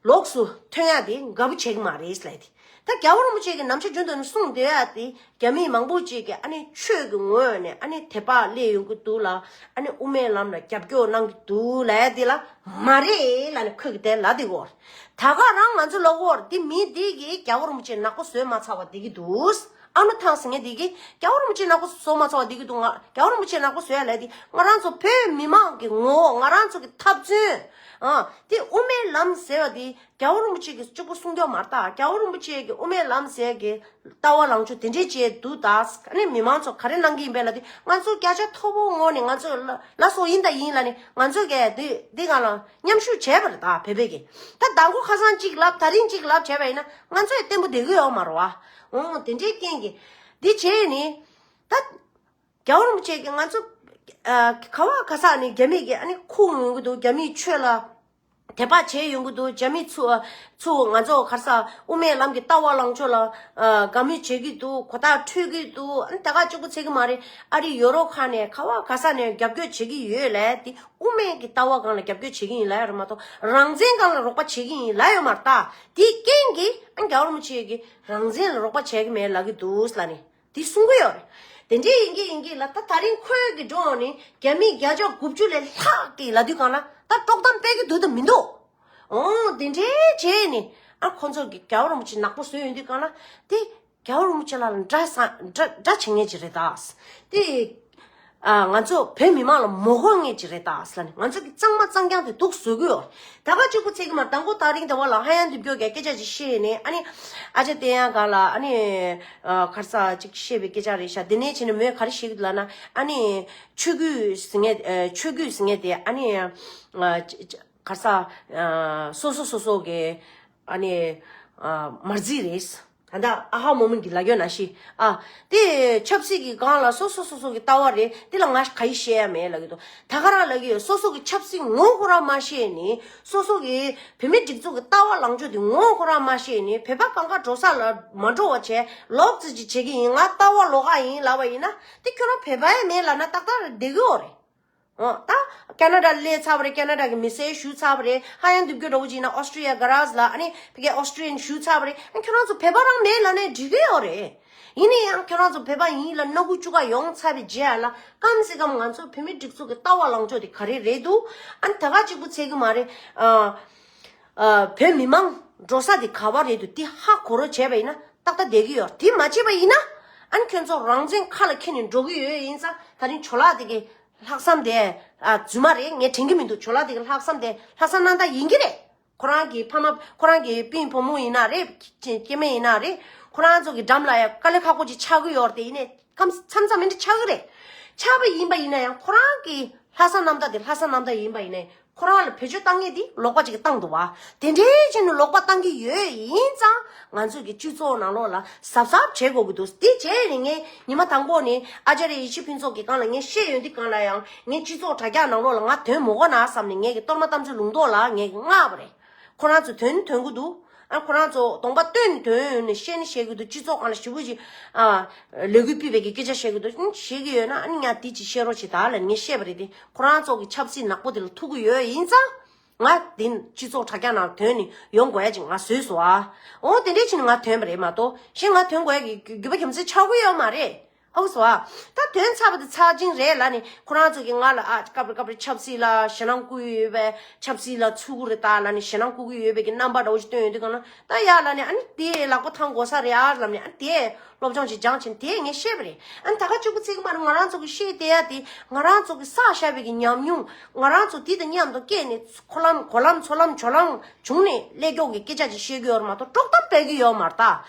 ལོགས་སུ་ཐོན་ཡ་དེ་དགའ་པོ་བྱེད་ཀྱི་མ་རེད་ལབ་དེ། ད་རྒྱལ་བ་རིན་པོ་ཆེ་གིས་ནམ་ཞག་རྒྱུན་དུ་ནས་གསུངས་བསྡད་ཡ་དེ་རྒྱ་མི་མང་པོ་ཅིག་གིས་ཨ་ནི་ཆོས་ཀྱི་ངོས་ནས་ཨ་ནི་དད་པ་སླེབས་ཡོང་གི་འདུག་ལ་ཨ་ནི་དབུ་མའི་ལམ་ལ་རྒྱབ་སྐྱོར་གནང་གི་འདུག་ལབ་ཡ་དེ་ལ་མ་རེད་ལབ་ནས་ཁོས་གི་དེ་ལབ་བསྡད་ཡོད་རེད། ད་ག་རང་ང་ཚོ་ལབ་ཡོད་རེད། དེ་མི་དེ་གིས་རྒྱལ་བ་རིན་པོ་ཆེ་ནག་པོ་བཟོས་མ་ཚར་བ་བསྡད་ཀྱི་འདུག་ཨ་ནུ་ཐང་ཟེར་མཁན་དེ་གིས་རྒྱལ་བ་རིན་པོ་ཆེ་ནག་པོ་བཟོས་མ་ཚར་བ་བསྡད་ཀྱི་འདུག་ང་རྒྱལ་བ་རིན་པོ་ཆེ་ནག་པོ་བཟོ་ཡ་ལབ་དེ་ང་རང་ཚོ་བོད་མི་མང་གི་ངོ་བོ་ང་རང་ཚོ་གི་འཐབ་རྩོད་ཨ་དེ་དབུ་མའི་ལམ་ཟེར་བ་དེ། རྒྱལ་བ་རིན་པོ་ཆེ་གིས་གཅིག་པུ་གསུང་རྒྱུ་མ་རེད་ད། རྒྱལ་བ་རིན་པོ་ཆེ་གིས་དབུ་མའི་ལམ་ཟེར་གི་ལྟ་བ་ལངས་ཕྱོགས་དེ་འདྲས་བྱས་འདུག་ད། ཨ་ནི་མི་མང་ཚོ་ག་རེ་གནང་གི་ཡིན་པས་ལབ་དུས། ང་ཚོ་བརྒྱ་ཆ་མཐོ་པོ་ངོས་ནས་ང་ཚོ་ལ་ལ་སོགས་ཡིན་ད་ཡིན་ལབ་ནས། ང་ཚོ་གས་འདི་འདི་སྒང་ལ་མཉམ་ཞུགས་བྱས་པ་རེད་ད། བོད་པས་གི་ད་མདང་དགོང་ཁ་སང་གཅིག་ལབ། ད་རིང་གཅིག་ལབ་བྱས་པ་ཡིན་ན། ང་ཚོ་ཡང་བརྟན་པོ་བསྡད་གི་ཡོད་མ་རེད་བ། འོང་། དེ་འདྲའི་རྐྱེན་གྱིས་འདི་བྱས་ནས། ད་རྒྱལ་བ་རིན་པོ་ཆེ་གིས་ང་ཚོ་ཨ་ག་བ་ག་ས་ནས་རྒྱ་མི་གིས་ཨ་ནི་ཁུངས་ཡོང་གི་འདུག་རྒྱ་མིའི་ཆོས་ལ་དད་པ་བྱས་ཡོང་གི་འདུག་རྒྱ་མི་ཚོ་ཚོ་ང་ཚོ་ག་རེ་ཟ། དབུ་མའི་ལམ་གྱི་ལྟ་བ་ལངས་ཕྱོགས་ལ་ཨ་དགའ་མོས་བྱེད་ཀྱི་འདུག་གོ་རྟོགས་འཕྲོད་ཀྱི་འདུག་ཨ་ནི་ད་ག་གཅིག་པུ་ཚད་ཀྱི་མ་རེད། ཨ་རི་ཡོ་རོབ་ཁག་ནས་ག་བ་ག་ས་ནས་རྒྱབ་སྐྱོར་བྱེད་ཀྱི་ཡོད་ལབ་དེ། དབུ་མའི་གི་ལྟ་བ་སྒང་ལ་རྒྱབ་སྐྱོར་བྱེད་ཀྱི་ཡིན་ལབ་ཡོད་རེད་མ་གཏོགས། རང་བཙན་སྒང་ལ་རོགས་པ་བྱེད་ཀྱི་ཡིན་ལབ་ཡོད་མ་རེད་ད། དེའི་རྐྱེན་གྱིས་ཨ་རྒྱལ་བ་རིན་པོ་ཆེ་གིས་རང་བཙན་ལ་རོགས་པ་བྱེད་ཀྱི་མེད་ལབ་ཀྱི་འདུག་ལབ་ནས། དེ་གསུང་གི་ཡོད་རེད། དེ་འདྲའི་ཡིན་གྱི་ཡིན་གྱི་ལ། ད་ད་རིང་ཁོས་གི་འགྲོ་ནས་རྒྱ་མི་བརྒྱ་ཆ་དགུ་བཅུ་ལས་ལྷག་གི་ལབ་དུས་སྒང་ལ། ད་དཀྲོག་གཏམ་སྤེལ་གྱི་འདུག་དང་མི་འདུག་འོང་། དེ་འདྲའི་བྱས་ནས་ཨ་ཁོ་ཚོ་གི་རྒྱལ་བ་རིན་པོ་ཆེ་ནག་པོ་བཟོས་ཡོང་དུས་སྒང་ལ། དེ་རྒྱལ་བ་རིན་པོ་ཆེ་ལ་ལ་འདྲ་ས་འདྲ་འདྲ་བྱེད་མཁན་ཅིག་རེད་ད། དེ་ཨ་ང་ཚོ་བོད་མི་མང་ལ་མོ་གོ་མཁན་ཅིག་རེད་ད་ཟེར་ནས། ང་ཚོ་གི་གཙང་མ་གཙང་རྐྱང་དེ་སྡུག་བཟོ་གི་ཡོད། ད་ག་གཅིག་པུ་ཚད་ཀྱི་མ། དང་པོ་ད་རིང་དེ་བ་ལ་ཧ་ཡང་འདུག་རྒྱུ་གི་སྐད་ཆ་ཅིག་བཤད་ནས། ཨ་ནི་ཨ་ཅག་བསྟན་ཡག་སྒང་ལ། ཨ་ནི་ཨ་ག་རེ་ཟ་ཅིག་བཤད་པའི་སྐད་ཆ་རེད་ཤག་དེ་ནས་བྱས་ནས་མོས་ག་རེ་བཤད་ཀྱི་འདུག་ལབ་ན། ཨ་ནི་ཆོས་བརྒྱུད་ཟེར་མཁན་ཨ་ཆོས་བརྒྱུད་ཟེར་མཁན་དེ། ཨ་ནི་ཨ་ཅི་ཅི་ག་རེ་ཟ། ཨ་སོ་སོ་སོ་སོ་གི་ཨ་ནི་ཨ་མ་རྩིས་རེད། ད་ལྟ་ཨ་ཧ་མོ་མོ་གི་ལབ་ཡོད་ན་ཤི། ཨ་དེ་ཆབ་སྲིད་ཀྱི་སྒང་ལ་སོ་སོ་སོ་སོ་གི་ལྟ་བ་རེད། དེ་ལ་ང་ག་ཡེ་བཤད་ཡ་མེད་ལབ་ཀྱི་འདུག་ད་ག་རང་ལབ་ཀྱི་ཡོད། སོ་སོ་གི་ཆབ་སྲིད་ངོ་ཁོ་རང་མ་ཤེས་ནས། སོ་སོ་གི་བོད་མི་སྒྲིག་འཛུགས་ཀྱི་ལྟ་བ་ལངས་ཕྱོགས་དེ་ངོ་ཁོ་རང་མ་ཤེས་ནས། བོད་པ་གང་ག་འགྲོ་ས་ལ་མ་འགྲོ་བ་བྱས། ལོག་ཙི་ཅིག་བྱེད་ཀྱི་ཡིན། ང་ལྟ་བ་ལོགས་ཀ་ཡིན་ལབ་པ་ཡིན་ན། དེ་ཁྱོད་རང་བོད་པ་ཡང་མེད་ལབ་ན་ཏག་ཏག་རེད། བསྡད་ཀྱི་ཡོད་རེད། འོ། ད་ཁེ་ན་ཌ་སླེབས་ཚར་བ་རེད། ཁེ་ན་ཌ་གི་མི་སེར་ཞུགས་ཚར་བ་རེད། ཧ་ཡང་འདུག་རྒྱུ་འདྲ་བོ་ཅིག་ཡིན་ན་ཨོ་སི་ཊྲེ་ལི་ཡ་ག་ར་ལ། ཨ་ནི་ཕ་གི་ཨོ་སི་ཊྲེ་ལི་ཡན་ཞུགས་ཚར་བ་རེད། ཨ་ཁྱོད་རང་ཚོ་བོད་པ་རང་མེད་ལབ་ནས་འགྲིག་གི་ཡོད་རེད། ཡིན་ན་ཡང་ཁྱོད་རང་ཚོ་བོད་པ་ཡིན་ལབ་སྣ་ཁུག་བཅུག་ག་ཡོང་ཚར་བའི་རྗེས་ལ། གམ་སེ་གམ་ང་ཚོ་བོད་མི་སྒྲིག་འཛུགས་ཀྱི་ལྟ་བ་ལངས་ཕྱོགས་དེ་ག་རེ་རེད་འདུག་ཨ་ནི་ད་ག་གཅིག་པུ་ཚད་ཀྱི་མ་རེད། ཨ། ཨ། བོད་མི་མང་འགྲོ་ས་དེ་ག་བ་རེད་འདུག་དེ་ཧ་གོ་རོགས་བྱས་པ་ཡིན་ན་ཏག་ཏག་བསྡད་ཀྱི་ཡོད། དེ་མ་བྱས་པ་ཡིན་ན། ཨ་ནི་ཁྱོད་ཚོ་རང་བཙན་ཁ་ལ་འཁྱེར་ནས་འགྲོ་གི་ཡོད། ཡིན་ཙང་ད་རིང་ཇོ་ལགས་དེ་གི་ལྷག་བསམ་དེ། ཨ། རྫུན་མ་རེད། ངས་དྲན་གྱི་མི་འདུག་ཇོ་ལགས་དེ་གི་ལྷག་བསམ་དེ་ལྷག་བསམ་རྣམ་དག་ཡིན་གྱི་རེད། ཁོ་རང་གི་ཕ་མ། ཁོ་རང་གི་སྤུན་བུ་མོ་ཡིན་ན་རེད། སྐྱེ་སྐྱེ་དམན་ཡིན་ན་རེད། ཁོ་རང་ཚོ་གི་འགྲམ་ལ་ཡང་དཀའ་ལས་ཁག་པོ་ཅིག་ཆགས་ཀྱི་ཡོད་རེད། དེ་ཡིན་ནའི་ཁམས་མཚམས་མཚམས་མི་འདྲ་ཆགས་ཀྱི་རེད། ཆགས་པ་ཡིན་པ་ཡིན་ན་ཡང་ཁོ་རང་གི་ལྷག་བསམ་རྣམ་དག་དེ་ལྷག་བསམ་རྣམ་དག་ཡིན་པ་ཡིན་ནའི། ཁོ་རང་ལ་བེད་སྤྱོད་བཏང་མཁན་དེ་ལོག་པ་ཅིག་གིས་བཏང་འདུག་བ། དེ་འདྲའི་བྱས་ནས་ལོག་པ་བཏང་གི་ཡོད། ཡིན་ཙང་ང་ཚོས་ཀྱི་སྤྱི་ཚོགས་ནང་ལོགས་ལ་གཟབ་གཟབ་བྱེད་དགོས་ཀྱི་འདུག་དེ་བྱས་ནས་ངས་ཉི་མ་དང་པོ་ནས་ཨ་ཅཱརྱ་ཡེ་ཤེས་ཕུན་ཚོགས་ཀྱི་སྒང་ལ་ངས་བཤད་ཡོང་དུས་སྒང་ལ་ཡང་། ངས་སྤྱི་ཚོགས་དྲ་རྒྱ་ནང་ལོགས་ལ་ང་ཐོན་མི་དགོས་ན་བསམ་ནས། ངས་ཀྱི་གཏོར་མ་དམ་ཚིག་ལུང་རྟོགས་ལ་ངས་ཀྱི་མངགས་པ་རེད། ཁོ་རང་ཚོ་ཐོན་ཐོན་གྱི་འདུག་ཨ་ཁོ་རང་ཚོ་གདོང་པ་སྟོན་ནས་ཐོན་ནས་བཤད་ནི་བཤད་ཀྱི་འདུག་སྤྱི་ཚོགས་སྒང་ལ་ཞེ་པོ་ཅིག་ཨ་ལས་འགུལ་སྤེལ་བའི་གི་སྐད་ཆ་བཤད་ཀྱི་འདུག་ཨ་བཤད་ཀྱི་ཡོད་ན་ཨ་ནི་ང་འདི་ཅིག་བཤད་རོགས་བྱེད་ད་ལབ་ནས་ངས་བཤད་པ་རེད་དེ། ཁོ་རང་ཚོ་གི་ཆབ་སྲིད་ནག་པོ་དེ་ལ་ཐུག་གི་ཡོད། ཡིན་ཙང་ང་དེ་སྤྱི་ཚོགས་དྲ་རྒྱ་ནང་ཐོན་ནས་ཡོང་དགོས་ཡ་ཅིག་ང་བཟོས་སོང་ཨ། འོ་དེ་འདྲས་བྱས་ནས་ང་ཐོན་པ་རེད་མ་གཏོགས། གཞན་ང་ཐོན་དགོས་ཡ་གི་རྒྱུ་རྒྱུ་བ་རྒྱུ་མཚན་ཆགས་ཀྱི་ཡོད་མ་རེད། ཨོ་སོ་ཨ། ད་ཐོན་ཚར་བ་དེ་ཚར་གྱི་རེད་ལབ་ནས། ཁོ་རང་ཚོ་གིས་ང་ལ་ཨ་སྐབས་རེ་སྐབས་རེ་ཆབ་སྲིད་ལ་ཞེད་སྣང་བསྐུལ་ཡོད་པས། ཆབ་སྲིད་ལ་ཚུར་རེ་ལྟ་ལབ་ནས་ཞེད་སྣང་བསྐུལ་གྱི་ཡོད་པའི་གི་རྣམ་པ་འདྲ་བོ་ཞིག་སྟོན་ཡོང་དུས་སྒང་ལ། ད་ཡ་ལབ་ནས། ཨ་ནི་དེ་ལག་པ་འཐང་དགོས་ས་རེད་ཨ་ལབ་ནས། ཨ་ནི་དེ་སློབ་སྦྱོང་ཞིག་སྦྱངས་བྱས་ནས་དེ་ངས་བཤད་པ་རེད། ཨ་ནི་ད་ག་གཅིག་པུ་ཚིག་གི་མ་རེད། ང་རང་ཚོ་གི་བཤད་བསྡད་ཡ་དེ་ང་རང་ཚོ་གི་བསགས་བཞག་པའི་གི་ཉམས་མྱོང་ང་རང་ཚོ་དེ་དང་མཉམ་དུ་སྐྱེས་ནས། འཁོར་ལམ་འཁོར་ལམ་ཚོགས་ལམ་ཇོ་ལམ་བྱུང་ནས་སླེབས་ཀྱོག་གི་སྐད་ཆ་ཅིག་བཤད་ཀྱི་ཡོད་རེད་མ་གཏོགས། དཀྲོག་གཏམ་སྤེལ་གྱི་ཡོད་མ་རེད་ད།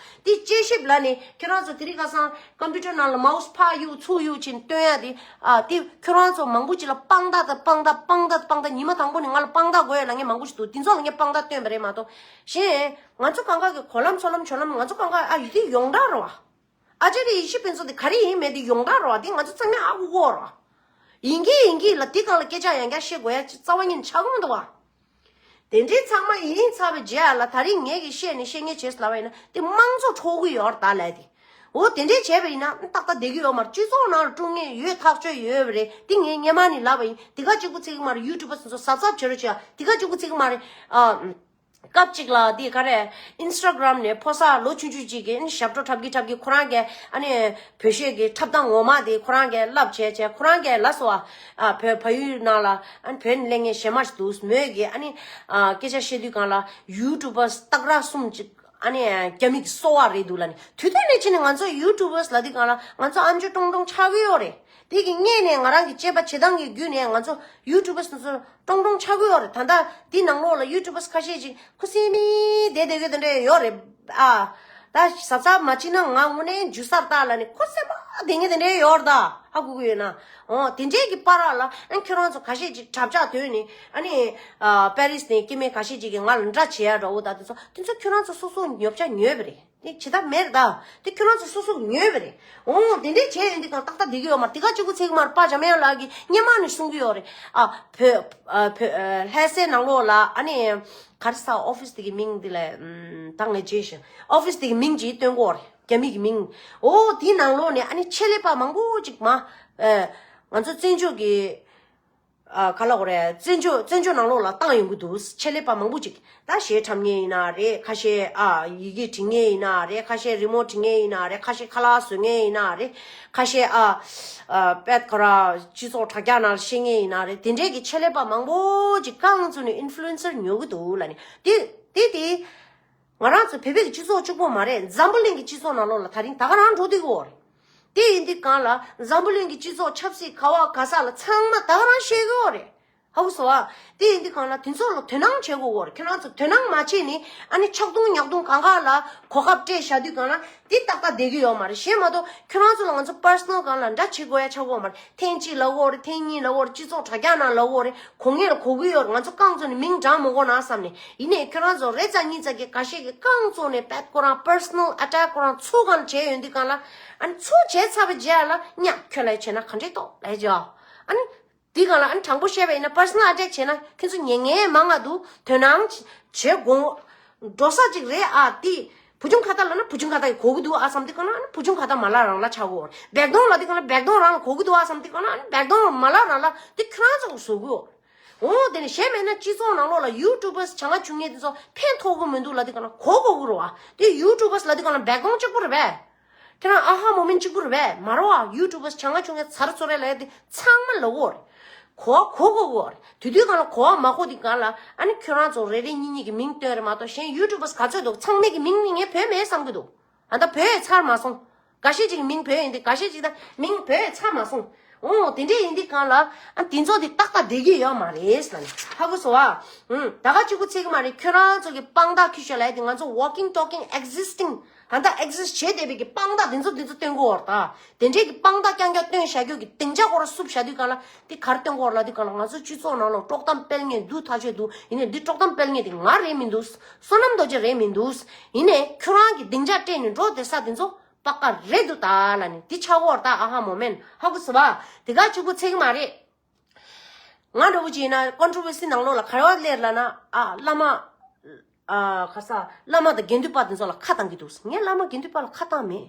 དེ་དཔྱད་ཞིབ་ལབ་ནས་ཁྱེད་རང་ཚོ་དེ་རིང་ཁ་སང་ཀམ་པུ་ཊར་ནང་ལ་མའོ་སི་ཕར་གཡུག་ཚུར་གཡུག་བྱས་ནས་སྟོན་ཡ་དེ། ཨ་དེ་ཁྱེད་རང་ཚོ་མང་པོ་ཅིག་ལ་དཔང་རྟགས་དང་དཔང་རྟགས་དཔང་རྟགས་དཔང་རྟགས། ཉི་མ་དང་པོ་ནས་ང་ལ་དཔང་རྟགས་དགོས་ཡ་ལབ་མཁན་མང་པོ་ཞིག་འདུག་དེ་ཚོ་ལ་ངས་དཔང་རྟགས་སྟོན་པ་རེད་མ་གཏོགས། གཞན་ང་ཚོ་གང་ག་གི་འཁོར་ལམ་ཚོགས་ལམ་ཇོ་ལམ། ང་ཚོ་གང་ག་ཨ་ཡི་དེ་ཡོངས་གྲགས་རེད་བ། ཨ་ཅཱརྱ་ཡེ་ཤེས་ཕུན་ཚོགས་དེ་ག་རེ་ཡིན་མིན་དེ་ཡོངས་གྲགས་རེད་བ། དེ་ང་ཚོ་ཚང་མས་ཧ་གོ་གི་ཡོད་རེད་བ། ཡིན་གྱི་ཡིན་གྱི་ལ་དེ་སྒང་ལ་སྐད་ཆ་ཡང་བསྐྱར་བཤད་དགོས་ཡ་རྩ་བ་ཉིད་ཆགས་ཀྱི་མི་འདུག་བ། དེ་འདྲའི་ཚང་མ་ཡིན་ཚར་བའི་རྗེས་ལ་ད་རིང་ངས་ཀྱིས་བཤད་ནས་བཤད་མཁན་བྱས་ལབ་པ་ཡིན་ན་དེ་དམངས་གཙོ་འཕྲོག་གི་ཡོད་རེད་ད་ལབ་དེ། འོ་དེ་འདྲས་བྱས་པ་ཡིན་ན་ཏག་ཏག་བསྡད་ཀྱི་ཡོད་མ་རེད། སྤྱི་ཚོགས་ནང་ལ་དཀྲུག་མཁན་ཡོད། ཐག་ཆོད་ཡོད་པ་རེད། དེ་ངས་སྔོན་མ་ནས་ལབ་པ་ཡིན། དེ་ག་གཅིག་པུ་ཚིག་གི་མ་རེད། ཡུ་ཊུབ་པ་སོ་སོ་གཟབ་གཟབ་བྱེད་རོགས་བྱེད་ཨ། དེ་ག་གཅིག་པུ་ཚིག་གི་མ་རེད་ཨ། སྐབས་གཅིག་ལ་དེ་ག་རེ། ཨིན་སི་ཊ་གྷི་རམ་ནས་ཕོ་གསར་ལོ་ཆུང་ཆུང་གཅིག་གིས་ཨ་ནི་ཞབས་བྲོ་འཁྲབ་ཀྱི་འཁྲབ་ཀྱི། ཁོ་རང་གིས་ཨ་ནི་བོད་གཞས་ཀྱི་འཁྲབ་སྟངས་ངོ་མ་དེ་ཁོ་རང་གིས་བསླབ་བྱས་བྱས། ཁོ་རང་གིས་ལབ་སོང་ཨ། ཨ་བོད་ཕ་ཡུལ་ནང་ལ་ཨ་ནི་བོད་ནས་སླེབས་མཁན་གཞས་མ་ཞིག་འདུག་མོས་ཀྱིས་ཨ་ནི་ཨ་སྐད་ཆ་བཤད་དུས་སྒང་ལ་ཡུ་ཊུབ་པ་སྟག་ར་གསུམ་ཅིག་ཨ་ནི་རྒྱ་མི་གི་གསོ་བ་རེད་འདུག་ལབ་ནས། དུས་ཐོག་ནས་ཕྱིན་ནས་ང་ཚོ་ཡུ་ཊུབ་པར་ལབ་དུས་སྒང་ལ་ང་ཚོ་ཨམ་ཅོག་ཀྲོང་ཀྲོང་ཆགས་ཀྱི་ཡོད་རེད། དེ་གི་སྔོན་ནས་ང་རང་གི་དཔྱད་པ་བྱེད་སྟངས་ཀྱི་བརྒྱུད་ནས་ང་ཚོ་ཡུ་ཊུབ་པར་ཚོ་ཀྲོང་ཀྲོང་ཆགས་ཀྱི་ཡོད་རེད། ད་ལྟ་འདི་ནང་ལོགས་ལ་ཡུ་ཊུབ་པར་ཁ་ཤས་ཅིག་ཁུ་སིམ་མེ་བསྡད་བསྡད་ཀྱི་དེ་འདྲ་ཡོད་རེད། ཨ། ད་གཟབ་གཟབ་མ་བྱས་ན་ང་དངོས་གནས་འཇུ་སར་བཏགས་ལབ་ནས་ཁུ་སིམ་པོ་བསྡད་མཁན་དེ་འདྲ་ཡོད་རེད། ད་ཧ་གོ་གི་ཡོད་ན། འོ་དེ་འདྲའི་གི་བར་ལ་ཨ་ཁྱོད་རང་ཚོ་ཁ་ཤས་ཅིག་གྲབས་ཆག་ཐོན་ནས། ཨ་ནི་ཨ་པེ་རིས་ནས་སྐྱེ་དམན་ཁ་ཤས་ཅིག་གིས་ང་ལ་འདྲ་བྱེད་ཡ་འདྲ་བོ། ད་དེ་ཚོ་དེ་ཚོ་ཁྱོད་རང་ཚོ་སོ་སོ་ཉོབ་ཆ་ཉོས་པ་རེད། དེ་བྱེད་ཐབས་མེད་རེད། ད་དེ་ཁྱོད་རང་ཚོ་སོ་སོ་ཉོས་པ་རེད། འོ་དེ་འདྲས་བྱས་ཡོང་དུས་གང་ཏག་ཏག་བསྡད་ཀྱི་ཡོད་མ་རེད། དེ་ག་གཅིག་པུ་ཚིག་མར་པ་འཇམ་དབྱངས་ལགས་ཀྱིས་སྔོན་མ་ནས་གསུང་གི་ཡོད་རེད། ཨ་བོད་ཨ་བོད་ཨ་ལྷ་སའི་ནང་ལོགས་ལ་ཨ་ནི་ག་རེ་ཟ། ཨོ་ཕིས་དེ་གི་མིང་དེ་ལ་ཨམ་ད་ངས་བརྗེད་ཤག་ཨོ་ཕིས་དེ་གི་མིང་ཅིག་སྟོན་གྱི་ཡོད་རེད། རྒྱ་མི་གི་མིང་། འོ་དེའི་ནང་ལོགས་ནས་ཨ་ནི་ཆེད་ལས་པ་མང་པོ་ཅིག་མ་ཨ་ང་ཚོ་བཙན་བྱོལ་གི་ཨ་ག་ལབ་དགོས་རེད། བཙན་བྱོལ་བཙན་བྱོལ་ནང་ལོགས་ལ་བཏང་ཡོང་གི་འདུག་ཆེད་ལས་པ་མང་པོ་ཅིག་ད་གཞས་འཁྲབ་མཁན་ཡིན་ན་རེད། ཁ་ཤས་ཨ་ཡི་གེ་འབྲི་མཁན་ཡིན་ན་རེད། ཁ་ཤས་རི་མོ་འབྲི་མཁན་ཡིན་ན་རེད། ཁ་ཤས་ཁ་ལག་བཟོ་མཁན་ཡིན་ན་རེད། ཁ་ཤས་ཨ་ཨ་པད་ཁོ་ར་སྤྱི་ཚོགས་དྲ་རྒྱ་ནང་བཤད་མཁན་ཡིན་ན་རེད། དེ་འདྲས་ཀྱི་ཆེད་ལས་པ་མང་པོ་ཅིག་རྐང་བཙུགས་ནས་ཨིན་ཕུ་ལུ་ཨེན་སར་ཉོ་གི་འདུག་ལབ་ནས། དེ་དེ་དེ་ང་རང་ཚོ་བོད་པའི་སྤྱི་ཚོགས་གཅིག་པོ་མ་རེད། འཛམ་བུ་གླིང་གི་སྤྱི་ཚོགས་ནང་ལོགས་ལ་ད་རིང་ད་ག་རང་འགྲོ་བསྡད་ཀྱི་ཡོད་རེད། དེ་ཡིན་དུས་གང་ལ་འཛམ་བུ་གླིང་གི་སྤྱི་ཚོགས་ཆབ་སྲིད་ག་བ་ག་ས་ལ་ཚང་མ་ད་ག་རང་ཤེས་ཀྱི་ཡོད་རེད། ཧ་གོ་སོང་ཨ། དེ་ཡིན་དུས་གང་ལ་དེ་ཚོ་ལ་དོ་སྣང་བྱེད་དགོས་ཀྱི་ཡོད་རེད། ཁྱོད་རང་ཚོ་དོ་སྣང་མ་བྱས་ནས་ཨ་ནི་ཆག་རྡུང་ཉག་རྡུང་གང་ག་ལ་གོ་སྐབས་སྤྲད་བཞག་དུས་གང་ལ་དེ་ཏག་ཏག་བསྡད་ཀྱི་ཡོད་མ་རེད། གཞན་མ་གཏོགས་ཁྱོད་རང་ཚོ་ལ་ང་ཚོ་པར་སོ་ནལ་གང་ལ་འདྲ་བྱེད་དགོས་ཡ་ཆགས་ཀྱི་ཡོད་མ་རེད། ཐེངས་གཅིག་ལབ་ཀྱི་ཡོད་རེད། ཐེངས་གཉིས་ལབ་ཀྱི་ཡོད་རེད། སྤྱི་ཚོགས་དྲ་རྒྱ་ནང་ལབ་ཀྱི་ཡོད་རེད། གོ་ངེས་ལ་གོ་གི་ཡོད་རེད། ང་ཚོ་རྐང་བཙུགས་ནས་མིང་བགྲང་མི་དགོས་ན་བསམ་ནས། ཡིན་ནའི་ཁྱོད་རང་ཚོ་རེ་ཙམ་གཉིས་ཙམ་གྱིས་འགའ་ཤས་ཀྱིས་རྐང་བཙུགས་ནས་པད་ཁོ་རང་པར་སོ་ནལ་ཨ་ཊེག་ཁོ་རང་ཚུར་གང་བྱས་ཡོང་དུས་གང་ལ་ཨ་ནི་ཚུར་བྱས་ཚར་བའི་རྗེས་ལ་ཉག་ཁྱོད་ལ་བྱས་ན་ག་འདྲས་གཏོགས་ལས་ཀྱི་ཨ་ནི། དེ་གང་ལ་ཨ་ནི་དྲང་པོ་བཤད་པ་ཡིན་ན་པར་སོ་ནལ་ཨ་ཊེག་བྱས་ན་ཁྱོད་ཚོ་ཉན་ངེས་མང་ང་འདུག་དོ་སྣང་བྱེད་དགོས་འགྲོ་ས་ཅིག་རེད་ཨ། དེ་བུ་ཆུང་ཁ་ཏ་ལབ་ན་བུ་ཆུང་ཁ་ཏ་གིས་གོ་གི་འདུག་ཨ་བསམ་དུས་གང་ལ་ཨ་ནི་བུ་ཆུང་ཁ་ཏ་མ་ལ་རང་ལ་ཆགས་ཀྱི་ཡོད་རེད། བེག་དོང་ལབ་དུས་གང་ལ་བེག་དོང་རང་ལ་གོ་གི་འདུག་ཨ་བསམ་དུས་གང་ལ་ཨ་ནི་བེག་དོང་མ་ལ་རང་ལ་དེ་ཁྱོད་རང་ཚོ་གིས་བཟོ་གི་ཡོད་རེད། འོ་དེ་ནས་གཞན་མེད་ན་སྤྱི་ཚོགས་ནང་ལོགས་ལ་ཡུ་ཊུབ་པར་བྱ་ང་ཆུང་ངེས་དེ་ཚོ་ཕན་ཐོགས་ཀྱི་མི་འདུག་ལབ་དུས་གང་ལ་གོ་གོ་གི་རེད་བ། དེ་ཡུ་ཊུབ་པར་ལབ་དུས་གང་ལ་བེག་དོང་གཅིག་པོ་རེད་པས། ཁྱེད་རང་ཨ་ཧ་མོ་མེན་གཅིག་པུ་རེད་པས། མ་རེད་བ། ཡུ་ཊུབ་པར་བྱ་ང་ཆུང་ངེས་ཚར་ཚོ་རེད་ལབ་ཡ་དེ་ཚང་མ་ལབ་ཀྱི་ཡོད་རེད། གོ་བ་གོ་གོ་གི་ཡོད་རེད། དེ་དུས་གང་ལ་གོ་བ་མ་གོ་དུས་གང་ལ་ཨ་ནི་ཁྱོད་རང་ཚོ་རེ་རེ་གཉིས་གཉིས་ཀྱི་མིང་བཏོན་རེད་མ་གཏོགས་གཞན་ཡུ་ཊུབ་པར་ག་ཚོད་འདུག་ཚང་མའི་གི་མིང་ནི་ངས་བོས་མེད་བསམ་གྱི་འདུག་ཨ་ད་བོས་ཚར་མ་སོང་། འགའ་ཤས་ཅིག་མིང་བོས་ཡིན་ཏེ་འགའ་ཤས་ཅིག་ད་མིང་བོས་ཚར་མ་སོང་། འོ་དེ་འདྲས་ཡིན་དུས་གང་ལ་ཨ་དེ་ཚོ་དེ་ཏག་ཏག་བསྡད་ཀྱི་ཡོད་མ་རེད་ལབ་ནས། ཧ་གོ་སོང་བ། ཨུམ། ད་ག་གཅིག་པུ་ཚིག་མ་རེད། ཁྱོད་རང་ཚོ་གི་དཔང་རྟགས་ཁྱི་ཤོད་ལབ་ཡ་དེ་ང་ཚོ་walking talking existing ད་ལྟ་ཨེག་ཛིསི་བྱེད་བསྡད་པའི་གི་དཔང་རྟགས་དེ་ཚོ་དེ་ཚོ་སྟོན་གོ་བར་ད། དེ་འདྲའི་གི་དཔང་རྟགས་རྐྱང་རྐྱང་སྟོན་བཞག་རྒྱུ་གི་སྡིངས་ཆ་སྐོར་བསུབ་བཞག་དུས་གང་ལ་དེ་ག་རེ་སྟོན་གོ་བར་ལབ་དུས་གང་ལ་ང་ཚོ་སྤྱི་ཚོགས་ནང་ལ་དཀྲོག་གཏམ་སྤེལ་མཁན་འདུག་ཐག་ཆོད་འདུག་ཡིན་ནའི་འདི་དཀྲོག་གཏམ་སྤེལ་མཁན་དེ་ང་རེད་མི་འདུག་བསོད་ནམས་རྡོ་རྗེ་རེད་མི་འདུག་ཡིན་ནའི་ཁྱོད་རང་གི་སྡིངས་ཆ་སྤྲད་ནས་འགྲོ་བསྡད་ས་དེ་ཚོ་པ་ཀ་རེད་འདུག་ད་ལབ་ནས་འདི་ཆགས་གོ་བར་ད། ཨ་ཧ་མོ་མེན། ཧ་གོ་སོང་བ། དེ་ག་གཅིག་པུ་ཚིག་མ་རེད། ང་འདྲ་བོ་ཅིག་ཡིན་ན་ཀོན་ཊོ་ཝར་སི་ནང་ལོགས་ལ་ག་རེ་བ་སླེབས་ལབ་ན། ཨ་བླ་མ། ཨ་ག་ས་བླ་མ་དང་དགེ་འདུན་པ་དེ་ཚོ་ལ་ཁ་བཏང་གི་འདུག་ངས་བླ་མ་དགེ་འདུན་པ་ལ་ཁ་བཏང་མེད།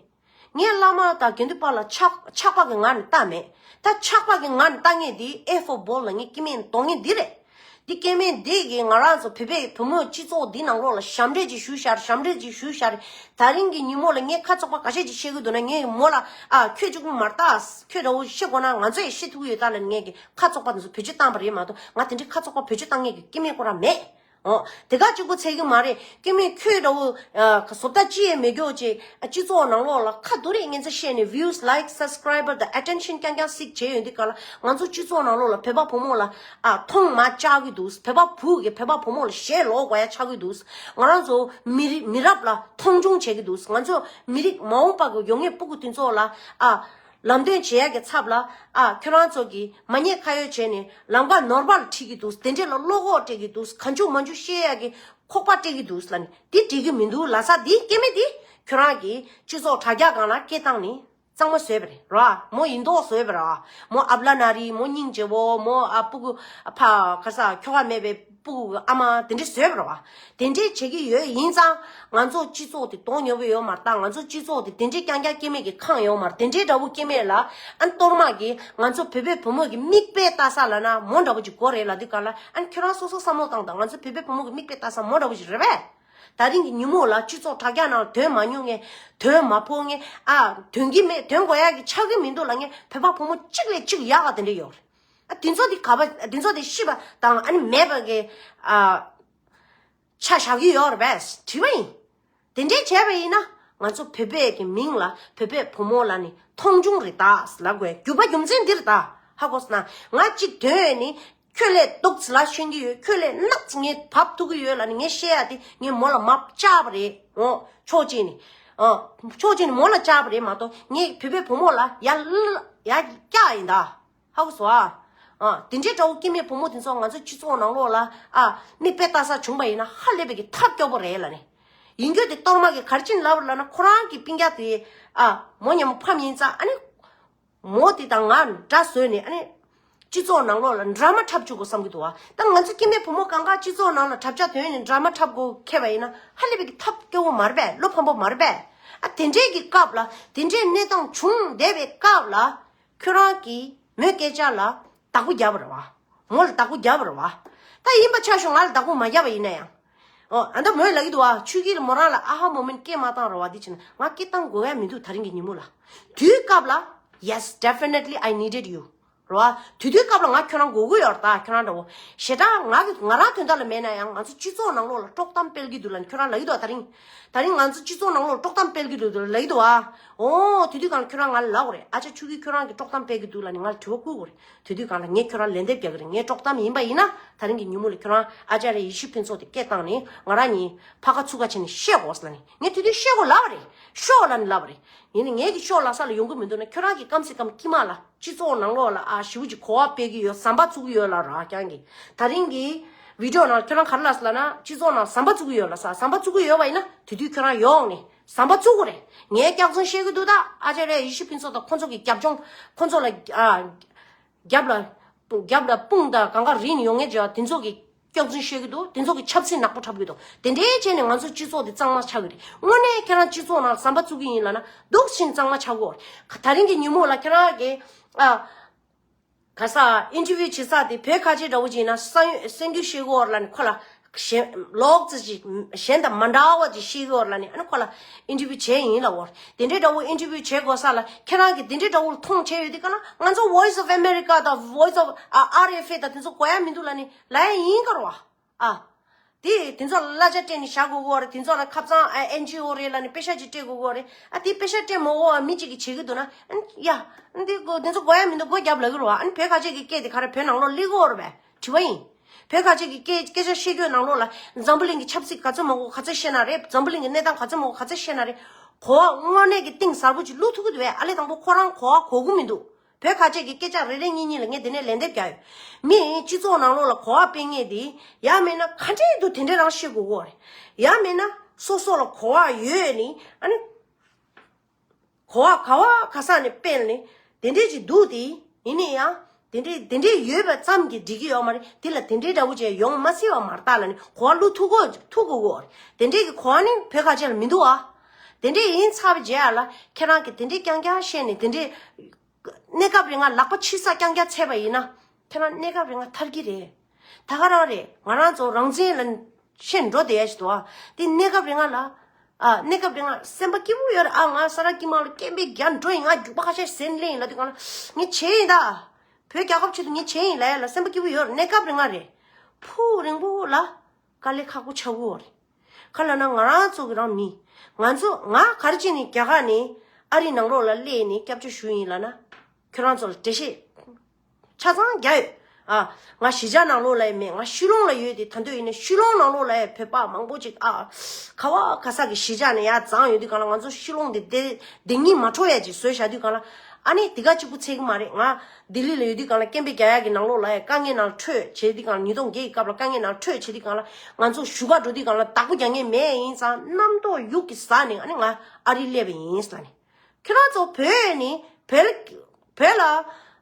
ངས་བླ་མ་དང་དགེ་འདུན་པ་ལ་ཆགས་ཆགས་པ་གི་ངང་ནས་བལྟ་མེད། ད་ཆགས་པ་གི་ངང་ནས་བལྟ་མཁན་དེ་ཨེ་ཧྥོ་བྷོལ་ལབ་མཁན་སྐྱེ་དམན་གཏོང་མཁན་འདི་རེད། འདི་སྐྱེ་དམན་འདི་གིས་ང་རང་ཚོ་བོད་པའི་བུ་མོ་སྤྱི་ཚོགས་འདི་ནང་ལོགས་ལ་ཞབས་འདྲེན་ཅིག་ཞུས་ཤག་ཞབས་འདྲེན་ཅིག་ཞུས་ཤག་རེད། ད་རིང་གི་ཉིན་མོ་ལ་ངས་ཁ་ཚོགས་པ་ཁ་ཤས་ཅིག་བཤད་གི་འདུག་ན་ངས་མོ་ལ་ཨ་ཁྱོད་གཅིག་པུ་མ་རེད་ད། ཁྱོད་འདྲ་བོ་བཤད་དགོས་ན་ང་ཚོ་ཡང་བཤད་ཐུབ་ཀྱི་ཡོད་ད་ལབ་ནས་ངས་ཀྱི་ཁ་ཚོགས་པ་དེ་ཚོ་བེད་སྤྱོད་བཏང་པ་རེད་མ་གཏོགས་ང་དེ་འདྲའི་ཁ་ཚོགས་པ་བེད་སྤྱོད་བཏང་མཁན་གྱི་སྐྱེ་དམན་ཁོ་རང་མེད། འོ། དེ་ག་གཅིག་པུ་ཚད་ཀྱི་མ་རེད། སྐྱེ་དམན་ཁྱོད་འདྲ་བོ་ཨ་བཟོ་ལྟ་ཅི་ཡང་མེད་རྒྱུ་ཅིག་ཨ་སྤྱི་ཚོགས་ནང་ལོགས་ལ་ཁ་བསྡུ་རེས་ངན་ཚ་བཤད་ནས་views, likes, subscriber དང་attention རྐྱང་རྐྱང་seek བྱས་ཡོང་དུས་ག་ལ་ང་ཚོ་སྤྱི་ཚོགས་ནང་ལོགས་ལ་བོད་པ་བུ་མོ་ལ་ཨ་མཐོང་མ་བཅག་གི་འདུག་བོད་པ་བུ་གིས་བོད་པ་བུ་མོ་ལ་ཞེ་ལོག་དགོས་ཡ་ཆགས་ཀྱི་འདུག་ང་རང་ཚོ་མི་རི་མི་རབས་ལ་མཐོང་ཆུང་བྱེད་ཀྱི་འདུག་ང་ཚོ་མི་རིགས་མ་འོངས་པ་གི་ཡོང་མཁན་སྤུ་གུ་དེ་ཚོ་ལ་ཨ། ལམ་སྟོན་བྱེད་ཡག་གི་ཚབ་ལ་ཨ་ཁྱོད་རང་ཚོ་གིས་མ་ཉེས་ཁ་གཡོགས་བྱས་ནས་ལམ་ཁ་ནོར་བ་ལ་ཁྲིད་ཀྱི་འདུག་དེ་འདྲས་ལ་བློ་ཁོག་སྤྲད་ཀྱི་འདུག་གང་བྱུང་མང་བྱུང་བཤད་ཡག་གི་ཁོག་པ་སྤྲད་ཀྱི་འདུག་ལབ་ནས་འདི་འགྲིག་གི་མི་འདུག་ལབ་ས་འདི་སྐྱེ་དམན་འདི་ཁྱོད་རང་གིས་སྤྱི་ཚོགས་དྲ་རྒྱ་སྒང་ལ་སྐད་བཏང་ནས་གཙང་མ་བཟོས་པ་རེད་ར། མོ་ཡིན་མདོག་བཟོས་པ་ར། མོ་ཨ་བླ་ན་རི་མོ་སྙིང་རྗེ་བོ་མོ་ཨ་སྤུ་གུ་ཨ་ཕ་ག་ས་ཁྱོ་ག་མེད་པའི་སྤུ་གུ་གི་ཨ་མ་དེ་འདྲས་བཟོས་པ་རེད་བ། དེ་འདྲས་བྱེད་ཀྱི་ཡོད་ཡིན་ཙང་ང་ཚོ་སྤྱི་ཚོགས་དེ་གདོང་ཉོ་གི་ཡོད་མ་རེད། ད་ང་ཚོ་སྤྱི་ཚོགས་དེ་དེ་འདྲས་རྐྱང་རྐྱང་སྐྱེ་དམན་གྱིས་ཁེངས་ཡོད་མ་རེད། དེ་འདྲས་འདྲ་བོ་སྐྱེ་དམན་ལ་ཨ་ནི་གཏོར་མ་གིས་ང་ཚོ་བོད་པའི་བུ་མོ་གི་མིག་དཔེ་ལྟ་ས་ལབ་ན་མོ་འདྲ་བོ་ཅིག་དགོས་རེད་ལབ་དུས་ག་ལ་ཨ་ནི་ཁྱོད་རང་སོ་སོ་བསམ་བློ་བཏང་དང་། ང་ཚོ་བོད་པའི་བུ་མོ་གི་མིག་དཔེ་ལྟ་ས་མོ་འདྲ་བོ་ཅིག་རེད་པས། ད་རིང་གི་ཉིན་མོ་ལ་སྤྱི་ཚོགས་དྲ་རྒྱ་ནང་དོན་མ་ཉོ་མཁན་དོན་མ་ཕོག་མཁན་ཨ་དོན་གྱི་མེད་དོན་དགོས་ཡག་གི་ཆགས་ཀྱི་མི་འདུག་ལབ་མཁན་བོད་པ་བུ་མོ་གཅིག་ལས་གཅིག་ཡག་ག་དེ་འདྲས་ཡོད་རེད། ཨ་དེ་ཚོ་དེ་ག་པ་དེ་ཚོ་དེ་ཤི་བ་དང་ཨ་ནི་མེད་པ་གི་ཨ། ཆ་བཞག་གི་ཡོད་རེད་པས། དྲི་བ་ཡིན། དེ་འདྲས་བྱས་པ་ཡིན་ན་ང་ཚོ་བོད་པའི་གི་མིང་ལ་བོད་པའི་བུ་མོ་ལ་ནི་མཐོང་ཆུང་རེད་ད་ལབ་དགོས། རྒྱུ་པ་རྒྱུ་མཚན་འདི་རེད་ད། ཧ་གོ་སོང་ན། ང་གཅིག་དོན་ནི་ཁྱོད་ལས་ཏོག་ཙི་ལ་ཤེས་ཀྱི་ཡོད། ཁྱོད་ལས་ནག་ཙི་ངས་བབས་ཐུབ་ཀྱི་ཡོད་ལབ་ནི་ངས་བཤད་ཡ་དེ་ངས་མོ་ལ་མ་བཅག་པ་རེད། འོ་ཕྱོགས་གཅིག་ནི། ཨ་ཕྱོགས་གཅིག་ནི་མོ་ལ་བཅག་པ་རེད་མ་གཏོགས་ངས་བོད་པའི་བུ་མོ་ལ་ཡ་ཡ་བཀྱག་ཡིན་ད། ཧ་གོ་སོང་ཨ། ཨ་དེ་འདྲའི་འདྲ་བོ་སྐྱེ་དམན་བུ་མོ་དེ་ཚོ་ང་ཚོ་སྤྱི་ཚོགས་ནང་ལོགས་ལ་ཨ་མིག་དཔེ་ལྟ་ས་བྱུང་པ་ཡིན་ན་ཧ་ལས་པའི་གི་ཐབས་སྐྱོ་པོ་རེད་ལབ་ནི། ཡིན་རྒྱུ་དེ་གཏོར་མ་གི་ག་རེ་བྱས་ནས་ལབ་པ་ལབ་ན་ཁོ་རང་གི་སྤུན་ཀྱག་དེ་ཨ་མོ་མཉམ་པོ་ཕམ་ཡིན་ཙང་ཨ་ནི། མོ་དེ་དང་ང་འདྲ་བཟོས་ནས་ཨ་ནི། སྤྱི་ཚོགས་ནང་ལོགས་ལ་འདྲ་མ་འཁྲབ་བཅུག་དགོས་བསམ་གྱི་འདུག་བ། ད་ང་ཚོ་སྐྱེ་དམན་བུ་མོ་གང་ག་སྤྱི་ཚོགས་ནང་ལ་འཁྲབ་ཆ་དོན་ནས་འདྲ་མ་འཁྲབ་དགོས་ཁེལ་བ་ཡིན་ན་ཧ་ལས་པའི་གི་ཐབས་སྐྱོ་བོ་མ་རེད་པས། བློ་ཕམ་པོ་མ་རེད་པས། ཨ་དེ་འདྲའི་གི་སྐབས་ལ་དེ་འདྲའི་གནས་སྟངས་བྱུང་བསྡད་པའི་སྐབས་ལ། ཁྱོད་རང་གིས་མོའི་སྐད་ཆ་ལ་བདག་པོ་བརྒྱབ་པ་རེད་བ། མོ་ལ་བདག་པོ་བརྒྱབ་པ་རེད་བ། ད་ཡིན་པ་ཆ་བཞག་ང་ལ་བདག་པོ་མ་བརྒྱབ་པ་ཡིན་ན་ཡང་། ཨོ་ཨ་ད་མོས་ལབ་ཀྱི་འདུག་བ། ཆོས་སྐྱིད་ལ་མོ་རང་ལ་ཨ་ཧ་མོ་མེན་སྐད་མ་བཏང་རེད་བ། འདི་བྱས་ན་ང་སྐད་བཏང་དགོས་ཡ་མི་འདུག་ད་རིང་གི་ཉིན་མོ་ལ། དུས་སྐབས་ལ། Yes, definitely I needed you. རེད་བ། དུས་དུས་སྐབས་ལ་ང་ཁྱོད་རང་དགོས་ཀྱི་ཡོད་རེད་ད། ཁྱོད་རང་འདྲ་བོ། ཞེ་དྲག་ང་གི་ང་རང་དོན་དག་ལ་མེད་ན་ཡང་ང་ཚོ་སྤྱི་ཚོགས་ནང་ལོགས་ལ་དཀྲོག་གཏམ་སྤེལ་གྱི་འདུག་ལབ་ནས་ཁྱོད་རང་ལབ་ཀྱི་འདུག་བ། ད་རིང་། ད་རིང་ང་ཚོ་སྤྱི་ཚོགས་ནང་ལོགས་དཀྲོག་གཏམ་སྤེལ་གྱི་འདུག་ལབ་ཀྱི་འདུག་བ། ཨོ་དེ་དུས་གང་ལ་ཁྱོད་རང་ང་ལ་ལབ་དགོས་རེད། ཨ་ཅག་ཆོས་སྐྱིད་ཁྱོད་རང་གིས་དཀྲོག་གཏམ་སྤེལ་གྱི་འདུག་ལབ་ནས་ང་ལ་དྲི་བ་བསྐུར་དགོས་རེད། དེ་དུས་གང་ལ་ངས་ཁྱོད་རང་ལན་འདེབས་རྒྱག་གི་རེད། ངས་དཀྲོག་གཏམ་ཡིན་པ་ཡིན་ན་ད་རིང་གི་ཉིན་མོ་ལ་ཁྱོད་རང་ཨ་ཅག་རེ་ཡེ་ཤེས་ཕུན་ཚོགས་དེ་སྐད་བཏང་ནས་ང་རང་གཉིས་ཕ་ཁ་ཚུགས་ཁ་བྱས་ནས་བཤད་དགོས་ཟེར་ལབ་ནས་ངས་དེ་དུས་བཤད་དགོས་ལབ་པ་རེད། ཤོག་ལབ་ནས་ལབ་པ་རེད། ཡིན་ནའི་ངས་ཀྱི་ཤོག་ལབ་ས་ལ་ཡོང་གི་མི་འདུག་ན་ཁྱོད་རང་གིས་སྐམ་སེ་སྐམ་དཀྱིལ་མ་ལ་སྤྱི་ཚོགས་ནང་ལོགས་ལ་ཨ་ཞེ་པོ་ཅིག་གོ་བ་སྤེལ་གྱི་ཡོད། ཟམ་པ་བཙུགས་ཀྱི་ཡོད་ལབ་ར་རྐྱང་གིས། ད་རིང་གི་བི་ཌི་ཡོ་ནང་ཁྱོད་རང་ག་རེ་ལབ་ཟེར་ལབ་ན་སྤྱི་ཚོགས་ནང་ཟམ་པ་བཙུགས་ཀྱི་ཡོད་ལབ་ས། ཟམ་པ་བཙུགས་ཀྱི་ཡོད་པ་ཡིན་ན་དེ་དུས་ཁྱོད་རང་ཡོང་ནས་ཟམ་པ་བཙུགས་དགོས་རེད། ངས་སྐྱག་རྫུན་བཤད་ཀྱི་འདུག་ད་ཨ་ཅག་རེ་ཡེ་ཤེས་ཕུན་ཚོགས་དང་ཁོང་ཚོ་གི་རྒྱབ་ལྗོངས་ཁོང་ཚོ་ལ་ཨ། རྒྱབ་ལ། རྒྱབ་ལ་དཔུང་དང་གང་ག་རིང་ནས་ཡོང་མཁན་ཅིག་དེ་ཚོ་གིས་སྐྱག་རྫུན་བཤད་ཀྱི་འདུག་དེ་ཚོ་གིས་ཆབ་སྲིད་ནག་པོ་འཁྲབ་ཀྱི་འདུག་དེ་འདྲའི་བྱས་ནས་ང་ཚོ་སྤྱི་ཚོགས་འདི་གཙང་མ་ཆགས་ཀྱི་རེད། དངོས་གནས་ཁྱེད་རང་སྤྱི་ཚོགས་ནང་ཟམ་པ་བཙུགས་ཀྱི་ཡིན་ལབ་ན་སྡུག་ཕྱིན་གཙང་མ་ཆགས་ཀྱི་ཡོད་རེད། ད་རིང་གི་ཉིན་མོ་ལ་ཁྱེད་རང་གིས་ཨ། ག་ས་ཨིན་ཊར་བིའུ་བྱེད་ས་དེ་བོད་ཁ་ཆེ་འདྲ་བོ་ཅིག་ཡིན་ན་གསང་གསང་རྒྱུ་བཤད་ཀྱི་ཡོད་རེད་ལབ་ནས་ཁོ་ལ། གཞན་ལོག་ཙི་ཅིག་གཞན་དང་མ་འདྲ་བ་ཅིག་ཤེས་ཀྱི་ཡོད་ལ་ནི་ཨ་ནི་ཁོ་ལ་ཨིན་ཊར་བིའུ་བྱས་ཡིན་ལ་འོ། དེ་འདྲའི་འདྲ་བོ་ཨིན་ཊར་བིའུ་བྱེད་དགོས་ས་ལ་ཁྱེད་རང་གིས་དེ་འདྲའི་འདྲ་བོ་ལ་མཐོང་བྱས་ཡོད་དུས་ག་ན་ང་ཚོ་Voice of America དང་Voice of ཨ་ཨར་ཨེཕ་ཨེ་དང་དེ་ཚོ་གོ་ཡ་མི་འདུག་ལ་ནི་ལ་ཡ་ཡིན་ག་རོ་བ། ཨ། དེ་དེ་ཚོ་ལ་གླ་ཆ་སྤྲད་ནས་བཞག་དགོས་གོ་རེད། དེ་ཚོ་ལ་ཁ་སང་ཨ་ཨེན་ཇི་ཨོ་རེད་ལ་ནི་པེ་ཤ་ཅིག་སྤྲད་དགོས་གོ་རེད། ཨ་དེ་པེ་ཤ་སྤྲད་མ་དགོས་པ་མི་གཅིག་གིས་བྱེད་ཀྱི་འདུག་ན་ཨ་ནི་ཡ། ཨ་ནི་དེ་གོ་དེ་ཚོ་གོ་ཡ་མི་འདུག་སྒོ་རྒྱབ་ལ་གི་རོ་བ། ཨ་ནི་བོད་ཁ་ཆེ་གི་སྐད་དེ་ག་རེ་བོད་ནང་ལོགས་སླེབས་གོ་རེད་བས། དྲི་བ་ཡིན། བོད་ཁ་ཆེ་གི་སྐད་སྐད་ཆ་བཤད་རྒྱུའི་ནང་ལོགས་ལ་འཛམ་བུ་གླིང་གི་ཆབ་སྲིད་ག་ཚོད་མང་པོ་ག་ཚོད་བཤད་ན་རེད། འཛམ་བུ་གླིང་གི་གནས་སྟངས་ག་ཚོད་མང་པོ་ག་ཚོད་བཤད་ན་རེད། གོ་བ་དངོས་གནས་ཀྱི་གཏིང་ཟབ་པོ་ཅིག་བླུག་ཐུབ་ཀྱི་འདུག་བས། ཨ་ལས་དང་པོ་ཁོ་རང་གོ་བ་གོ་གི་མི་འདུག་བོད་ཁ་ཆེ་གི་སྐད་ཆ་རེ་རེ་གཉིས་གཉིས་ལ་ངས་དེ་ནས་ལན་འདེབས་རྒྱག་ཡོད། མི་སྤྱི་ཚོགས་ནང་ལོགས་ལ་གོ་བ་སྤེལ་མཁན་དེ་ཡང་མིན་ན་ག་འདྲས་འདུག་དེ་འདྲས་རང་ཤེས་དགོས་གོ་རེད། ཡང་མིན་ན་སོ་སོ་ལ་གོ་བ་ཡོད་ནི་ཨ་ནི། གོ་བ་ག་བ་ག་ས་ནས་སྤེལ་ནས་དེ་འདྲས་ཅིག་འདུག་དེ་ཡིན་ནའི་ཡང་དེ་འདྲས་དེ་འདྲས་ཡོད་པ་ཙམ་གྱིས་འགྲིག་གི་ཡོད་མ་རེད། དེ་ལ་དེ་འདྲས་འདྲ་བོ་ཅིག་ཡོང་མ་སྲིད་པ་མ་རེད་ད་ལབ་ནས་གོ་བ་བླུག་ཐུབ་གོ་ཐུབ་དགོས་གོ་རེད། དེ་འདྲས་ཀྱི་གོ་བ་ནི་བོད་ཁ་ཆེ་ལ་མི་འདུག་ཨ། དེ་འདྲས་ཡིན་ཚར་བའི་རྗེས་ལ་ཁྱེད་རང་གིས་དེ་འདྲས་རྐྱང་རྐྱང་བཤད་ནས་དེ་འདྲས་གནས་སྐབས་རིང་ང་ལག་པ་ཕྱི་ས་རྐྱང་རྐྱང་འཚལ་བ་ཡིན་ན་ཁྱེད་རང་གནས་སྐབས་རིང་ང་ཐར་གྱི་རེད། ད་ག་རང་རེད། ང་རང་ཚོ་རང་བཙན་ལ་ཤེས་འགྲོ་བསྡད་ཡ་ཞིག་འདུག་ཨ། དེ་གནས་སྐབས་རིང་ང་ལ། ཨ་གནས་སྐབས་རིང་ང་སེམས་པ་སྐྱིད་པོ་ཡོད་རེད། ཨ་ང་ས་ར་སྐྱིད་མ་ལ་སྐད་འབོད་རྒྱག་འགྲོ་ཡིན། ང་རྒྱུག་པ་ཁ་ཤས་ཟིན་ལེ་ཡིན་ལབ་དུས་གང་ལ་ངས་བྱས་ཡིན་ད། བོད་རྒྱལ་ཁབ་ཆེད་དུ་ངས་བྱས་ཡིན་ལབ་ཡ་ལ་སེམས་པ་སྐྱིད་པོ་ཡོད་རེད། གནས་སྐབས་རིང་ང་རེད། ཕུགས་རིང་པོ་ལ་དཀའ་ལས་ཁག་པོ་ཆགས་ཀྱི་ཡོད་རེད། ག་ལབ་ན་ང་རང་ཚོ་གི་རང་མི། ང་ཚོ་ང་ག་རེ་བྱས་ནས་རྒྱ་གར་ནས་ཨ་རིའི་ནང་ལོགས་ལ་སླེབས་ནས་སྐྱབས་བཅོལ་ཞུས་ཡིན་ལབ་ན། ཁྱོད་རང་ཚོ་ལ་འགྲེལ་བཤད་ཆ་ཚང་རྒྱག་ཡོད། ཨ། ང་གཞིས་ཆགས་ནང་ལོགས་ལ་ཡང་མེད། ང་ཕྱི་ལོགས་ལ་ཡོད་དེ། ད་འདོད་ཡིན་ན་ཕྱི་ལོགས་ནང་ལོགས་ལ་ཡང་བོད་པ་མང་པོ་ཅིག་ཨ། ག་བ་ག་ས་གི་གཞིས་ཆགས་ནས་ཡར་འཛེགས་ཡོང་དུས་གང་ལ་ང་ཚོ་ཕྱི་ལོགས་འདི་བདེ་བདེ་སྙིང་མ་འཕྲོག་ཡ་ཅིག་བཟོས་བཞག་དུས་གང་ལ། ཨ་ནི་འདི་ག་གཅིག་པུ་ཚད་གི་མ་རེད། ང་ལྡི་ལི་ལ་ཡོད་དུས་གང་ལ་སྐད་འབོད་རྒྱག་ཡ་གི་ནང་ལོགས་ལ་ཡང་དཀའ་ངལ་ནང་ལ་ཁྲོད་བྱས་དུས་གང་ལ་ཉིས་སྟོང་བརྒྱད་ཀྱི་སྐབས་ལ་དཀའ་ངལ་ནང་ལ་ཁྲོད་བྱས་དུས་གང་ལ་ང་ཚོ་བཞུགས་སྒར་འགྲོ་དུས་གང་ལ་བདག་པོ་རྒྱག་མཁན་མེད་ཡིན་ཙང་རྣམ་རྟོག་ཡུག་གི་ཟ་ནས་ཨ་ནི་ང་ཨ་རི་སླེབས་པ་ཡིན་ཟེར་ནས། ཁྱེད་རང་ཚོ་བོད་ནི་བོད་ལ་བོད་ལ་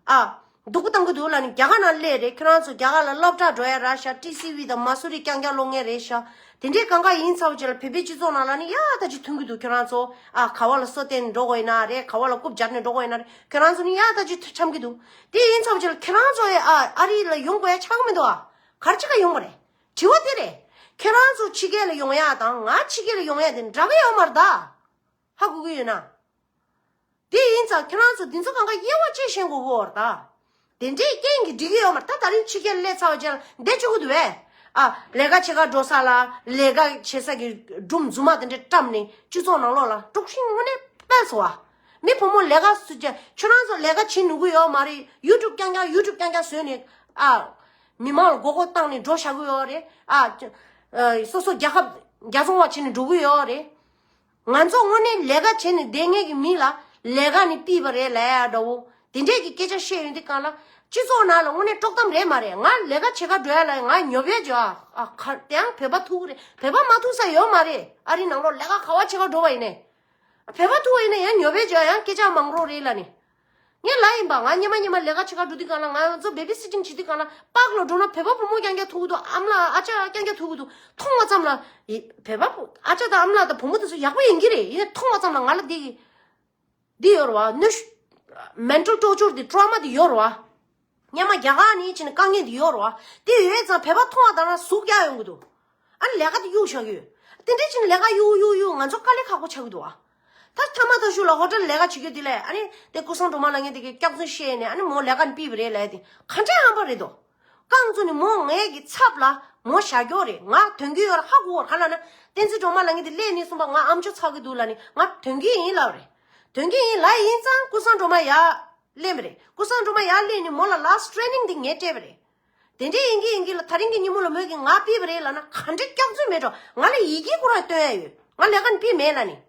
ཨ་སྡུག་པོ་བཏང་གི་འདུག་ལབ་ནི་རྒྱ་གར་ནང་སླེབས་རེད། ཁྱེད་རང་ཚོ་རྒྱ་གར་ལ་སློབ་གྲྭ་འགྲོ་ཡ་རག་ཤག་ཊི་སི་ཝི་དང་མ་སུ་རི་རྐྱང་རྐྱང་སློབ་མཁན་རེད་ཤག་དེ་འདྲའི་གང་ག་ཡིན་ཚར་བ་ཅིག་ལ་བོད་པའི་སྤྱི་ཚོགས་ནང་ལ་ནི་ཡག་ཐག་ཆོད་མཐུན་གི་འདུག་ཁྱེད་རང་ཚོ་ཨ་ག་བ་ལ་སོ་བསྟན་འགྲོ་དགོས་ཡིན་ན་རེད། ག་བ་ལ་རྐུབ་སྦྱར་ནས་འགྲོ་དགོས་ཡིན་ན་རེད། ཁྱེད་རང་ཚོ་ནི་ཡག་ཐག་ཆོད་འཆམ་གི་འདུག་དེ་ཡིན་ཚར་བ་ཅིག་ལ་ཁྱེད་རང་ཚོ་ཡ་ཨ་ཨ་རི་ལ་ཡོང་དགོས་ཡ་ཆགས་གི་མི་འདུག་ཨ། ག་རེ་བྱེད་ག་ཡོང་བ་རེད། དྲི་བ་དེ་རེད། ཁྱེད་རང་ཚོ་ཕྱི་རྒྱལ་ལ་ཡོང་ཡ་དང་ང་ཕྱི་རྒྱལ་ལ་ཡོང་ཡ་དེ་འདྲ་གི་ཡོད་མ་རེད་ད། ཧ་གོ་གི་ཡོད་ན། དེ་ཡིན་ཙང་ཁྱེད་རང་ཚོ་འདི་ཚོ་གང་ག་དབྱེ་བ་དཔྱད་ཤེས་དགོས་ཀྱི་ཡོད་རེད་ད། དེ་འདྲའི་རྐྱེན་གྱིས་འགྲིག་གི་ཡོད་མ་རེད་ད། ད་རིང་ཕྱི་རྒྱལ་སླེབས་ཚར་བ་ཅིག་ལ་བསྡད་བཅུག་གི་འདུག་བས། ཨ། ལས་ཀ་བྱེད་ག་འགྲོ་ས་ལ་ལས་ཀ་བྱེད་ས་གི་སྒྲུང་རྫུན་མ་དེ་འདྲ་བཀྲམ་ནས་སྤྱི་ཚོགས་ནང་ལོགས་ལ་དཀྲུག་ཤིང་དངོས་གནས་སྤེལ་སོང་བ། མི་བུ་མོ་ལས་ཀ་སུ་བྱས། ཁྱོད་རང་ཚོ་ལས་ཀ་བྱེད་ནུས་ཀྱི་ཡོད་མ་རེད། ཡུ་ཊུབ་རྐྱང་རྐྱང་ཡུ་ཊུབ་རྐྱང་རྐྱང་བཟོས་ནས། ཨ། མི་མང་ལ་མགོ་སྐོར་བཏང་ནས་འགྲོ་བཞག་གི་ཡོད་རེད། ཨ། ཨ། སོ་སོ་རྒྱལ་ཁབ་རྒྱ་ཚོང་བ་བྱས་ནས་འགྲོ་གི་ཡོད་རེད། ང་ཚོ་དངོས་གནས་ལས་ཀ་བྱས་ནས་བསྡད་མཁན་གྱི་མི་ལ་ལས་ཀ་ནས་ཕུད་པ་རེད་ལབ་ཡ་འདྲ་བོ། དེ་འདྲས་ཀྱི་སྐད་ཆ་བཤད་ཡོང་དུས་སྒང་ལ། སྤྱི་ཚོགས་ནང་ལ་དངོས་གནས་དཀྲོག་གཏམ་རེད་མ་རེད། ང་ལས་ཀ་བྱེད་ག་འགྲོ་ཡ་ལ་ང་ཉོབ་ཡ་བྱོས་ཨ། ཨ། ག་དེ་ཡང་བོད་པ་ཐུག་གི་རེད། བོད་པ་མ་ཐུག་ས་ཡོད་མ་རེད། ཨ་རིའི་ནང་ལོགས་ལས་ཀ་ག་བ་བྱེད་ག་འགྲོ་བ་ཡིན་ནའི། བོད་པ་ཐུག་པ་ཡིན་ན་ཡང་ཉོབ་པའི་ཇོ་ཡང་སྐད་ཆ་མང་རོགས་རེད་ལ་ནི། ངས་ལ་ཡིན་པ། ང་སྔོན་མ་སྔོན་མ་ལས་ཀ་བྱེད་ག་འགྲོ་དུས་སྒང་ལ། ང་ཚོ་བེ་བི་སི་ཊིང་བྱེད་དུས་སྒང་ལ་པཱག་ལ་འགྲོ་ན་བོད་པ་བུ་མོ་རྐྱང་རྐྱང་ཐུག་གི་འདུག་ཨ་མ་ལགས་ཨ་ཅག་རྐྱང་རྐྱང་ཐུག་གི་འདུག་མཐོང་བ་ཙམ་ལ། ཨེ། བོད་པ་བུ་ཨ་ཅག་དང་ཨ་མ་ལགས་དང་བུ་མོ་དེ་ཚོ་ཡག་པོ་ཡིན་གྱི་རེད། ཡིན་ནའི་མཐོང་བ་ཙམ་ལ་ང་ལ་འདི་གི་འདི་ཡོད་རེད་བ། གནོད་ཤུགས། མེན་ཊལ་ཊོར་ཅར་དེ། ཊོ་ར་མ་དེ་ཡོད་རེད་བ། སྔོན་མ་རྒྱ་གར་ནས་ཕྱིན་ནས་དཀའ་ངལ་འདི་ཡོད་རེད་བ། དེ་ཡོད་ཙང་བོད་པ་མཐོང་བ་དང་ན་ཟུག་རྒྱག་ཡོང་གི་འདུག་ཨ་ནི་ལས་ཀ་དེ་གཡུག་བཞག་གི་ཡོད། དེ་འདྲས་ཕྱིན་ནས་ལས་ཀ་གཡུག་གཡུག་གཡུག་ང་ཚོ་དཀའ་ལས་ཁག་པོ་ཆགས་ཀྱི་འདུག་བ། ད་མཐའ་མ་ད་གཞུག་ལ་ཧོ་ཊེལ་ལས་ཀ་བྱེད་རྒྱུ་དེ་ལས། ཨ་ནི་དེ་ཀུན་བཟང་སྒྲོལ་མ་ལབ་མཁན་དེ་གིས་སྐྱག་རྫུན་བཤད་ནས། ཨ་ནི་མོ་ལས་ཀ་ནས་ཕུད་པ་རེད་ལབ་ཡ་དེ་ག་འདྲས་ཧམ་པ་རེད་དོ། རྐང་བཙུགས་ནས་མོ་ངའི་གི་ཚབ་ལ་མོ་བཞག་རྒྱུ་རེད། ང་དོན་གྱི་ཡོད་རེད། ཧ་གོ་གི་རེད། ག་ལབ་ན་བསྟན་འཛིན་སྒྲོལ་མ་ལབ་མཁན་དེ་སླེབས་ནས་གསུངས་པ། ང་ཨ་མཆོག་ཚ་གི་འདུག་ལབ་ནས། ང་དོན་གྱི་ཡིན་ལབ་རེད། དོན་གྱི་ཡིན་ལབ་ཡིན་ཙང་ཀུན་བཟང་སྒྲོལ་མ་ཡར་སླེབས་པ་རེད། ཀུན་བཟང་སྒྲོལ་མ་ཡར་སླེབས་ནས་མོ་ལ་ལཱ་སི་ཊི་ཊི་རེ་ནིང་འདི་ངས་སྤྲད་པ་རེད། དེ་འདྲས་ཡིན་གྱི་ཡིན་གྱི་ལ། ད་རིང་གི་ཉིན་མོ་ལ་མོས་ཀྱིས་ང་ཕུད་པ་རེད་ལབ་ན་ག་འདྲས་སྐྱག་རྫུན་མེད་འགྲོ། ང་ལ་ཡི་གེ་ཁོ་རང་སྟོན་ཡ་ཡོད། ང་ལས་ཀ་ནས་ཕུད་མེད་ལབ་ནས།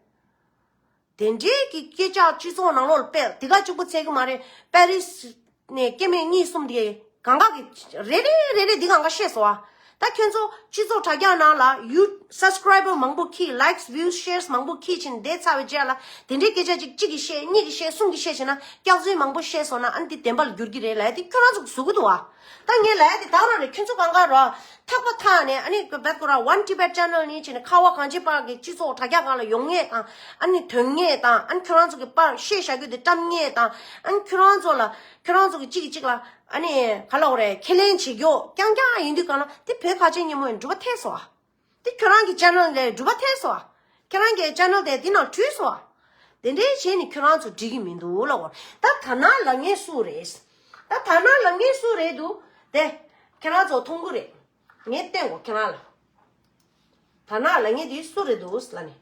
དེ་འདྲས་ཀྱི་སྐད་ཆ་སྤྱི་ཚོགས་ནང་ལོགས་ལ་སྤེལ། དེ་ག་གཅིག་པོ་ཚད་ཀྱི་མ་རེད། པེ་རི་སི་ནས་སྐྱེ་དམན་གཉིས་གསུམ་དེ་གང་ག་གི་རེ་རེ་རེ་རེ་འདི་གང་ག་བཤད་སོང་ཨ། ད་ཁྱོད་ཚོ་སྤྱི་ཚོགས་དྲ་རྒྱ་ནང་ལ་ཡུ་སབ་སི་ཀ་རའི་བར་མང་པོ་ཁྱེར། ལའིཀ་སི་བིའུ་སི་ཤེར་སི་མང་པོ་ཁྱེར་ཕྱིན་བསྡད་ཚར་བའི་རྗེས་ལ། དེ་འདྲའི་སྐད་ཆ་ཅིག་གཅིག་གིས་བཤད། གཉིས་ཀྱིས་བཤད། གསུམ་གྱིས་བཤད་བྱས་ན། སྐྱག་རྫུན་མང་པོ་བཤད་སོང་ན་ཨ་ནི་དེ་བདེན་པ་ལ་འགྱུར་གྱི་རེད་ལབ་ཡ་དེ་ཁྱོད་རང་ཚོ་གིས་བཟོ་གི་འདུག་བ། ད་ངས་ལབ་ཡ་དེ་ད་ག་རང་རེད། ཁྱོད་ཚོ་གང་ག་ར་ཐག་པ་ཐག་ནས། ཨ་ནི་བེད་ཀོ་ར་One Tibet Channel ནས་བྱས་ནས་ཁ་བ་གངས་ཅན་པ་གི་སྤྱི་ཚོགས་དྲ་རྒྱ་སྒང་ལ་ཡོང་མཁན་དང་། ཨ་ནི་ཐོན་མཁན་དང་། ཨ་ནི་ཁྱོད་རང་ཚོ་གི་པར་བཤད་བཞག་རྒྱུ་དེ་བཀྲམ་མཁན་དང་། ཨ་ནི་ཁྱོད་རང་ཚོ་ལ། ཁྱོད་རང་ཚོ་གི་གཅིག་གིས་གཅིག་ལ། ཨ་ནི་ག་ལབ་དགོས་རེད། ཁས་ལེན་བྱེད་རྒྱུ་རྐྱང་རྐྱང་ཡིན་དུས་སྒང་ལ། དེ་བོད་ཁ་ཆེ་སྙན་མོ་ཡི་འགྲུལ་པ་ཐལ་སོང་ཨ། དེ་ཁྱོད་རང་གི་ཅེ་ནལ་ལ་འགྲུལ་པ་ཐལ་སོང་ཨ། ཁྱོད་རང་གི་ཅེ་ནལ་དེ་དེ་ནང་བྲུས་སོང་ཨ། དེ་འདྲའི་བྱས་ནས་ཁྱོད་རང་ཚོ་འགྲིག་གི་མི་འདུག་ལབ་དགོས། ད་ད་ན་ལབ་མཁན་སུ་རེད། ད་ད་ན་ལབ་མཁན་སུ་རེད་འདུག་དེ་ཁྱོད་རང་ཚོ་མཐོང་གི་རེད། ངས་བསྟན་གོ་ཁྱེད་རང་ལ། ད་ན་ལབ་མཁན་དེ་སུ་རེད་འདུག་ལབ་ནས།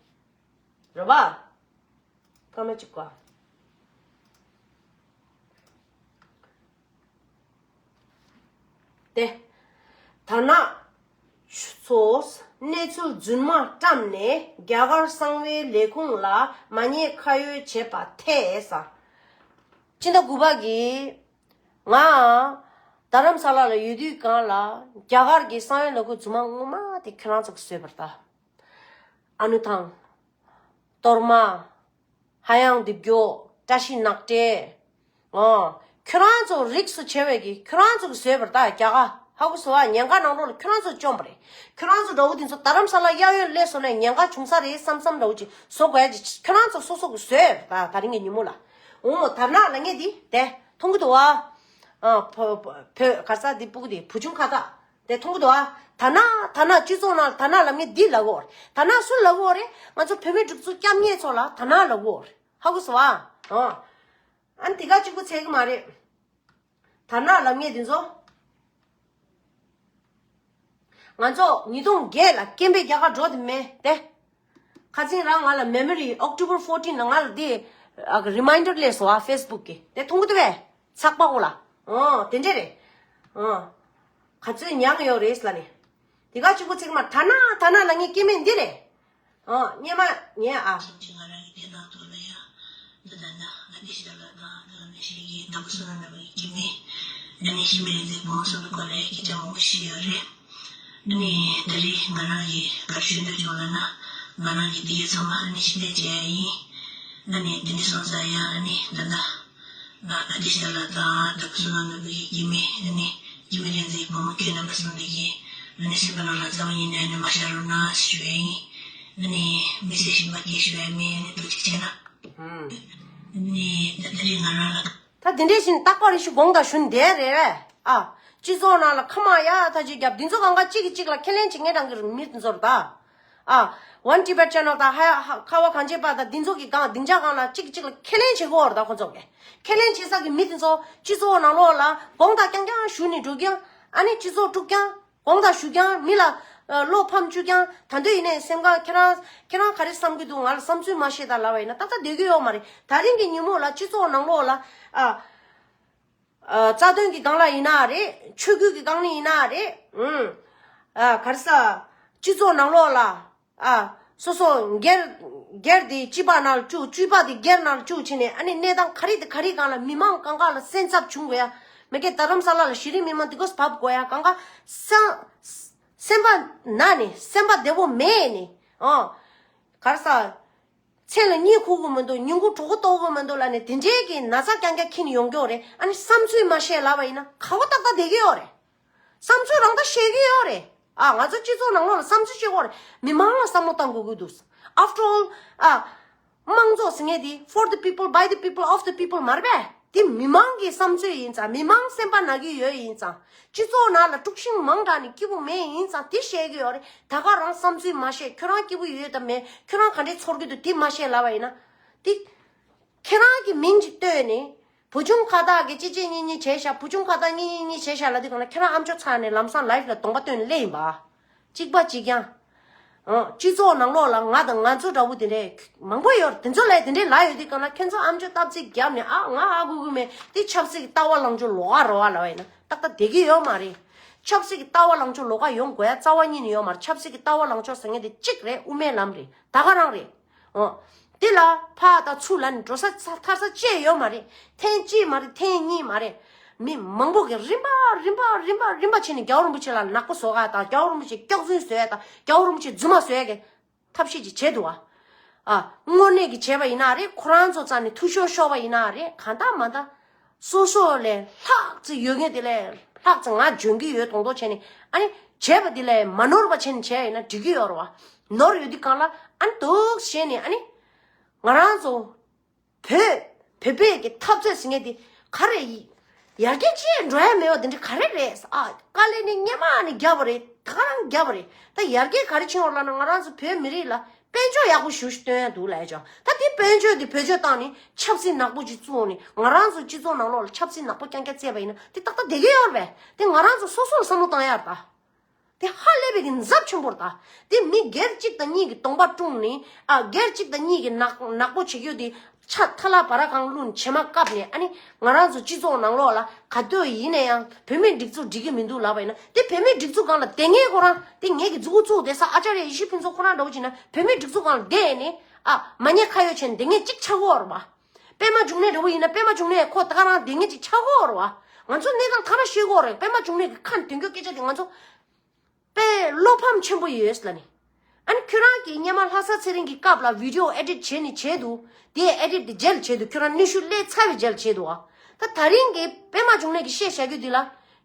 རེད་པ། སྐར་མ་གཅིག་གོ། དེ། ད་ན་ཚོས་གནས་ཚུལ་རྫུན་མ་བཀྲམ་ནས་རྒྱ་གར་གསང་བའི་ལས་ཁུངས་ལ་མ་ཉེས་ཁ་གཡོགས་བྱས་པ་ཐལ་ས། སྤྱི་ཟླ་དགུ་པ་གི་ང་རྡ་རམ་ས་ལ་ལ་ཡོད་དུས་སྒང་ལ། རྒྱ་གར་གྱི་གསང་བའི་ལས་ཁུངས་རྫུན་མ་ངོ་མ་དེ་ཁྱེད་རང་ཚོ་གིས་བཟོས་པ་རེད་ད། ཨ་ནུ་ཐང་། གཏོར་མ། ཧ་ཡང་འདེབས་རྒྱུ། བཀྲ་ཤིས་ནག་ཏྲེ། ཨོ། ཁྱོད་རང་ཚོ་རིགས་སུ་ཆེ་བས་ཀྱི་ཁྱོད་རང་ཚོ་གིས་བཟོས་པ་རེད་ད། རྒྱ་གར་ཧ་གོ་སོང་ཨ། ཉེན་ཁ་ནང་ལོགས་ལ་ཁྱོད་རང་ཚོ་བཅོམ་པ་རེད། ཁྱོད་རང་ཚོ་འདྲ་བོ་དེ་ཚོ་རྡ་རམ་ས་ལ་གཡས་གཡོན་སླེབས་སོང་ནས་ཉེན་ཁ་བྱུང་ས་རེད་བསམ་བསམ་འདྲ་བོ་ཅིག་བཟོ་དགོས་ཡ་ཅིག་ཁྱོད་རང་ཚོ་སོ་སོ་གིས་བཟོས་པ་རེད་ད། ད་རིང་གི་ཉིན་མོ་ལ། འོ་དར་ནག་ལབ་མཁན་དེ་དེ་མཐོང་གི་འདུག་ཨ། ཨ། བོ་བོ་བོད་ག་ས་དེ་སྤུ་གུ་དེ་བུ་ཆུང་ཁ་བཏགས། དེ་མཐོང་གི་འདུག་ཨ། ད་ན་ད་ན་སྤྱི་ཚོགས་ནང་ལ་ད་ན་ལབ་མཁན་འདི་ལབ་གོ་རེད། ད་ན་སུ་ལབ་གོ་རེད། ང་ཚོ་བོད་མི་སྒྲིག་འཛུགས་སྐྱབས་གནས་ཚོ་ལ་ད་ན་ལབ་གོ་རེད། ཧ་གོ་སོང་ཨ། ཨོ། ཨ་ནི་དེ་ག་གཅིག་པོ་ཚད་ཀྱི་མ་རེད། ད་ན་ལབ་མཁན་འདི་ཚོ། ང་ཚོ་ཉིས་སྟོང་བརྒྱད་ལ་སྐྱེས་པའི་རྒྱ་གར་འགྲོ་དེ་མེད་དེ། ཁ་སང་རང་ང་ལ་མེ་མོ་རི་ཨོག་ཊོ་བར་ཕོར་ཊིན་ལ་ང་ལ་དེ་རི་མའིན་ཌར་སླེབས་སོང་ཨ། ཕེ་སི་བུག་གི་དེ་མཐོང་གི་འདུག་པས། ཚགས་པ་གོ་ལ། ཨོ་དེ་འདྲས་རེད། ཨོ། ག་ཚོད་མྱངས་ཡོད་རེད་ལབ་ནས། དེ་ག་གཅིག་པོ་ཚིག་མ་ད་ན་ད་ན་ལབ་མཁན་སྐྱེ་དམན་འདི་རེད། ཨོ་སྙན་མ་ཉན་ཨ། སེམས་ཀྱི་ང་རང་གི་དེ་དང་དུ་ལ་ཡ། འདི་ལྟར་ན་ང་དེ་ཞིག་ལ་དང་དེ་ལ་མི་ཞིག་གིས་དང་པོ་སོ་ན་ན་བའི་སྐྱེ་དམན། ཨ་ནི་ཤི་མི་རིང་ལ་བོང་སོ་ནི་སྐོར་ལ་སྐད་ཆ་མང་པོ་ཞིག་ཡོད་རེད། ཨ་ནི་ད་རེས་ང་རང་གི་གར་ཞུ་འདོད་བྱུང་ལ་ན། ང་རང་གི་དེ་ཡི་ཚང་མ་ཨ་ནི་ཞིག་ལས་བྱས་ཡིན། ཨ་ནི་དེ་འདྲ་སོང་ཙང་ཡང་ཨ་ནི་ད་ལྟ། ང་ཨ་ཏི་ཤ་ལ་དང་དག་སུ་ལ་ནོར་བུ་ཡི་སྐྱེ་དམན། ཨ་ནི་སྐྱེ་དམན་རིགས་འཛིན་བུ་མོ་ཁྱོད་རྣམ་པ་གསུམ་འདི་གིས་ཨ་ནི་སེམས་པ་ནང་ལ་རྩ་བ་ཉིད་ནས་ཨ་ནི་མ་བཞག་རོགས་གནང་ཞུ་ཡ་ཡིན། ཨ་ནི་མི་ཚེ་ཞིག་མ་སྐྱེལ་ཞུ་ཡ་མིན། ཨ་ནི་ཐུགས་རྗེ་ཆེ་གནང་། ཨ་ནི་ད་ད་རེས་ང་རང་ལ། ད་དེ་འདྲས་བཞིན་རྟག་པར་རེ་ཞིག་དགོངས་དག་ཞུ་འདས་རེད་པས། ཨ། སྤྱི་ཚོགས་ནང་ལ་ཁ་མ་ཡ་ད་ཅིག་རྒྱབ་འདི་ཚོ་གང་ག་གཅིག་གིས་གཅིག་ལ་ཁས་ལེན་བྱེད་མཁན་རང་གི་མི་འདི་ཚོ་རེད་ད། ཨ། One Tibet Channel དང་ཧ་ཡ་ཧ་ཁ་བ་གངས་ཅན་པ་དང་འདི་ཚོ་གི་སྒང་སྡིངས་ཆ་སྒང་ལ་གཅིག་གིས་གཅིག་ལ་ཁས་ལེན་བྱེད་དགོས་རེད་ད། ཁོ་ཚོ་གིས་ཁས་ལེན་བྱེད་ས་གི་མི་འདི་ཚོ་སྤྱི་ཚོགས་ནང་ལོགས་ལ་དགོངས་དག་རྐྱང་རྐྱང་ཞུ་ནས་འགྲོ་གི་ཡང་། ཨ་ནི་སྤྱི་ཚོགས་དཀྲུག་ཀྱང་། དགོངས་དག་ཞུ་རྐྱང་། མི་ལ་ཨ་བློ་ཕམ་བཅུག་རྐྱང་། ད་འདོད་ཡིན་ནའི་སེམས་ཁ་ཁྱེད་རང་ཁྱེད་རང་ག་རེ་བསམ་གྱི་འདུག་ང་ལ་བསམ་ཚུལ་མ་བཤད་དང་ལབ་པ་ཡིན་ན་ཏག་ཏག་བསྡད་ཀྱི་ཡོད་མ་རེད། ད་རིང་གི་ཉིན་མོ་ལ་སྤྱི་ཚོགས་ནང་ལོགས་ལ་ཨ་ཨ་རྩ་དོན་གྱི་སྒང་ལ་ཡིན་ན་རེད། ཆོས་བརྒྱུད་ཀྱི་སྒང་ནས་ཡིན་ན་རེད། ཨུམ། ཨ་ག་རེ་ཟ། སྤྱི་ཚོགས་ནང་ལོགས་ལ་ཨ་སོ་སོ་སྒེར་སྒེར་དེ་སྤྱི་པ་ནང་ལ་བཅུག་སྤྱི་པ་དེ་སྒེར་ནང་ལ་བཅུག་བྱས་ནས་ཨ་ནི་གནས་སྟངས་ག་རེ་དེ་ག་རེ་སྒང་ལ་མི་མང་གང་ག་ལ་སེམས་འཚབ་བྱུང་དགོས་ཡ། མི་སྒེར་རྡ་རམ་ས་ལ་ལ་གཞི་རིམ་མི་མང་དེ་གོ་བབ་དགོས་ཡ། གང་ག་སེམས་སེམས་པ་ན་ནས་སེམས་པ་བདེ་པོ་མེད་ནས་ཨོ་ག་རེ་ཟ། མཚན་ལ་གཉིད་ཁུག་གི་མི་འདུག་ཉིན་གུང་གྲོད་ཁོག་ལྟོགས་གི་མི་འདུག་ལབ་ནས་དེ་འདྲའི་གི་ན་ཚ་རྐྱང་རྐྱང་འཁྱེར་ནས་ཡོང་གི་ཡོད་རེད། ཨ་ནི་བསམ་ཚུལ་མ་བཤད་ལབ་པ་ཡིན་ན་ཁ་བ་ཏག་ཏག་བསྡད་ཀྱི་ཡོད་རེད། བསམ་ཚུལ་རང་ད་བཤད་ཀྱི་ཡོད་རེད། ཨ་ང་ཚོ་སྤྱི་ཚོགས་ནང་ལོགས་ལ་བསམ་ཚུལ་བཤད་ཀྱི་ཡོད་རེད། མི་མང་ལ་བསམ་བློ་བཏང་དགོས་ཀྱི་འདུག After all ཨ་དམངས་གཙོ་ཟེར་མཁན་དེ་for the people, by the people, of the people མ་རེད་པས། དེ་མི་མང་གི་བསམ་ཚུལ་ཡིན་ཙང་། མི་མང་སེམས་པ་ན་གི་ཡོད་ཡིན་ཙང་། སྤྱི་ཚོགས་ནང་ལ་དཀྲུག་ཤིང་མང་དྲགས་ནས་སྐྱིད་པོ་མེད་ཡིན་ཙང་དེ་བཤད་ཀྱི་ཡོད་རེད། ད་ག་རང་བསམ་ཚུལ་མ་བཤད། ཁྱོད་རང་སྐྱིད་པོ་ཡོད་དམ་མེད། ཁྱོད་རང་ག་འདྲས་ཚོར་གྱི་འདུག་དེ་མ་བཤད་ལབ་པ་ཡིན་ན། དེ་ཁྱེད་རང་གི་མིང་ཅིག་བཏོན་ནས་བུ་ཆུང་ཁ་བཏགས་ཀྱིས་གཅིག་གཅིག་གཉིས་གཉིས་བྱས་ཤག་བུ་ཆུང་ཁ་བཏགས་གཉིས་གཉིས་གཉིས་བྱས་ཤག་ལབ་དུས་སྒང་ལ་ཁྱེད་རང་ཨ་མཆོག་ཚར་ནས་ལམ་སང་live ལ་གདོང་པ་སྟོན་ནས་སླེབས་ཡིན་པ། གཅིག་པ་གཅིག་རྐྱང་། ཨོ། སྤྱི་ཚོགས་ནང་ལོགས་ལ་ང་དང་ང་ཚོ་འདྲ་བོ་དེ་འདྲས་མང་པོ་ཡོད་རེད། དེ་ཚོ་ལ་དེ་འདྲས་ལབ་ཡོད་དུས་སྒང་ལ་ཁྱེད་ཚོ་ཨ་མཆོག་སྟབས་ཚིག་བརྒྱབ་ནས་ཨ་ང་ཧ་གོ་གི་མེད། དེ་ཆབ་སྲིད་ཀྱི་ལྟ་བ་ལངས་ཕྱོགས་ལོགས་ཀ་རེད་པ་ལབ་པ་ཡིན་ན་ཏག་ཏག་བསྡད་ཀྱི་ཡོད་མ་རེད། ཆབ་སྲིད་ཀྱི་ལྟ་བ་ལངས་ཕྱོགས་ལོགས་ཀ་ཡོང་དགོས་ཡ་རྩ་བ་ཉིད་ནས་ཡོད་མ་རེད། ཆབ་སྲིད་ཀྱི་ལྟ་བ་ལངས་ཕྱོགས་ཟེར་མཁན་དེ་གཅིག་རེད། དབུ་མའི་ལམ་རེད། ད་ག་རང་རེད། ཨོ། དེ་ལ་ཕར་དང་ཚུར་ལ་ནི་འགྲོ་ས་ཚ་ཐར་ས་ཅི་ཡང་ཡོད་མ་རེད། ཐེངས་གཅིག་མ་རེད། ཐེངས་གཉིས་མ་རེད། མི་མང་པོ་གིས་རིམ་པ་རིམ་པ་རིམ་པ་རིམ་པ་བྱས་ནས་རྒྱལ་བ་རིན་པོ་ཆེ་ལ་ནག་པོ་བཟོ་ག་དང་རྒྱལ་བ་རིན་པོ་ཆེ་སྐྱག་རྫུན་བཟོ་ཡ་དང་རྒྱལ་བ་རིན་པོ་ཆེ་རྫུན་མ་བཟོ་ཡ་གི་ཐབས་ཤེས་ཅིག་བྱས་འདུག་བ། ཨ། དངོས་གནས་ཀྱི་བྱས་པ་ཡིན་ན་རེད། ཁོ་རང་ཚོ་རྩ་ནས་འཐུས་ཤོར་ཤོར་བ་ཡིན་ན་རེད། གང་ལྟར་མ་ལྟར། སོ་སོ་ལས་ལྷག་ཙི་ཡོད་མཁན་དེ་ལས་ལྷག་ཙི་ང་འཇོན་གྱི་ཡོད་མདོག་མདོག་བྱས་ནས་ཨ་ནི་བྱས་པ་དེ་ལས་མ་ནོར་བ་བྱས་ནས་བྱས་ཡིན་ན་འགྲིག་གི་ཡོད་རེད་བ། ནོར་ཡོད་དུས་སྒང་ལ་ཨ་ནི་འདུག་བྱས་ནས་ཨ་ནི་ང་རང་ཚོ་བོད་བོད་པའི་གི་འཐབ་རྩོད་ཟེར་མཁན་དེ་ག་རེ་ཡིན། ཡར་རྒྱས་ཅི་འགྲོ་ཡ་མེད་པ་དེ་འདྲ་ག་རེ་རེད། ཨ་དཀའ་ལས་ནི་སྔོན་མ་ནས་བརྒྱབ་པ་རེད། ད་ག་རང་བརྒྱབ་པ་རེད། ད་ཡར་རྒྱས་ག་རེ་ཕྱིན་ཡོད་ལབ་ན་ང་རང་ཚོ་བོད་མི་རིགས་ལ་དཔལ་འབྱོར་ཡག་པོ་ཞེ་པོ་ཞིག་བཏོན་ཡ་འདུག་ལབ་ཡ་ཅིག་ད་དེ་དཔལ་འབྱོར་དེ་བེད་སྤྱོད་བཏང་ནས་ཆབ་སྲིད་ནག་པོ་ཅིག་བཙུགས་ནས་ང་རང་ཚོ་སྤྱི་ཚོགས་ནང་ལོགས་ལ་ཆབ་སྲིད་ནག་པོ་རྐྱང་རྐྱང་བརྩད་པ་ཡིན་ན་དེ་ཏག་ཏག་བསྡད་ཀྱི་ཡོད་རེད་པས། དེ་ང་རང་ཚོ་སོ་སོ་ལ་བསམ་བློ་བཏང་ཡ་རེད་ད། དེ་ཧ་ལས་པའི་གི་འཚབ་ཆེན་པོ་རེད་ད། དེ་མི་སྒེར་གཅིག་དང་གཉིས་ཀྱི་གདོང་པ་བཀྲུངས་ནས་ཨ་སྒེར་གཅིག་དང་གཉིས་ཀྱི་ནག་ནག་པོ་བྱེད་རྒྱུ་དེ་ཆ་ཐ་ལ་བ་ར་གང་བླུགས་ནས་བྱེ་མ་བཀབ་ནས་ཨ་ནི་ང་རང་ཚོ་སྤྱི་ཚོགས་ནང་ལོགས་ལ་ག་དུས་ཡིན་ན་ཡང་བོད་མིའི་སྒྲིག་འཛུགས་འགྲིག་གི་མི་འདུག་ལབ་པ་ཡིན་ན་དེ་བོད་མིའི་སྒྲིག་འཛུགས་སྒང་ལ་བསྡད་མཁན་ཁོ་རང་དེ་ངེད་ཀྱི་མཛུབ་གུ་བཙུགས་བསྡད་ས་ཨ་ཅཱརྱ་ཡེ་ཤེས་ཕུན་ཚོགས་ཁོ་རང་འདྲ་བོ་བྱས་ན་བོད་མིའི་སྒྲིག་འཛུགས་སྒང་ལ་བསྡད་ནས་ཨ་མ་ཉེས་ཁ་གཡོགས་བྱས་ནས་བསྡད་མཁན་གཅིག་ཆགས་ཀྱི་ཡོད་རེད་པ། པད་མ་འབྱུང་གནས་འདྲ་བོ་ཡིན་ན་པད་མ་འབྱུང་གནས་ཁོ་ད་ག་རང་བསྡད་མཁན་གཅིག་ཆགས་ཀྱི་ཡོད་རེད་པ། ང་ཚོ་གནས་སྟངས་ག་རེ་ཤེས་ཀྱི་ཡོད་རེད། པད་མ་འབྱུང་གནས་ཀྱི་ཁ་ནས་དོན་གྱོ་སྐད་ཆ་དེ་ང་ཚོ་དཔེ་བློ་ཕམ་ཆེན་པོ་ཡོད་ལབ་ནི། ཨ་ནི་ཁྱོད་རང་གིས་སྔོན་མ་ལྷ་ས་ཚེ་རིང་གི་སྐབས་ལ་video edit བྱས་ནི་བྱས་འདུག་དེ་edit དེ་མཇལ་བྱས་འདུག་ཁྱོད་རང་གནོན་ཤུགས་སླེབས་ཚར་བའི་མཇལ་བྱས་འདུག་ཨ། ད་ད་རིང་གི་པད་མ་འབྱུང་གནས་ཀྱིས་བཤད་བཞག་རྒྱུ་འདི་ལ་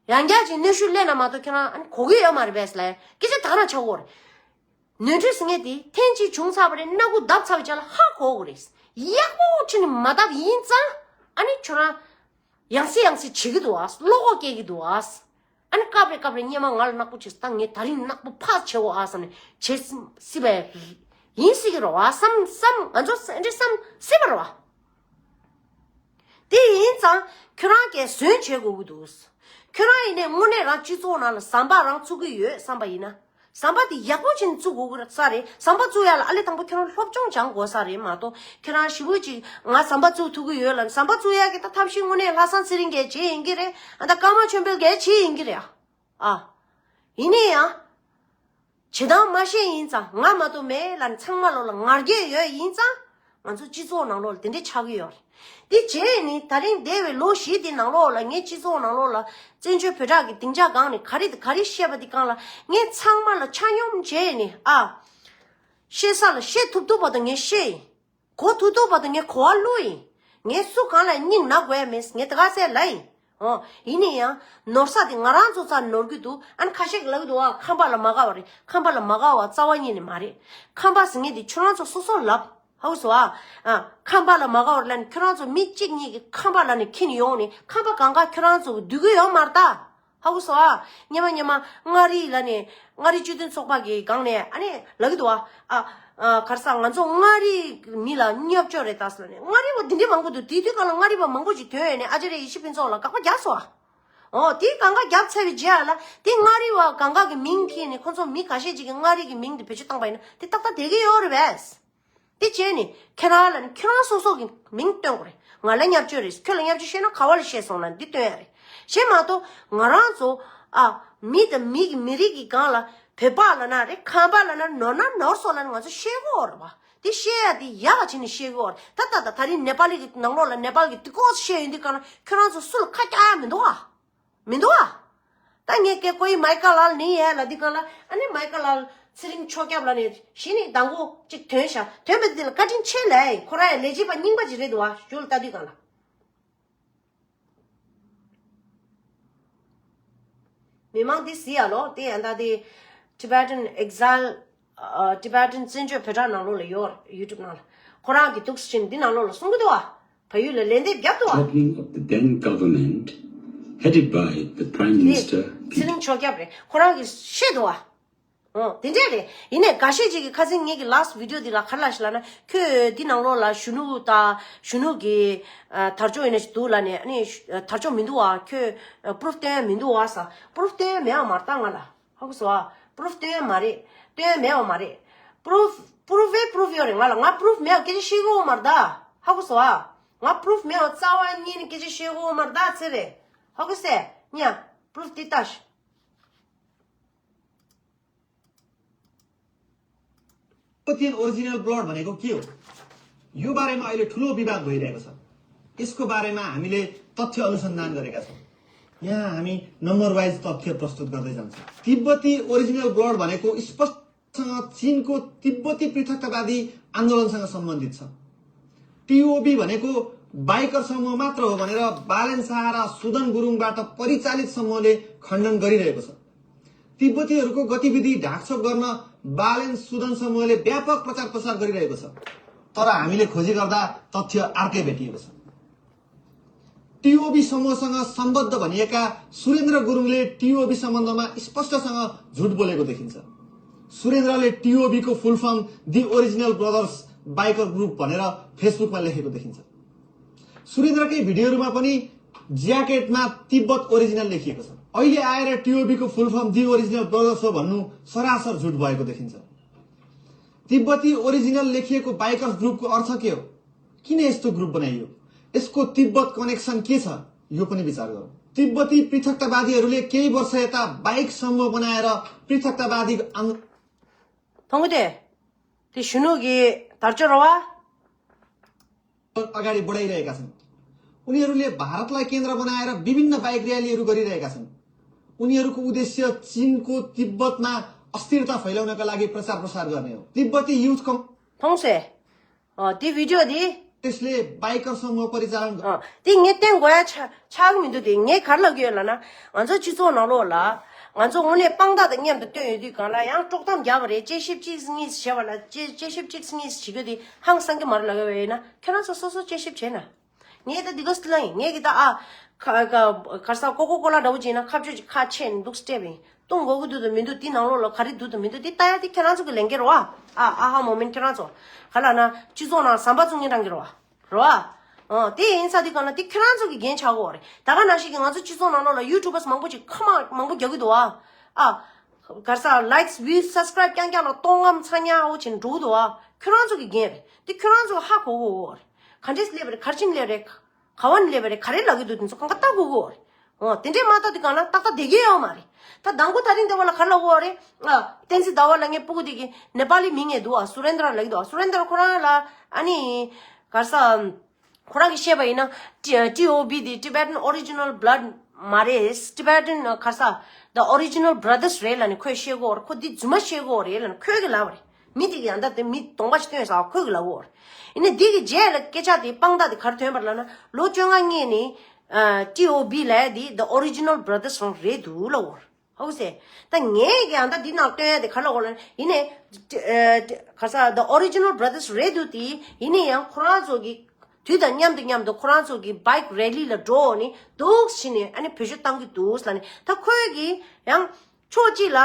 ཡང་བསྐྱར་ཅིག་གནོན་ཤུགས་སླེབས་ན་མ་གཏོགས་ཁྱོད་རང་ཨ་ནི་གོ་གི་ཡོད་མ་རེད་པས་ལབ་ཡ་སྐད་ཆ་ད་ག་རང་ཆགས་ཀྱི་ཡོད་རེད། ནོར་འཁྲུལ་ཟེར་མཁན་དེ་ཐེངས་གཅིག་བྱུང་ཚར་བ་རེད། སྣ་ཁུག་བརྡབས་ཚར་བའི་ཆ་ལ་ཧ་གོ་གི་རེད། ཡག་པོ་བྱས་ནས་མ་བརྡབས་ཡིན་ཙང་ཨ་ནི་ཁྱོད་རང་ཡང་སེ་ཡང་སེ་བྱེད་ཀྱི་འདུག་ཨ། བློ་ཁོག་སྐྱེ་གི་འདུག་ཨ། ཨ་ནི་སྐབས་རེ་སྐབས་རེ་སྔོན་མ་ང་ལ་ནག་པོ་བྱས་ད་ངས་ད་རིང་ནག་པོ་ཕར་བྱེད་འོ་ཨ་བསམ་ནས་བྱེད་སྲིད་པ་ཡིན་སྲིད་ཀྱི་རེད་བ་བསམ་བསམ་ང་ཚོ་འདྲི་བསམ་སྲིད་པ་རེད་བ། དེ་ཡིན་ཙང་ཁྱོད་རང་གིས་ཟོན་བྱེད་དགོས་ཀྱི་འདུག་ཁྱོད་རང་ཡིན་ནའི་དངོས་གནས་རང་སྤྱི་ཚོགས་ནང་ལ་ཟམ་པ་རང་བཙུགས་ཀྱི་ཡོད་བསམ་པ་ཡིན་ན། ཟམ་པ་དེ་ཡག་པོ་བྱས་ནས་བཙུགས་དགོས་ཀྱི་རེད་ས་རེད། ཟམ་པ་བཙུགས་ཡ་ལ་ཨ་ལེ་དང་པོ་ཁྱོད་རང་སློབ་སྦྱོང་སྦྱང་དགོས་ས་རེད་མ་གཏོགས་ཁྱོད་རང་ཞེ་པོ་ཅིག་ང་ཟམ་པ་བཙུགས་ཐུབ་ཀྱི་ཡོད་ལབ་ཟམ་པ་བཙུགས་ཡ་གི་ད་ཐབས་ཤེས་དངོས་གནས་ལྷག་བསམ་ཚེ་རིང་གིས་བྱས་ཡིན་གྱི་རེད། ཨ་ད་ཀརྨ་ཆོས་འཕེལ་གྱིས་བྱས་ཡིན་གྱི་རེད་ཨ། ཨ། ཡིན་ནའི་ཡང་། བྱེད་སྟངས་མ་ཤེས་ཡིན་ཙང་ང་མ་གཏོགས་མེད་ལབ་ནས་ཚང་མ་ལོག་ལ་ང་རྒྱལ་ཡོད་ཡིན་ཙང་ང་ཚོ་སྤྱི་ཚོགས་ནང་ལོགས་ལ་དེ་འདྲས་ཆགས་ཀྱི་ཡོད་རེད། དེ་བྱས་ནས་ད་རིང་འདས་པའི་ལོ་བཞི་དེ་ནང་ལོགས་ལ་ངས་སྤྱི་ཚོགས་ནང་ལོགས་ལ་བཙན་བྱོལ་བོད་ཕྲུག་གི་སྡིངས་ཆ་སྒང་ནས་ག་རེ་དང་ག་རེ་བཤད་པ་དེ་སྒང་ལ་ངས་ཚང་མ་ལ་ཆ་སྙོམས་བྱས་ནས་ཨ། བཤད་ས་ལ་བཤད་ཐུབ་ཐུབ་བར་དུ་ངས་བཤད་ཡིན། གོ་ཐུབ་ཐུབ་བར་དུ་ངས་གོ་བ་བླུགས་ཡིན། ངས་སུ་གང་ལ་སྙིང་ན་དགོས་ཡ་མེད། ངས་དེ་ག་ཚད་ལབ་ཡིན། ཨོ། ཡིན་ན་ཡང་ནོར་ས་དེ་ང་རང་ཚོ་རྩར་ནོར་གྱི་འདུག་ཨ་ནི་ཁ་ཤས་ཀྱིས་ལབ་ཀྱི་འདུག་ཨ་ཁམས་པ་ལ་མ་དགའ་བ་རེད། ཁམས་པ་ལ་མ་དགའ་བ་རྩ་བ་ཉིད་ནས་མ་རེད། ཁམས་པ་ཟེར་མཁན་དེ་ཁྱོད་རང་ཚོ་སོ་སོ་ལབ། ཧ་གོ་སོང་ཨ། ཨ། ཁམས་པ་ལ་མ་དགའ་བ་རེད་ལབ་ནས་ཁྱོད་རང་ཚོ་མི་གཅིག་གཉིས་ཀྱིས་ཁམས་པ་ལབ་ནས་འཁྱེར་ནས་ཡོང་ནས་ཁམས་པ་གང་ག་ཁྱོད་རང་ཚོ་གི་སྡུག་གི་ཡོད་མ་རེད་ད། ཧ་གོ་སོང་ཨ། སྔོན་མ་སྔོན་མ་མངའ་རིས་ལབ་ནས་མངའ་རིས་སྤྱི་མཐུན་ཚོགས་པ་གི་སྒང་ནས་ཨ་ནི་ལབ་ཀྱི་འདུག་ཨ། ཨ། ཨ། ག་རེ་ཟ། ང་ཚོ་མངའ་རིས་མི་ལ་བརྙས་བཅོས་རེད་ད་ཟེར་ནས་མངའ་རིས་པ་འདི་འདྲས་མང་པོ་འདུག་དེ་དུས་སྒང་ལ་མངའ་རིས་པ་མང་པོ་ཞིག་ཐོན་ཡོང་ནས་ཨ་ཅཱརྱ་ཡེ་ཤེས་ཕུན་ཚོགས་ལ་དགག་པ་རྒྱག་སོང་ཨ། ཨོ་དེ་གང་ག་རྒྱབ་ཚར་བའི་རྗེས་ལ་དེ་མངའ་རིས་བ་གང་ག་གི་མིང་ཁྱེར་ནས་ཁོ་ཚོ་མི་ཁ་ཤས་ཅིག་གི་མངའ་རིས་ཀྱི་མིང་དེ་བེད་སྤྱོད་བཏང་པ་ཡིན་ན་དེ་ཏག་ཏག་བསྡད་ཀྱི་ཡོད་རེད་པས། དེ་བྱས་ནས་ཁྱེད་རང་ལ་ནི་ཁྱེད་རང་སོ་སོ་གི་མིང་སྟོན་དགོས་རེད། ང་ལ་བརྙས་བཅོས་རེད། ཁྱོད་ལ་བརྙས་བཅོས་བཤད་ན་ག་བ་ལ་བཤད་སོང་ལ་འདི་སྟོན་ཡ་རེད། གཞན་མ་གཏོགས་ང་རང་ཚོ་ཨ་མི་དང་མི་གི་མི་རིགས་ཀྱི་སྒང་ལ་བོད་པ་ལ་ན་རེད། ཁམས་པ་ལ་ན་ནོར་ན་ནོར་སོང་ལ་ནི་ང་ཚོ་བཤད་གི་ཡོད་རེད་བ། དེ་བཤད་ཡ་དེ་ཡག་ག་བྱས་ནས་བཤད་གི་ཡོད་རེད། ད་ད་ད་ད་རིང་ནེ་པ་ལི་གི་ནང་ལོགས་ལ་ནེ་པ་ལི་གི་དེ་ཀོ་བཤད་ཡོང་དུས་སྒང་ལ་ཁྱོད་རང་ཚོ་སུ་ལ་ཁ་རྒྱག་ཡ་མི་འདུག་ཨ། མི་འདུག་ཨ། ད་ངས་ཀྱེ་ཀོ་ཡི་མའི་ཀ་ལ་ལ་ནི་ཡ་ལ་འདི་གང་ལ་ཨ་ནི་མའི་ཀ་ལ་ལ་ཚེ་རིང་ཆོས་སྐྱབས་ལ་ནི་གཞི་ནས་མདང་དགོང་གཅིག་ཐོན་ཤག་ཐོན་པ་འདི་ལ་བཀའ་དྲིན་ཆེ་ལབ་ཡིན། ཁོ་རང་ཡ་ལས་བྱེད་པ་རྙིང་པ་ཅིག་རེད་འདུག་ཨ། ཞུ་ལ་ལྟ་དུས་གང་ལ། མི་མང་འདི་གཟིགས་ཡ་ལོ། དེ་ཡ་ད་དེ་Tibetan Exile ཨ། Tibetan བཙན་བྱོལ་བོད་གྲྭ་ནང་ལོགས་ལ་ཡོད། YouTube ནང་ལ་ཁོ་རང་གི་འདུག་སེ་བྱས་ནས་འདི་ནང་ལོགས་ལ་གསུང་གི་འདུག་ཨ། བལ་ཡུལ་ལ་ལན་འདེབས་རྒྱབ་འདུག་ཨ། Opening of the then government headed by the Prime Minister ཚེ་རིང་ཆོས་སྐྱབས་རེད། ཁོ་རང་གིས་བཤད་འདུག་ཨ། ཨོ་དེ་འདྲས་རེད། ཡིན་ནའི་འགའ་ཤས་ཅིག་གིས་ཁ་སང་ངེད་ཀྱི་last video འདི་ལ་ག་རེ་ལབ་ཤག་ལབ་ན། ཁྱོད་འདི་ནང་ལོགས་ལ་གཞོན་ནུ་དང་གཞོན་ནུ་གི་ཨ་དར་ལྕོག་ཡིན་ན་ཞིག་འདུག་ལབ་ནས། ཨ་ནི་དར་ལྕོག་མི་འདུག་ཨ། ཁྱོད་ཨ་proof སྟོན་ཡ་མི་འདུག་ཨ་ཟེར། Proof སྟོན་ཡ་མེད་པ་མ་རེད་ད། ང་ལ་ཧ་གོ་སོང་ཨ། Proof སྟོན་ཡ་མ་རེད། སྟོན་ཡ་མེད་པ་མ་རེད། Proof proof ཨེ་proof ཡོད་རེད། ང་ལ་ང་proof མེད་པ་སྐད་ཆ་བཤད་གི་ཡོད་མ་རེད་ད། ཧ་གོ་སོང་ཨ། ང་proof མེད་པ་རྩ་བ་ཉིད་ནས་སྐད་ཆ་བཤད་གི་ཡོད་མ་རེད་ད། ཚེ་རེད། ཧ་གོ་སོང་། ཉ་proof དེ་ལྟ་ཤི། Tibetan original blood भनेको के हो? यो बारेमा अहिले ठुलो विवाद भइरहेको छ। यसको बारेमा हामीले तथ्य अनुसन्धान गरेका छौँ। यहाँ हामी नम्बर वाइज तथ्य प्रस्तुत गर्दै जान्छौँ। तिब्बती ओरिजिनल ब्लड भनेको स्पष्टसँग चीनको तिब्बती पृथकतावादी आन्दोलनसँग सम्बन्धित छ। टिओबी भनेको बाइकर समूह मात्र हो भनेर बालेन शाह र सुदन गुरुङबाट परिचालित समूहले खण्डन गरिरहेको छ। तिब्बतीहरूको गतिविधि ढाकछोप गर्न बालेन सुदन समूहले व्यापक प्रचार प्रसार गरिरहेको छ। तर हामीले खोजी गर्दा तथ्य अर्कै भेटिएको छ। टिओबी समूहसँग सम्बद्ध भनिएका सुरेन्द्र गुरुङले टिओबी सम्बन्धमा स्पष्टसँग झुट बोलेको देखिन्छ। सुरेन्द्रले टिओबीको full form the original brothers biker group भनेर फेसबुकमा लेखेको देखिन्छ। सुरेन्द्रकै भिडियोहरूमा पनि ज्याकेटमा तिब्बत ओरिजिनल लेखिएको छ। अहिले आएर टिओबीको full form the original brothers हो भन्नु सरासर झुट भएको देखिन्छ। तिब्बती ओरिजिनल लेखिएको बाइकर्स ग्रुपको अर्थ के हो? किन यस्तो ग्रुप बनाइयो? यसको तिब्बत कनेक्सन के छ? यो पनि विचार गरौँ। तिब्बती पृथकतावादीहरूले केही वर्ष यता बाइक समूह बनाएर पृथकतावादी आन्दोलन མཐོང་གི་དེ་དེ་གཞོན་ནུ་གི་དར་ལྕོག་རེད་བ། अगाडि बढाइरहेका छन्। उनीहरूले भारतलाई केन्द्र बनाएर विभिन्न बाइक र्‍यालीहरू गरिरहेका छन्। उनीहरूको उद्देश्य चीनको तिब्बतमा अस्थिरता फैलाउनका लागि प्रचार प्रसार गर्ने हो। तिब्बती युथ कङ- མཐོང་སོང་། ཨོ་དེ་ཝི་ཌི་ཡོ་དེ། कङ्ग्रेसले बाइकर समूह परिचालन- ཨོ་དེ་ངས་བསྟན་དགོས་ཡ་ཆ་ཆགས་ཀྱི་མི་འདུག་དེ་ངས་ག་རེ་ལབ་ཀྱི་ཡོད་ལབ་ན། ང་ཚོ་སྤྱི་ཚོགས་ནང་ལོགས་ལ་ང་ཚོ་དངོས་གནས་དཔང་རྟགས་དང་མཉམ་དུ་བཏོན་ཡོད་དུས་སྒང་ལ་ཡང་དཀྲོག་གཏམ་རྒྱབ་པ་རེད། དཔྱད་ཞིབ་གཅིག་གཉིས་བྱས་པ་ལ་དཔྱད་དཔྱད་ཞིབ་གཅིག་གཉིས་བྱེད་རྒྱུ་དེ་ཧང་སང་གི་མ་རེད་ལབ་ཀྱི་ཡོད་ན། ཁྱེད་རང་ཚོ་སོ་སོ་དཔྱད་ཞིབ་བྱས་ན། ངས་ད་འདི་ག་སི་ལ་ཡིན། ངས་གི་ད་ཨ་ཁ་ཁ་ག་ས་ཀོ་ཀོ་ཀོ་ལ་འདྲ་བོ་བྱས་ན་ཁ་གཅོད་ཀྱི་ཁ་ཕྱེ་ནས་འདུག་སྤྲད་པ་ཡིན། བཏུང་དགོས་ཀྱི་འདུག་དང་མི་འདུག་དེ་ནང་ལོགས་ལ་ག་རེ་འདུག་དང་མི་འདུག་དེ་ལྟ་ཡ་དེ་ཁྱེད་རང་ཚོ་གི་ལས་འགན་རེད་བ། ཨ་ཨ་ཧ་མོ་མིན་ཁྱེད་རང་ཚོ་ག་ལ་ན་སྤྱི་ཚོགས་ནང་ཟམ་པ་བཙུགས་མཁན་རང་གི་རེད་བ། རེད་བ། ཨ་དེ་ཡིན་ས་དེ་ག་ལ་དེ་ཁྱེད་རང་ཚོ་གི་འགན་ཆགས་ཀྱི་ཡོད་རེད། ད་ག་ནང་བཞིན་གི་ང་ཚོ་སྤྱི་ཚོགས་ནང་ལོགས་ལ་ཡུ་ཊུབ་པར་མང་པོ་ཅིག་ཁ་མང་མང་པོ་རྒྱག་གི་འདུག་བ། ཨ་ག་ས་ལའིཀ་བིའུ་སབ་སི་ཀ་རབ་རྐྱང་རྐྱང་ལ་སྟོང་ངམ་ཚ་ཉག་འོ་བྱས་ནས་འགྲོ་གི་འདུག་བ། ཁྱེད་རང་ཚོ་གི་འགན་རེད། དེ་ཁྱེད་རང་ཚོ་ཧ་གོ་གི་ཡོད་རེད། ག་འདྲས་སླེབས་པ་རེད། ག་རེ་བྱས་ནས་སླེབས་པ་རེད། ག་བ་ནས་སླེབས་པ་རེད། ག་རེ་ལབ་ཀྱི་འདུག་དེ་ཚོ་གང་ག་ལྟ་དགོས་ཀྱི་ཡོད་རེད། འོ་དེ་འདྲས་མ་ལྟ་དུས་སྒང་ལ་ཏག་ཏག་བསྡད་ཀྱི་ཡོད་མ་རེད། ད་མདང་དགོང་དེ་རིང་འདི་བ་ལ་ག་རེ་ལབ་ཀྱི་ཡོད་རེད། ཨ་བསྟན་འཛིན་ཟླ་བ་ལ་ངའི་སྤུ་གུ་དེ་གི་ནེ་པ་ལི་མིང་ཡོད་འདུག་ཨ། སུ་རེན་དྲ་ལབ་ཀྱི་འདུག་ཨ། སུ་རེན་དྲ་ཁོ་རང་ལ་ཨ་ནི་ག་རེ་ཟ། ཁོ་རང་གིས་བཤད་པ་ཡིན་ན་ཊི་ཊི་ཨོ་བི་དེ་Tibetan Original Blood མ་རེད། Tibetan ག་རེ་ཟ། The Original Brothers རེད་ལབ་ནས་ཁོས་བཤད་ཀྱི་ཡོད་རེད། ཁོ་འདི་རྫུན་མ་བཤད་ཀྱི་ཡོད་རེད་ལབ་ནས་ཁོས་གི་ལབ་པ་རེད། མི་དེ་གི་ཡང་ད་དེ་མི་གདོང་པ་ཞིག་སྟོན་ས་ཁོས་གི་ལབ་ཀྱི་ཡོད་རེད། ཡིན་ནའི་འདི་གི་རྗེས་ལ་སྐད་ཆ་དེ་དཔང་རྟགས་དེ་ག་རེ་ཐོན་པ་རེད་ལབ་ན། ལོ་བཅོ་ལྔ་སྔོན་ནས་ཨ་ཊི་ཨོ་བི་ལབ་ཡ་དེ་The Original Brothers རང་རེད་འདུག་ལབ་ཀྱི་ཡོད་རེད། ཧ་གོ་སོང་། ད་ངས་ཀྱང་ད་འདི་ནང་སྟོན་ཡ་དེ་ག་རེ་ལབ་ཀྱི་ཡོད་ལབ་ན། ཡིན་ནའི་ཨ་ག་རེ་ཟ། The Original Brothers རེད་འདུག་དེ་ཡིན་ནའི་ཡང་ཁོ་རང་ཚོ་གི་དུས་དང་མཉམ་དུ་མཉམ་དུ་ཁོ་རང་ཚོ་གི་བྷའིཀ་རེ་ལི་ལ་འགྲོ་ནས་འདུག་སེ་བྱས་ནས་ཨ་ནི་བེད་སྤྱོད་བཏང་གི་འདུག་ལབ་ནས། ད་ཁོས་གི་ཡང་ཕྱོགས་གཅིག་ལ་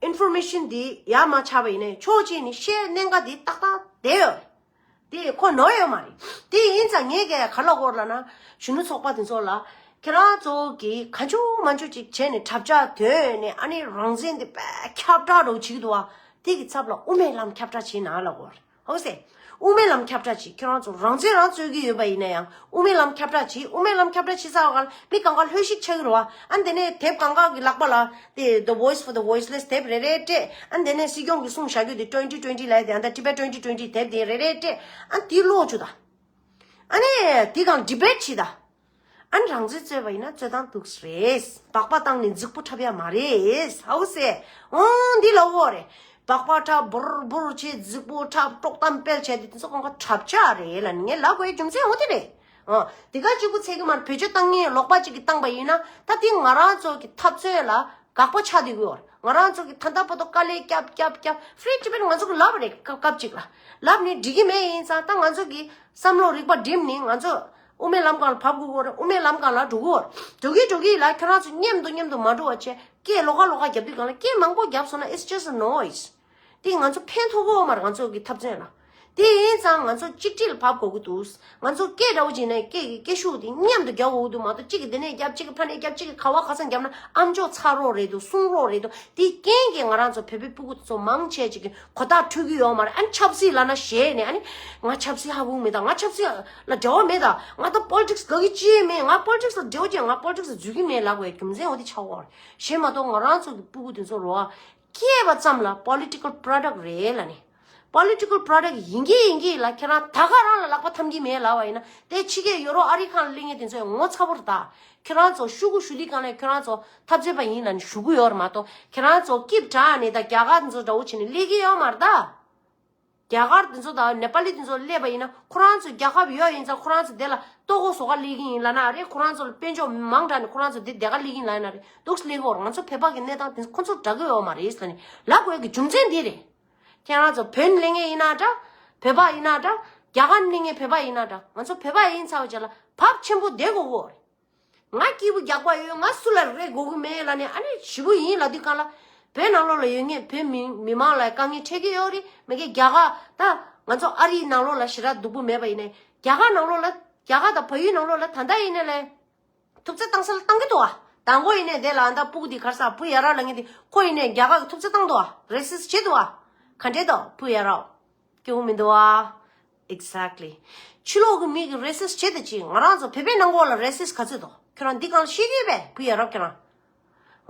ཨིན་ཕོར་མེ་ཤན་འདི་ཡར་མར་ཆགས་པ་ཡིན་ནའི་ཕྱོགས་གཅིག་ནས་བཤད་གནད་འགག་འདི་ཏག་ཏག་བསྡད་ཡོད་རེད། དེ་ཁོ་ནོར་ཡོད་མ་རེད། དེ་ཡིན་ཙང་ངས་ཀྱང་ག་རེ་ལབ་ཀྱི་ཡོད་ལབ་ན། གཞོན་ནུ་ཚོགས་པ་དེ་ཚོ་ལ་ ཁྱེད་རང་ཚོ་གིས་གང་བྱུང་མང་བྱུང་ཅིག་བྱས་ནས་དྲ་རྒྱ་དོན་ནས་ཨ་ནི་རང་བཙན་དེ་དཔེ་ཁྱབ་བསྒྲགས་འདྲ་བོ་བྱེད་ཀྱི་འདུག་བ། དེ་གི་ཚབ་ལ་དབུ་མའི་ལམ་ཁྱབ་བསྒྲགས་བྱེད་ན་ལབ་དགོས་རེད། ཧོ་སེ། དབུ་མའི་ལམ་ཁྱབ་བསྒྲགས་བྱེད། ཁྱེད་རང་ཚོ་རང་བཙན་རང་རྩོད་ཀྱི་ཡོད་པ་ཡིན་ན་ཡང་དབུ་མའི་ལམ་ཁྱབ་བསྒྲགས་བྱེད། དབུ་མའི་ལམ་ཁྱབ་བསྒྲགས་བྱེད་ཚར་བ་གང་ལ་མི་གང་ག་ལྷོད་ཤིག་ཆགས་ཀྱི་རེད་བ། ཨ་ནི་དེ་ནས་དེབ་གང་ག་གི་ལག་པ་ལ་དེ་The Voice for the Voiceless དེབ་རེ་རེ་སྤྲད། ཨ་ནི་དེ་ནས་སྲིད་སྐྱོང་གིས་གསུངས་བཞག་རྒྱུ་དེ་twenty twenty ལབ་ཡ་དེ་ཨ་ད་Tibet twenty twenty དེབ་དེ་རེ་རེ་སྤྲད། ཨ་ནི་དེ་ཀློག་བཅུག་ད། ཨ་ནི་དེ་གང་debate བྱེད་ད། ཨ་ནི་རང་བཙན་རྩོད་པ་ཡིན་ན་རྩོད་སྟངས་འདུག་སེ་རེད། སྦག་སྦག་བཏང་ནས་རྫིག་པོ་འཁྲབ་ཡ་མ་རེད། ཧའུ་སེ། འོང་འདི་ལ་འོ་རེད། སྦག་སྦག་འཁྲབ། འབུར་འབུར་བྱེད། རྫིག་པོ་འཁྲབ། དཀྲོག་གཏམ་སྤེལ་བྱས་དེ་དེ་ཚོ་ཁོང་ཁ་འཁྲབ་ཆ་རེད་ལ་ནི་ངས་ལབ་དགོས་རྒྱུ་མཚན་འོ་དེ་རེད། ཨ་དེ་ག་གཅིག་པུ་ཚད་ཀྱི་མར་བེད་སྤྱོད་བཏང་ངེས་ལོག་པ་གཅིག་གིས་བཏང་པ་ཡིན་ན་ད་དེ་ང་རང་ཚོ་གི་འཐབ་རྩོད་ལ་དགག་པ་ཆགས་བསྡད་ཀྱི་ཡོད་རེད། ང་རང་ཚོ་གི་ད་ལྟ་བར་དུ་དཀའ་ལས་བརྒྱབ་བརྒྱབ་བརྒྱབ་Free Tibet ང་ཚོ་གི་ལབ་པ་རེད། སྐབས་སྐབས་གཅིག་ལ་ལབ་ནས་འགྲིག་གི་མེད། ཡིན་ཙང་ད་ང་ཚོ་གི་བསམ་བློ་རིག་པ་བསྒྲིམས་ནས་ང་ཚོ་དབུ་མའི་ལམ་སྒང་ལ་བབས་དགོས་ཀྱི་ཡོད་རེད། དབུ་མའི་ལམ་སྒང་ལ་འགྲོ་གི་ཡོད་རེད། འགྲོ་གི་འགྲོ་གི་ལ་ཁྱོད་རང་ཚོ་མཉམ་དུ་མཉམ་དུ་མ་འགྲོ་བ་བྱས་སྐད་ལོག་ཁ་ལོག་ཁ་རྒྱབ་དུས་སྒང་ལ་སྐད་མང་པོ་རྒྱབ་སོང་ན་it's just a noise. དེ་ང་ཚོ་ཕན་ཐོགས་ཀྱི་ཡོད་མ་རེད། ང་ཚོ་གི་འཐབ་རྩོད་ལ། དེ་ཡིན་ཙང་ང་ཚོ་གཅིག་སྒྲིལ་ལ་བབས་དགོས་ཀྱི་འདུག་ང་ཚོ་སྐད་འདྲ་བོ་བྱས་ནས་སྐད་ཀྱི་སྐད་ཤུགས་དེ་མཉམ་དུ་རྒྱག་དགོས་ཀྱི་འདུག་མ་གཏོགས་གཅིག་གིས་འདི་ནས་རྒྱབ། གཅིག་གིས་ཕ་ནས་རྒྱབ། གཅིག་གིས་ག་བ་ག་ས་རྒྱབ་ན་ཨམ་ཅོག་ཚ་རོགས་རེད་འདུག་སྲུང་རོགས་རེད་འདུག་དེའི་རྐྱེན་གྱིས་ང་རང་ཚོ་བོད་པའི་སྤུ་གུ་ཚོ་མང་ཆེ་ཅིག་གིས་གོ་རྟོགས་འཕྲོད་ཀྱི་ཡོད་མ་རེད། ཨ་ནི་ཆབ་སྲིད་ལབ་ན་ཞེད་ནས། ཨ་ནི་ང་ཆབ་སྲིད་ཧ་གོ་གི་མེད་ད། ང་ཆབ་སྲིད་ལ་འབྲེལ་བ་མེད་ད། ང་ད་politics དགའ་གི་ཅི་ཡང་མེད། ང་politics ལ་འབྲེལ་བ་ཅི་ཡང་། ང་politics ལ་འཛུལ་གི་མེད་ལབ་དགོས་རྒྱུ་མཚན་འོ་དེ་ཆགས་ཀྱི་ཡོད་རེད། གཞན་མ་གཏོགས་ང་རང་ཚོ་གི་སྤུ་གུ་དེ་ཚོ་རོ་སྐྱེས་པ་ཙམ་ལ་political product རེད་ལབ་ནས། Political product ཡིན་གྱི་ཡིན་གྱི་ལ་ཁྱེད་རང་ད་ག་རང་ལ་ལག་པ་འཐམ་གྱི་མེད་ལབ་པ་ཡིན་ན། དེ་ཕྱི་རྒྱལ་ཡོ་རོབ་ཨ་རི་ཁང་ལ་སླེབས་མཁན་དེ་ཚོས་ངོ་ཚ་པོ་རེད་ད། ཁྱེད་རང་ཚོ་ཤོག་གུ་ཞུ་དུས་སྒང་ལ་ཁྱེད་རང་ཚོ་འཐབ་རྩོད་པ་ཡིན་ལབ་ནས་ཞུ་གི་ཡོད་རེད་མ་གཏོགས། ཁྱེད་རང་ཚོ་སྐྱིབས་དྲག་ནས་ད་རྒྱ་གར་དེ་ཚོ་འདྲ་བོ་བྱས་ནས་སླེབས་ཀྱི་ཡོད་མ་རེད་ད། རྒྱ་གར་དེ་ཚོ་དང་ནེ་པ་ལི་དེ་ཚོ་སླེབས་པ་ཡིན་ན་ཁོ་རང་ཚོ་རྒྱལ་ཁབ་ཡོད་ཡིན་ཙང་ཁོ་རང་ཚོ་དེ་ལ་ལྟོ་གོས་བཟོ་ག་སླེབས་ཀྱི་ཡིན་ལབ་ན་ཨ་རེ། ཁོ་རང་ཚོ་ལ་དཔལ་འབྱོར་མང་དྲགས་ནས་ཁོ་རང་ཚོ་དེ་བསྡད་ག་སླེབས་ཀྱི་ཡིན་ལབ་ན་ཨ་རེ། འདུག་སེ་སླེབས་ཀྱི་ཡོད་རེད། ང་ཚོ་བོད་པ་གི་གནས་སྟངས་དེ་ཁོ་ཚོ་འདྲ་གི་ཡོད་མ་རེད་ལབ་ནས་ལབ་དགོས་ཀྱི་རྒྱུ་མཚན་འདི་རེད། ཁྱེད་རང་ཚོ་བོད་ནས་སླེབས་མཁན་ཡིན་ན་འདྲ། བོད་པ་ཡིན་ན་འདྲ། རྒྱ་གར་ནས་སླེབས་མཁན་བོད་པ་ཡིན་ན་འདྲ། ང་ཚོ་བོད་པ་ཡིན་ཚར་བའི་རྗེས་ལ་བབ་ཆེན་པོ་བསྡད་དགོས་ཀྱི་ཡོད་རེད། ང་སྐྱིད་པོ་རྒྱག་པ་ཡོད། ང་སུ་ལ་རེ་དགོས་ཀྱི་མེད་ལབ་ནས་ཨ་ནི་ཞེ་པོ་ཡིན་ལབ་དུས་སྒང་ལ། བོད་ནང་ལོགས་ལ་ཡོད་མཁན་བོད་མི་མི་མང་ལ་དཀའ་ངལ་འཕྲད་ཀྱི་ཡོད་རེད། མི་སྒེར་རྒྱ་གར་ད་ང་ཚོ་ཨ་རིའི་ནང་ལོགས་ལ་ཞེ་དྲག་སྡུག་པོ་མེད་པ་ཡིན་ནའི་རྒྱ་གར་ནང་ལོགས་ལ། རྒྱ་གར་དང་བལ་ཡུལ་ནང་ལོགས་ལ་ད་ལྟ་ཡིན་ནའི་ལས་ཐུབ་ཚོད་བཏང་ས་ལ་བཏང་གི་འདུག་ཨ། དང་པོ་ཡིན་ནའི་དེ་ལ་ཨ་ད་སྤུ་གུ་དེ་ག་རེ་ཟ། བུ་ཡ་རབས་ལབ་མཁན་དེ་ཁོ་ཡིན་ནའི་རྒྱ་གར་གྱི་ཐུབ་ཚོད་བཏང་འདུག་ཨ། racist བྱེད་འདུག་ཨ། ག་འདྲས་འདུག་བུ་ཡ་རབས། སྐྱོ་པོ་མི་འདུག་ཨ། Exactly. ཕྱི་ལོགས་ཀྱི་མི་གིས་racist བྱེད་དེ་ཅི། ང་རང་ཚོ་བོད་པའི་ནང་ལོགས་ལ་racist ག་ཚོད་འདུག་ཁྱོད་རང་འདི་སྒང་ལ་ཤེས་ཀྱི་ཡོད་པས། བུ་ཡ་རབས་ཁྱོད་རང་།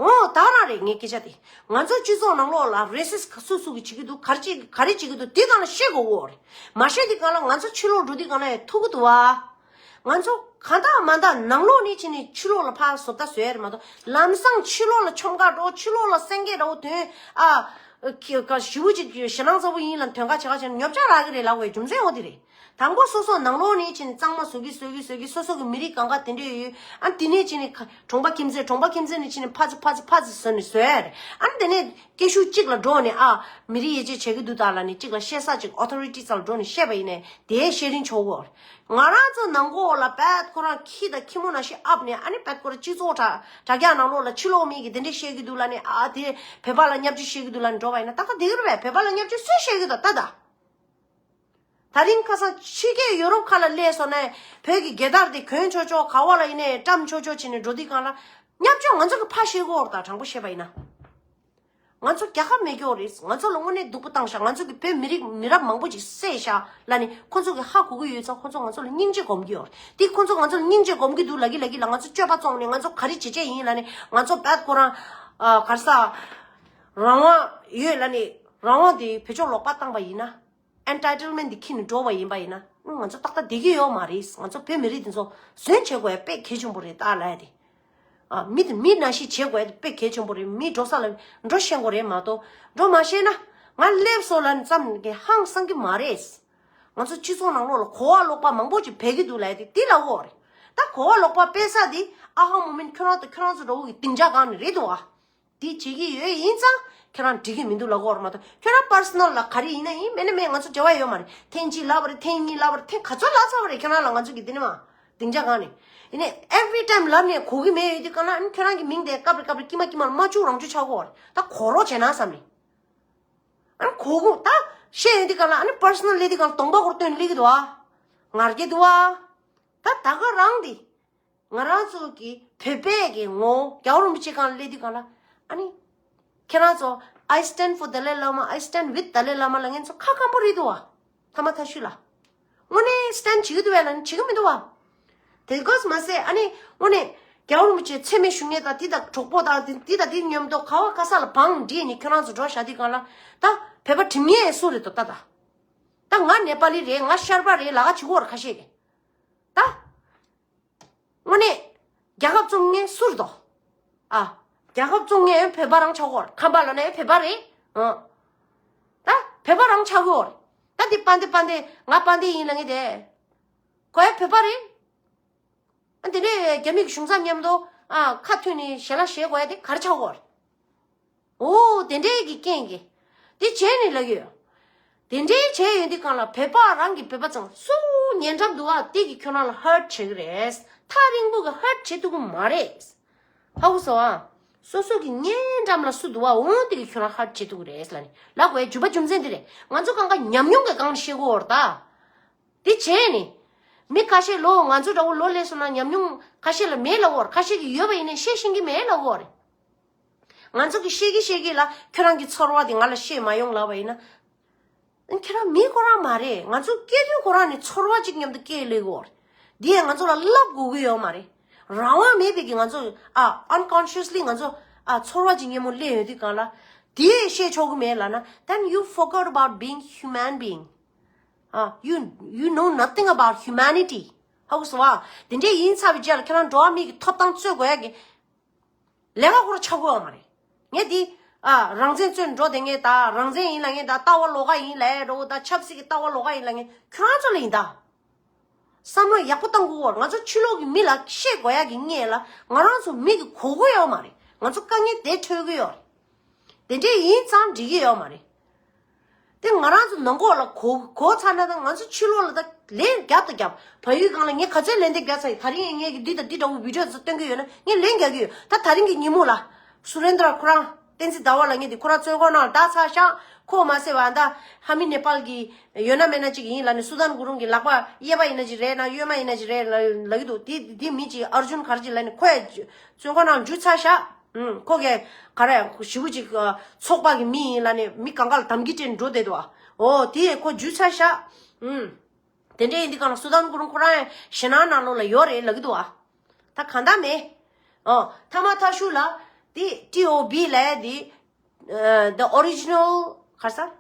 འོ་ད་རང་རེད་ངའི་སྐད་ཆ་དེ། ང་ཚོ་སྤྱི་ཚོགས་ནང་ལོགས་ལ་racist ག་སུ་སུ་གིས་བྱེད་ཀྱི་འདུག་ག་རེ་བྱེད་ག་རེ་བྱེད་ཀྱི་འདུག་འདི་སྒང་ལ་ཤེས་དགོས་ཀྱི་ཡོད་རེད། མ་ཤེས་དུས་སྒང་ལ་ང་ཚོ་ཕྱི་ལོགས་འགྲོ་དུས་སྒང་ལ་ཡང་ཐུག་གི་འདུག་བ། ང་ཚོ་གང་ལྟར་མ་ལྟར་ནང་ལོགས་ནས་ཕྱིན་ནས་ཕྱི་ལོགས་ལ་ཕར་བཟོ་ལྟ་བཟོ་ཡ་རེད་མ་གཏོགས། ལམ་སང་ཕྱི་ལོགས་ལ་ཆོམ་ཁ་འགྲོ། ཕྱི་ལོགས་ལ་སེང་གེ་འདྲ་བོ་ཐོན། ཨ། ཁྱི་ཁ་ཞེ་པོ་ཅིག་ཞེད་སྣང་ཚ་པོ་ཡིན་ལབ་ཐོན་ཁ་བྱེད་ཁ་བྱས་ན་ཉོབ་ཆག་རག་གི་རེད་ལབ་དགོས་རྒྱུ་མཚན་འོ་དེ་རེད། དང་པོ་སོ་སོ་ནང་ལོགས་ནས་ཕྱིན་ནས་གཙང་མ་བཟོ་གི་བཟོ་གི་བཟོ་གི། སོ་སོ་གི་མི་རིགས་གང་ག་དེ་འདྲས་ཡོད། ཨ་དེ་ནས་ཕྱིན་ནས་ཁ་གྲོང་པ་ཁྱིམ་མཚེས། གྲོང་པ་ཁྱིམ་མཚེས་ནས་ཕྱིན་ནས་ཕར་ཚུར་ཕར་ཚུར་ཕར་ཚུར་བཟོས་ནས་བཟོ་ཡ་རེད། ཨ་དེ་ནས་སྐད་ཤུགས་གཅིག་ལ་འགྲོ་ནས་ཨ་མི་རིགས་དབྱེ་འབྱེད་བྱེད་ཀྱི་འདུག་ད་ལབ་ནས་གཅིག་ལ་བཤད་ས་ཅིག་authority རྩ་ལ་འགྲོ་ནས་བཤད་པ་ཡིན་ནའི་དེའི་ཤེར་རིང་ཆོག་གོ། ང་རང་ཚོ་ནང་ཁོག་ལ་བད་ཁོ་རང་ཁྱི་དང་ཁྱི་མོ་ནང་བཞིན་ཨབ་ནས། ཨ་ནི་བད་ཁོ་རང་སྤྱི་ཚོགས་དྲ་དྲ་རྒྱ་ནང་ལོགས་ལ་ཕྱི་ལོགས་མི་གིས་དེ་འདྲས་བཤད་ཀྱི་འདུག་ལབ་ནས། ཨ་དེ་བོད་པ་ལ་བརྙས་བཅོས་བཤད་ཀྱི་འདུག་ལབ་ནས་འགྲོ་བ་ཡིན་ན་ད་ག་འདི་གི་རེད་པས། བོད་པ་ལ་བརྙས་བཅོས་སུས་བཤད་ཀྱི་འདུག་ད་ད། ད་རིང་ཁ་སང་ཕྱི་རྒྱལ་ཡོ་རོབ་ཁ་ལ་སླེབས་སོང་ནས་བོད་ཀྱི་རྒྱལ་དར་དེ་གོན་ཆོག་ཆོག་ག་བ་ལ་ཡིན་ནའི་བཀྲམ་ཆོག་ཆོག་བྱས་ནས་འགྲོ་དུས་སྒང་ལ་བརྙས་བཅོས་ང་ཚོ་གིས་ཕར་བཤད་ཀྱི་ཡོད་རེད། ད་དྲང་པོ་བཤད་པ་ཡིན་ན། ང་ཚོ་རྒྱལ་ཁབ་མེད་ཀྱི་ཡོད་རེད། ང་ཚོ་ལ་དངོས་གནས་སྡུག་པོ་བཏང་ཤག་ང་ཚོ་གི་བོད་མི་རིགས་མི་རབས་མང་པོ་ཅིག་བསད་ཤག་ལབ་ནས་ཁོ་ཚོ་གི་ཧ་གོ་གི་ཡོད་ཙང་ཁོ་ཚོ་ང་ཚོ་ལ་སྙིང་རྗེ་སྒོམ་གྱི་ཡོད་རེད། དེ་ཁོ་ཚོ་ང་ཚོ་ལ་སྙིང་རྗེ་སྒོམ་གྱི་འདུག་ལབ་ཀྱི་ལབ་ཀྱི་ལ། ང་ཚོ་སྤྱོད་པ་བཙོང་ནས་ང་ཚོ་ག་རེ་བྱེད་བྱེད་ཡིན་ལབ་ནས། ང་ཚོ་བད་ཁོ་རང་ཨ་ག་རེ་ཟ་རང་དབང་ཡོད་ལབ་ནས་རང་དབང་དེ་བེད་སྤྱོད་ལོག་པ་བཏང་པ་ཡིན་ན། entitlement དེ་འཁྱེར་ནས་འགྲོ་བ་ཡིན་པ་ཡིན་ན་ང་ཚོ་ཏག་ཏག་བསྡད་ཀྱི་ཡོད་མ་རེད། ང་ཚོ་བོད་མི་རིགས་དེ་ཚོ་ཟོན་བྱེད་དགོས་ཡ་དཔེ་གལ་ཆེན་པོ་རེད་ད་ལབ་ཡ་དེ། ཨ་མི་དེ་མི་ནང་བཞིན་བྱེད་དགོས་ཡ་དེ་དཔེ་གལ་ཆེན་པོ་རེད། མི་འགྲོ་ས་ལ་འགྲོ་ཤེས་དགོས་རེད་མ་གཏོགས། འགྲོ་མ་ཤེས་ན་ང་སླེབས་སོང་ལབ་ནས་ཙམ་གྱི་ཧང་སང་གི་མ་རེད། ང་ཚོ་སྤྱི་ཚོགས་ནང་ལོགས་ལ་གོ་བ་ལོག་པ་མང་པོ་ཅིག་སྤེལ་གྱི་འདུག་ལབ་ཡ་དེ་དེ་ལ་འོ་རེད། ད་གོ་བ་ལོག་པ་སྤེལ་ས་དེ་ཨ་ཧ་མོ་མིན་ཁྱོད་རང་དང་ཁྱོད་རང་ཚོ་འདྲ་བོ་གི་སྡིངས་ཆ་སྒང་ནས་རེད་འདུག་ཨ། དེ་བྱེད་ཀྱི་ཡོད་ཡིན་ཙང་ཁྱོད་རང་འགྲིག་གི་མི་འདུག་ལབ་ཀྱི་ཡོད་རེད་མ་གཏོགས། ཁྱོད་རང་personal ལ་ག་རེ་ཡིན་ན་ཡིན། མེད་ན་མེད། ང་ཚོ་འབྲེལ་བ་ཡོད་མ་རེད། ཐེངས་གཅིག་ལབ་པ་རེད། ཐེངས་གཉིས་ལབ་པ་རེད། ཐེངས་ག་ཚོད་ལབ་ཚར་བ་རེད། ཁྱོད་རང་ལ་ང་ཚོ་གི་འདི་ནས་མ་སྡིངས་ཆ་སྒང་ནས། ཡིན་ནའི་every time ལབ་ནས་གོ་གི་མེད་ཡོད་དུས་གང་ལ་ཨ་ནི་ཁྱོད་རང་གི་མིང་དེ་སྐབས་རེ་སྐབས་རེ་དཀྱིལ་མ་དཀྱིལ་མ་ལ་མ་བཅུག་རང་བཅུག་ཆགས་ཀྱི་ཡོད་རེད། ད་གོ་རོགས་བྱས་ན་བསམ་ནས། ཨ་ནི་གོ་གོ་ད་བཤད་ཡོད་དུས་གང་ལ་ཨ་ནི་personal སླེབས་དུས་གང་ལ་གདོང་པ་སྐོར་སྟོན་སླེབས་ཀྱི་འདུག་ཨ། ང་རྒྱལ་འདུག་ཨ། ད་ད་ག་རང་དེ། ང་རང་ཚོ་གི་བོད་པའི་གི་ངོ་བོ་རྒྱལ་བ་རིན་པོ་ཆེ་སྒང་ལ་སླེབས་དུས་སྒང་ལ། ཨ་ནི། ཁྱེད་རང་ཚོ། I stand for Dalai Lama, I stand with Dalai Lama ལབ་མཁན་ཚོ་ཁ་སྐམ་པོ་རེད་འདུག་བ། ཐ་མ་ཐ་ཤུ་ལ། དངོས་གནས་stand བྱེད་ཀྱི་འདུག་བས་ལབ་ན་བྱེད་ཀྱི་མི་འདུག་བ། དེ་གོས་མ་ཟད་ཨ་ནི་དངོས་གནས་རྒྱལ་བ་རིན་པོ་ཆེ་མཚན་སྨད་ཞུ་མཁན་དང་འདི་དང་གྲོགས་པོ་དང་འདི་འདི་དང་འདི་མཉམ་དུ་ག་བ་ག་ས་ལ་བང་བསྒྲིགས་ནས་ཁྱོད་རང་ཚོ་འགྲོ་བཞག་དུས་སྒང་ལ། ད་བོད་པ་ཁྲིམས་ངན་སུ་རེད་དོ་ད་ད། ད་ང་ནེ་པ་ལི་རེད། ང་ཤར་པ་རེད་ལབ་ཁ་བྱེད་ཀྱི་ཡོད་རེད་ཁ་ཤས་ཀྱིས། ད། དངོས་གནས། རྒྱལ་ཁབ་བཙུགས་མཁན་སུ་རེད་དོ། ཨ། རྒྱལ་ཁབ་བཙུགས་མཁན་བོད་པ་རང་ཆགས་ཀྱི་ཡོད་རེད། ཁམས་པ་ལབ་ན་ཡང་བོད་པ་རེད། ཨ། ད་བོད་པ་རང་ཆགས་ཀྱི་ཡོད་རེད། ད་འདི་དཔལ་ལྡན་དཔལ་ལྡན་ང་དཔལ་ལྡན་ཡིན་ལབ་མཁན་དེ། ཁོ་ཡང་བོད་པ་རེད། ཨ་འདི་ནས་རྒྱ་མི་གི་གཞུང་ཚབ་མཉམ་དུ་ཨ་ཁ་མཐུན་ནས་ཞལ་ལག་བཞེས་དགོས་ཡ་དེ་ག་རེ་ཆགས་ཀྱི་ཡོད་རེད། འོ་དེ་འདྲའི་གི་རྐྱེན་གྱིས། དེ་བྱས་ནས་ལབ་ཀྱི་ཡོད། དེ་འདྲའི་བྱས་ཡོང་དུས་སྒང་ལ་བོད་པ་རང་གི་བོད་པ་ཚང་སུ་ཉེ་འགྲམ་འདུག་ཨ་དེ་གི་ཁྱོད་རང་ལ་ཧར་ཊི་བྱེད་ཀྱི་རེད། ཐག་རིང་པོ་གི་ཧར་ཊི་བྱེད་ཐུབ་ཀྱི་མ་རེད། ཧ་གོ་སོང་ཨ། སོ་སོ་གི་ཉེ་འགྲམ་ལ་སུ་འདུག་ཨ་འོ་དེ་གི་ཁྱོད་རང་ཧར་ཊི་བྱེད་ཐུབ་ཀྱི་རེད་ལབ་ནས་ལབ་དགོས་ཡ་རྒྱུ་མཚན་དེ་རེད། ང་ཚོ་གང་ག་ཉམས་མྱོང་གི་སྒང་ནས་བཤད་ཀྱི་ཡོད་རེད་ད། དེ་བྱས་ནས། མི་ཁ་ཤས་ལོ་ང་ཚོ་འདྲ་བོ་ལོ་ལས་སོང་ན་ཉམས་མྱོང་ཁ་ཤས་ལ་མེད་ལབ་ཀྱི་ཡོད་རེད། ཁ་ཤས་ཀྱིས་ཡོད་པ་ཡིན་ནའི་བཤད་ཤེས་ཀྱི་མེད་ལབ་ཀྱི་ཡོད་རེད། ང་ཚོ་གིས་བཤད་ཀྱི་བཤད་ཀྱི་ལ་ཁྱོད་རང་གི་ཚོར་བ་དེ་ང་ལ་བཤད་མ་ཡོང་ལབ་པ་ཡིན་ན། ཁྱོད་རང་མི་ཁོ་རང་མ་རེད། ང་ཚོ་སྐྱེས་དུས་ཁོ་རང་ནས་ཚོར་བ་གཅིག་མཉམ་དུ་སྐྱེས་སླེབས་ཀྱི་ཡོད་རེད། འདི་ཡང་ང་ཚོ་ལ་བསླབ་དགོས་ཀྱི་ཡོད་མ་རེད། རང་དབང་མེད་པའི་གི་ང་ཚོ་ཨ་unconsciously ང་ཚོ་ཨ་ཚོར་བ་གཅིག་མཉམ་པོ་སླེབས་ཡོང་དུས་སྒང་ལ། དེ་བཤད་ཆོག་གི་མེད་ལབ་ན། Then you forgot about being human being. ཨ། you you know nothing about humanity. ཧ་གོ་སོང་ཨ། དེ་འདྲས་ཡིན་ཚར་བའི་རྗེས་ལ་ཁྱེད་རང་འགྲོ་བ་མིའི་གི་ཐོབ་ཐང་རྩོད་དགོས་ཡ་གི་ལས་ཀ་ཁོ་རང་ཆགས་ཀྱི་ཡོད་མ་རེད། ངས་འདི་ཨ་རང་བཙན་རྩོད་འགྲོ་བསྡད་མཁན་དང་རང་བཙན་ཡིན་ལབ་མཁན་དང་ལྟ་བ་ལོགས་ཀ་ཡིན་ལབ་འགྲོ་དང་ཆབ་སྲིད་ཀྱི་ལྟ་བ་ལོགས་ཀ་ཡིན་ལབ་མཁན་ཁྱེད་རང་ཚོ་ལ་ཡིན་ད། བསམ་བློ་ཡག་པོ་བཏང་དགོས་ཀྱི་ཡོད་རེད། ང་ཚོ་ཕྱི་ལོགས་ཀྱི་མི་ལ་བཤད་དགོས་ཡ་གི་སྔོན་ལ་ང་རང་ཚོ་མི་གི་གོ་གི་ཡོད་མ་རེད། ང་ཚོ་དཀའ་ངལ་དེ་འཕྲད་ཀྱི་ཡོད་རེད། དེ་འདྲས་ཡིན་ཙང་འགྲིག་གི་ཡོད་མ་རེད། དེ་ང་རང་ཚོ་ནང་ཁོག་ལ་གོ་གོ་ཚར་ན་ད་ང་ཚོ་ཕྱི་ལོགས་ལ་ད་ལན་རྒྱབ་དང་རྒྱབ། བལ་ཡུལ་སྒང་ལ་ངས་ག་ཚོད་ལན་འདེབས་རྒྱག་ཚར་ཡིན། ད་རིང་ངས་ངས་ཀྱི་འདི་དང་འདི་འདྲ་བོ་བི་ཌི་ཡོ་ཚོ་སྟོན་གྱི་ཡོད་ན་ངས་ལན་རྒྱག་གི་ཡོད། ད་ད་རིང་གི་ཉིན་མོ་ལ་སུ་རེན་དྲ་ཁོ་རང་བསྟན་འཛིན་ཟླ་བ་ལབ་མཁན་དེ་ཁོ་རང་བཙོན་ཁང་ནང་ལ་བསྡད་ཚར་ཤག་ཁོ་མ་ཟད་པ་ད་ཧ་མི་ནེ་པཱལ་གྱི་ཡོད་ན་མེད་ན་ཅིག་ཡིན་ལབ་ནས་སུ་དཱན་གུ་རུང་གི་ལག་པ་གཡས་པ་ཡིན་ན་ཅིག་རེད་ན་གཡོན་མ་ཡིན་ན་ཅིག་རེད་ལབ་ལབ་ཀྱི་འདུག་དེ་དེ་མི་ཅིག་ཨར་ཇུན་ག་རེ་ཅིག་ལབ་ནས་ཁོ་ཡ་བཙོན་ཁང་ནང་འཇུ་ཚར་ཤག་ཨུམ། ཁོ་གས་ག་རེ་ཞེ་པོ་ཅིག་ཨ་ཚོགས་པ་གི་མི་ཡིན་ལབ་ནས་མི་གང་ག་ལ་དམ་གྱི་སྤྲད་འགྲོ་བསྡད་འདུག་ཨ། འོ་དེ་ཡས་ཁོ་འཇུ་ཚར་ཤག་ཨུམ། དེ་འདྲ་ཡིན་དུས་གང་ལ་སུ་དཱན་གུ་རུང་ཁོ་རང་ཡང་ཞེད་སྣང་ནང་ལོགས་ལ་ཡོད་རེད་ལབ་ཀྱི་འདུག་ཨ། ད་གང་ལྟར་མེད། ཨོ། ཐ་མ་ཐ་ཤུ་ལ་དེ་ཊི་ཨོ་བྷི་ལབ་ཡ་དེ་ཨ་the original ག་རེ་ཟེར།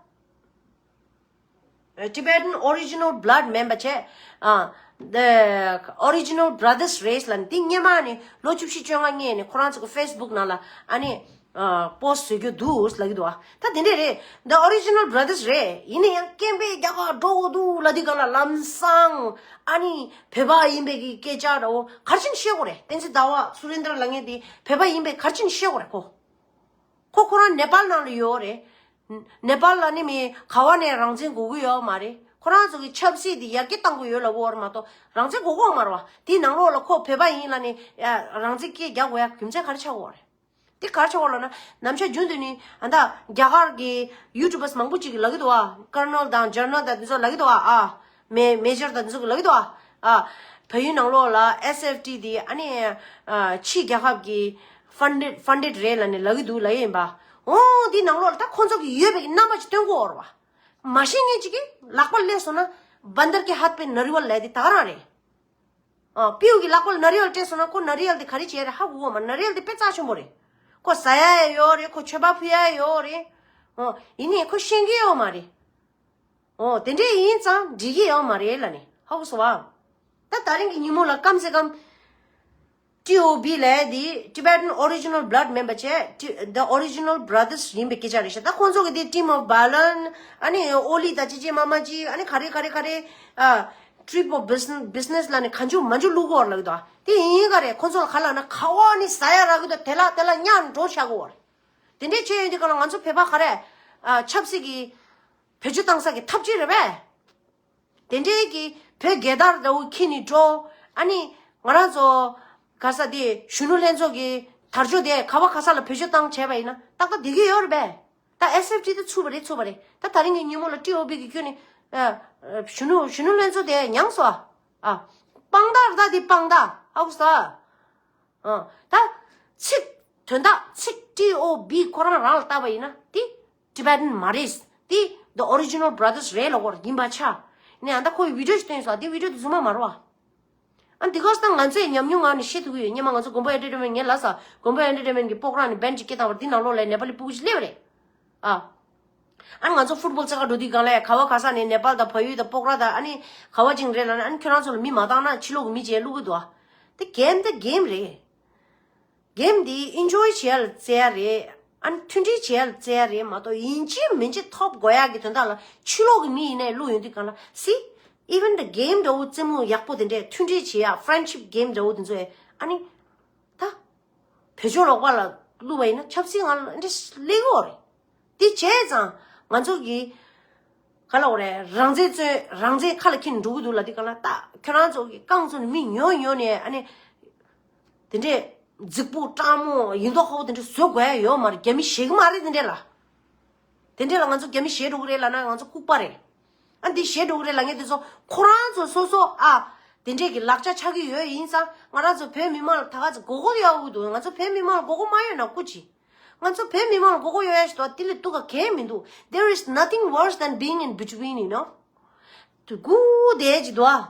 Tibetan original blood མིན་པ་བྱས། ཨ། The original brothers རེད་ལབ་ནས་དེ་སྔོན་མ་ནས་ལོ་བཅུ་བཞི་བཅོ་ལྔ་སྔོན་ནས་ཁོ་རང་ཚོ་གི་ཕེ་སི་བུག་ནང་ལ་ཨ་ནི་ཨ་པོ་སི་ཊི་བཟོ་རྒྱུ་འདུག་ལབ་ཀྱི་འདུག་ཨ། ད་དེ་འདྲས་རེད། The original brothers རེད། ཡིན་ན་ཡང་སྐད་འབོད་རྒྱག་ག་འགྲོ་གི་འདུག་ལབ་དུས་སྒང་ལ་ལམ་སང་ཨ་ནི་བོད་པ་ཡིན་པའི་གི་སྐད་ཆ་འདྲ་བོ་ག་རེ་བྱས་ནས་བཤད་དགོས་རེད། བསྟན་འཛིན་ཟླ་བ་སུ་རེན་དྲ་ལབ་མཁན་དེ་བོད་པ་ཡིན་པའི་ག་རེ་བྱས་ནས་བཤད་དགོས་རེད་ཁོ། ཁོ་ཁོ་རང་ནེ་པཱལ་ནང་ལ་ཡོད་རེད། ནེ་པཱལ་ལ་ནི་མི་ག་བ་ནས་རང་བཙན་དགོས་ཀྱི་ཡོད་མ་རེད། ཁོ་རང་ཚོ་གི་ཆབ་སྲིད་དེ་ཡར་རྒྱས་གཏང་དགོས་ཡོད་ལབ་ཀྱི་ཡོད་རེད་མ་གཏོགས་རང་བཙན་དགོས་ཀྱི་ཡོད་མ་རེད་བ། དེའི་ནང་ལོགས་ལ་ཁོ་བོད་པ་ཡིན་ལབ་ནས་ཡ་རང་བཙན་སྐད་རྒྱག་དགོས་ཡ་རྒྱུ་མཚན་ག་རེ་ཆགས་ཀྱི་ཡོད་རེད། དེ་ག་རེ་ཆགས་ཀྱི་ཡོད་ལབ་ན་ནམ་ཞག་རྒྱུན་དུ་ནི་ཨ་ད་རྒྱ་གར་གི་ཡུ་ཊུབ་པར་མང་པོ་ཅིག་གིས་ལབ་ཀྱི་འདུག་བ། ཀར་ནལ་དང་ཇེ་ནལ་དང་དེ་ཚོ་ལབ་ཀྱི་འདུག་བ། ཨ། མེ་མེ་ཇར་དང་འདི་ཚོ་གིས་ལབ་ཀྱི་འདུག་ཨ། ཨ། བལ་ཡུལ་ནང་ལོགས་ལ་ཨེས་ཨེཕ་ཊི་དེ་ཨ་ནི་ཨ་ཕྱི་རྒྱལ་ཁབ་ཀྱི་ཕན་ཌེཌ་ཕན་ཌེཌ་རེད་ལབ་ནས་ལབ་ཀྱི་འདུག་ལབ་ཡིན་པ། འོ་འདི་ནང་ལོགས་ལ་ད་ཁོང་ཚོ་གི་ཡོད་པའི་རྣམ་པ་ཅིག་སྟོན་གྱི་ཡོད་རེད་བ། མ་ཤེས་མཁན་ཅིག་གིས་ལག་པ་སླེབས་སོང་ན་བན་དར་གྱི་ཧད་པའི་ནར་ཝལ་ལབ་དེ་ད་ག་རང་རེད། ཨ། སྤྲེའུ་གི་ལག་པ་ལ་ནར་ཝལ་སྤྲད་སོང་ན་ཁོ་ནར་ཝལ་དེ་ག་རེ་བྱས་རེད་ཧ་གོ་གི་ཡོད་མ་རེད། ནར་ཝལ་དེ་དཔེ་རྩ་ཆེན་པོ་རེད། ཁོ་ཟ་ཡ་ཡོད་རེད། ཁོ་མཆོད་པ་ཕུལ་ཡ་ཡོད་རེད། ཨོ། ཡིན་ནའི་ཁོ་ཤེས་ཀྱི་ཡོད་མ་རེད། ཨོ། དེ་འདྲས་ཡིན་ཙང་འགྲིག་གི་ཡོད་མ་རེད་ལབ་ནས་ཧ་གོ་སོང་བ། ད་ད་རིང་གི་ཉིན་མོ་ལ་སྐམ་སེ་སྐམ། ཊི་ཨོ་བྷི་ལབ་ཡ་དེ་Tibetan Original Blood མིན་པ་བྱས་ཊི་The Original Brothers ཡིན་པའི་སྐད་ཆ་རེད་ཤག་ད་ཁོང་ཚོ་གི་དེ་Team of Berlin ཨ་ནི་ཨོ་ལི་དང་ཅི་ཅི་མ་མ་ཅི་ཨ་ནི་ག་རེ་ག་རེ་ག་རེ་ཨ། Trip of Business Business ལབ་ནས་གང་བྱུང་མང་བྱུང་བླུག་གི་ཡོད་རེད་ལབ་ཀྱི་འདུག་དེ་ཡིན་ག་རེད། ཁོང་ཚོ་ལ་ག་ལབ་ན་ཁ་བ་ནི་ཟ་ཡ་རག་གི་འདུག་དེ་ལ་དེ་ལ་ཉར་འགྲོ་བཞག་གི་ཡོད་རེད། དེ་འདྲས་བྱས་ཡོང་དུས་ག་ལ་ང་ཚོ་བོད་པ་ག་རེ་ཨ་ཆབ་སྲིད་ཀྱི་བེད་སྤྱོད་བཏང་ས་གི་ཐབས་ཇུས་རེད་པས། དེ་འདྲའི་གི་བོད་རྒྱལ་དར་འདྲ་བོ་འཁྱེར་ནས་འགྲོ། ཨ་ནི་ང་རང་ཚོ་ག་ས་དེ་གཞོན་ནུ་ལྷན་ཚོགས་ཀྱི་དར་ལྕོག་དེ་ག་བ་ག་ས་ལ་བེད་སྤྱོད་བཏང་བྱས་པ་ཡིན་ན་ཏག་ཏག་བསྡད་ཀྱི་ཡོད་རེད་པས། ད་ཨེས་ཨེཕ་ཊི་དེ་ཚུགས་པ་རེད་ཚུགས་པ་རེད། ད་ད་རིང་གི་ཉིན་མོ་ལ་ཊི་ཨོ་བྷི་གི་ཁྱོན་ནས་ཨ་གཞོན་ནུ་གཞོན་ནུ་ལྷན་ཚོགས་དེ་མྱངས་སོང་ཨ། ཨ། དཔང་རྟགས་རེད་ད་དེ་དཔང་རྟགས་ཧ་གོ་སོང་ཨ། ཨ། ད་ཚིག་དོན་དག་ཚིག་T O B ཁོ་རང་རང་ལ་བལྟས་པ་ཡིན་ན་དེ་Tibetan མ་རེད། དེ་The Original Brothers རེད་ལབ་ཀྱི་ཡོད་རེད། ཡིན་པ་ཆ་ནས་ཨ་ད་ཁོའི་བི་ཌིའོ་ཞིག་བཏོན་སོང་། དེ་བི་ཌིའོ་དེ་རྫུན་མ་མ་རེད་པ། ཨ་འདི་ག་ས་ད་ང་ཚོས་ཉམས་མྱོང་ངང་ནས་ཤེས་ཐུབ་ཀྱི་ཡོད། སྔོན་མ་ང་ཚོ་མགོན་པོ་ཨེན་ཊར་ཊེན་མེན་ཊི་ངས་ལབ་ས། མགོན་པོ་ཨེན་ཊར་ཊེན་མེན་ཊི་གི་སྤོག་ར་ནས་བེན་ཅིག་སྐྱེས་བཏང་བ་འདི་ནང་ལོགས་ལ་ནེ་པ་ལི་སྤུ་གུ་ཞིག་སླེབས་པ་རེད། ཨ། ཨ་ནི་ང་ཚོ་ཕུཊ་བོལ་རྩེད་གར་འགྲོ་དུས་སྒང་ལ་ག་བ་ག་ས་ནས་ནེ་པཱལ་དང་བལ་ཡུལ་དང་སྤོག་ར་དང་ཨ་ནི་ག་བ་ཅིག་རེད་ལབ་ན། ཨ་ནི་ཁྱོད་རང་ཚོ་ལ་མི་མ་བཏང་ན་ཕྱི་ལོགས་ཀྱི་མི་བྱས་བླུག་གི་འདུག་ཨ། དེ་གེམ་དེ་གེམ་རེད། གེམ་འདི་ཨིན་ཇོའི་བྱེད་ཡ་ལ་རྩེ་ཡ་རེད། ཨ་ནི་མཐུན་སྒྲིལ་བྱེད་ཡ་ལ་རྩེ་ཡ་རེད་མ་གཏོགས་ཡིན་གཅིག་མིན་གཅིག་ཐོབ་དགོས་ཡ་གི་དོན་དག་ལ་ཕྱི་ལོགས་ཀྱི་མི་ཡིན་ནའི་བླུག་ཡོང་དུས་སྒང་ལ། See, even the game འདྲ་བོ་རྩེད་མོ་ཡག་པོ་དེ་འདྲས་མཐུན་སྒྲིལ་བྱེད་ཡ་friendship game འདྲ་བོ་དེ་ཚོ་ཨ་ནི་ད་བེད་སྤྱོད་ལོག་པ་ལ་བླུགས་པ་ཡིན་ན་ཆབ་སྲིད་ངང་ལ་འདྲ་སླེབས་ཀྱི་ཡོད་རེད། དེ་བྱས་ཙང་ང་ཚོ་གི་ག་ལ་འོ་རེད། རང་བཙན་རྩོད་རང་བཙན་ཁ་ལ་འཁྱེར་འགྲོ་གི་འདུག་ལབ་དུས་སྒང་ལ། ད་ཁྱོད་རང་ཚོ་གི་རྐང་བཙུགས་ནས་མི་ཉོ་ཉོ་ནས་ཨ་ནི་དེ་འདྲས་རྫིག་པོ་སྤྲང་མོ་ཡིན་མདོག་ཁ་པོ་དེ་འདྲས་བཟོ་དགོས་ཡ་ཡོད་མ་རེད། རྒྱ་མི་ཞེད་གི་མ་རེད་དེ་འདྲས་ལ། དེ་འདྲས་ལ་ང་ཚོ་རྒྱ་མི་ཞེད་འགྲོ་གི་རེད་ལབ་ན་ང་ཚོ་ལྐུགས་པ་རེད། ཨ་འདི་ཞེད་འགྲོ་གི་རེད་ལབ་མཁན་དེ་ཚོ་ཁོ་རང་ཚོ་སོ་སོ་ཨ་དེ་འདྲས་ཀྱི་ལག་ཆ་ཆགས་ཀྱི་ཡོད་ཡིན་ཙང་། ང་རང་ཚོ་བོད་མི་མང་ལ་ད་ག་ཚོད་མགོ་སྐོར་ཡོད་འདུག་ང་ཚོ་བོད་མི་མང་ལ་མགོ་སྐོར་མ་ཡོད་ན་སྐུ་མཁྱེན། ང་ཚོ་བོད་མི་མང་ལ་མགོ་སྐོར་ཡོད་ཡ་ཞིག་འདུག་དེ་ལས་སྡུག་ག་གང་ཡང་མི་འདུག There is nothing worse than being in between, you know. དུ་གུ་དེ་ཅིག་འདུག་ཨ།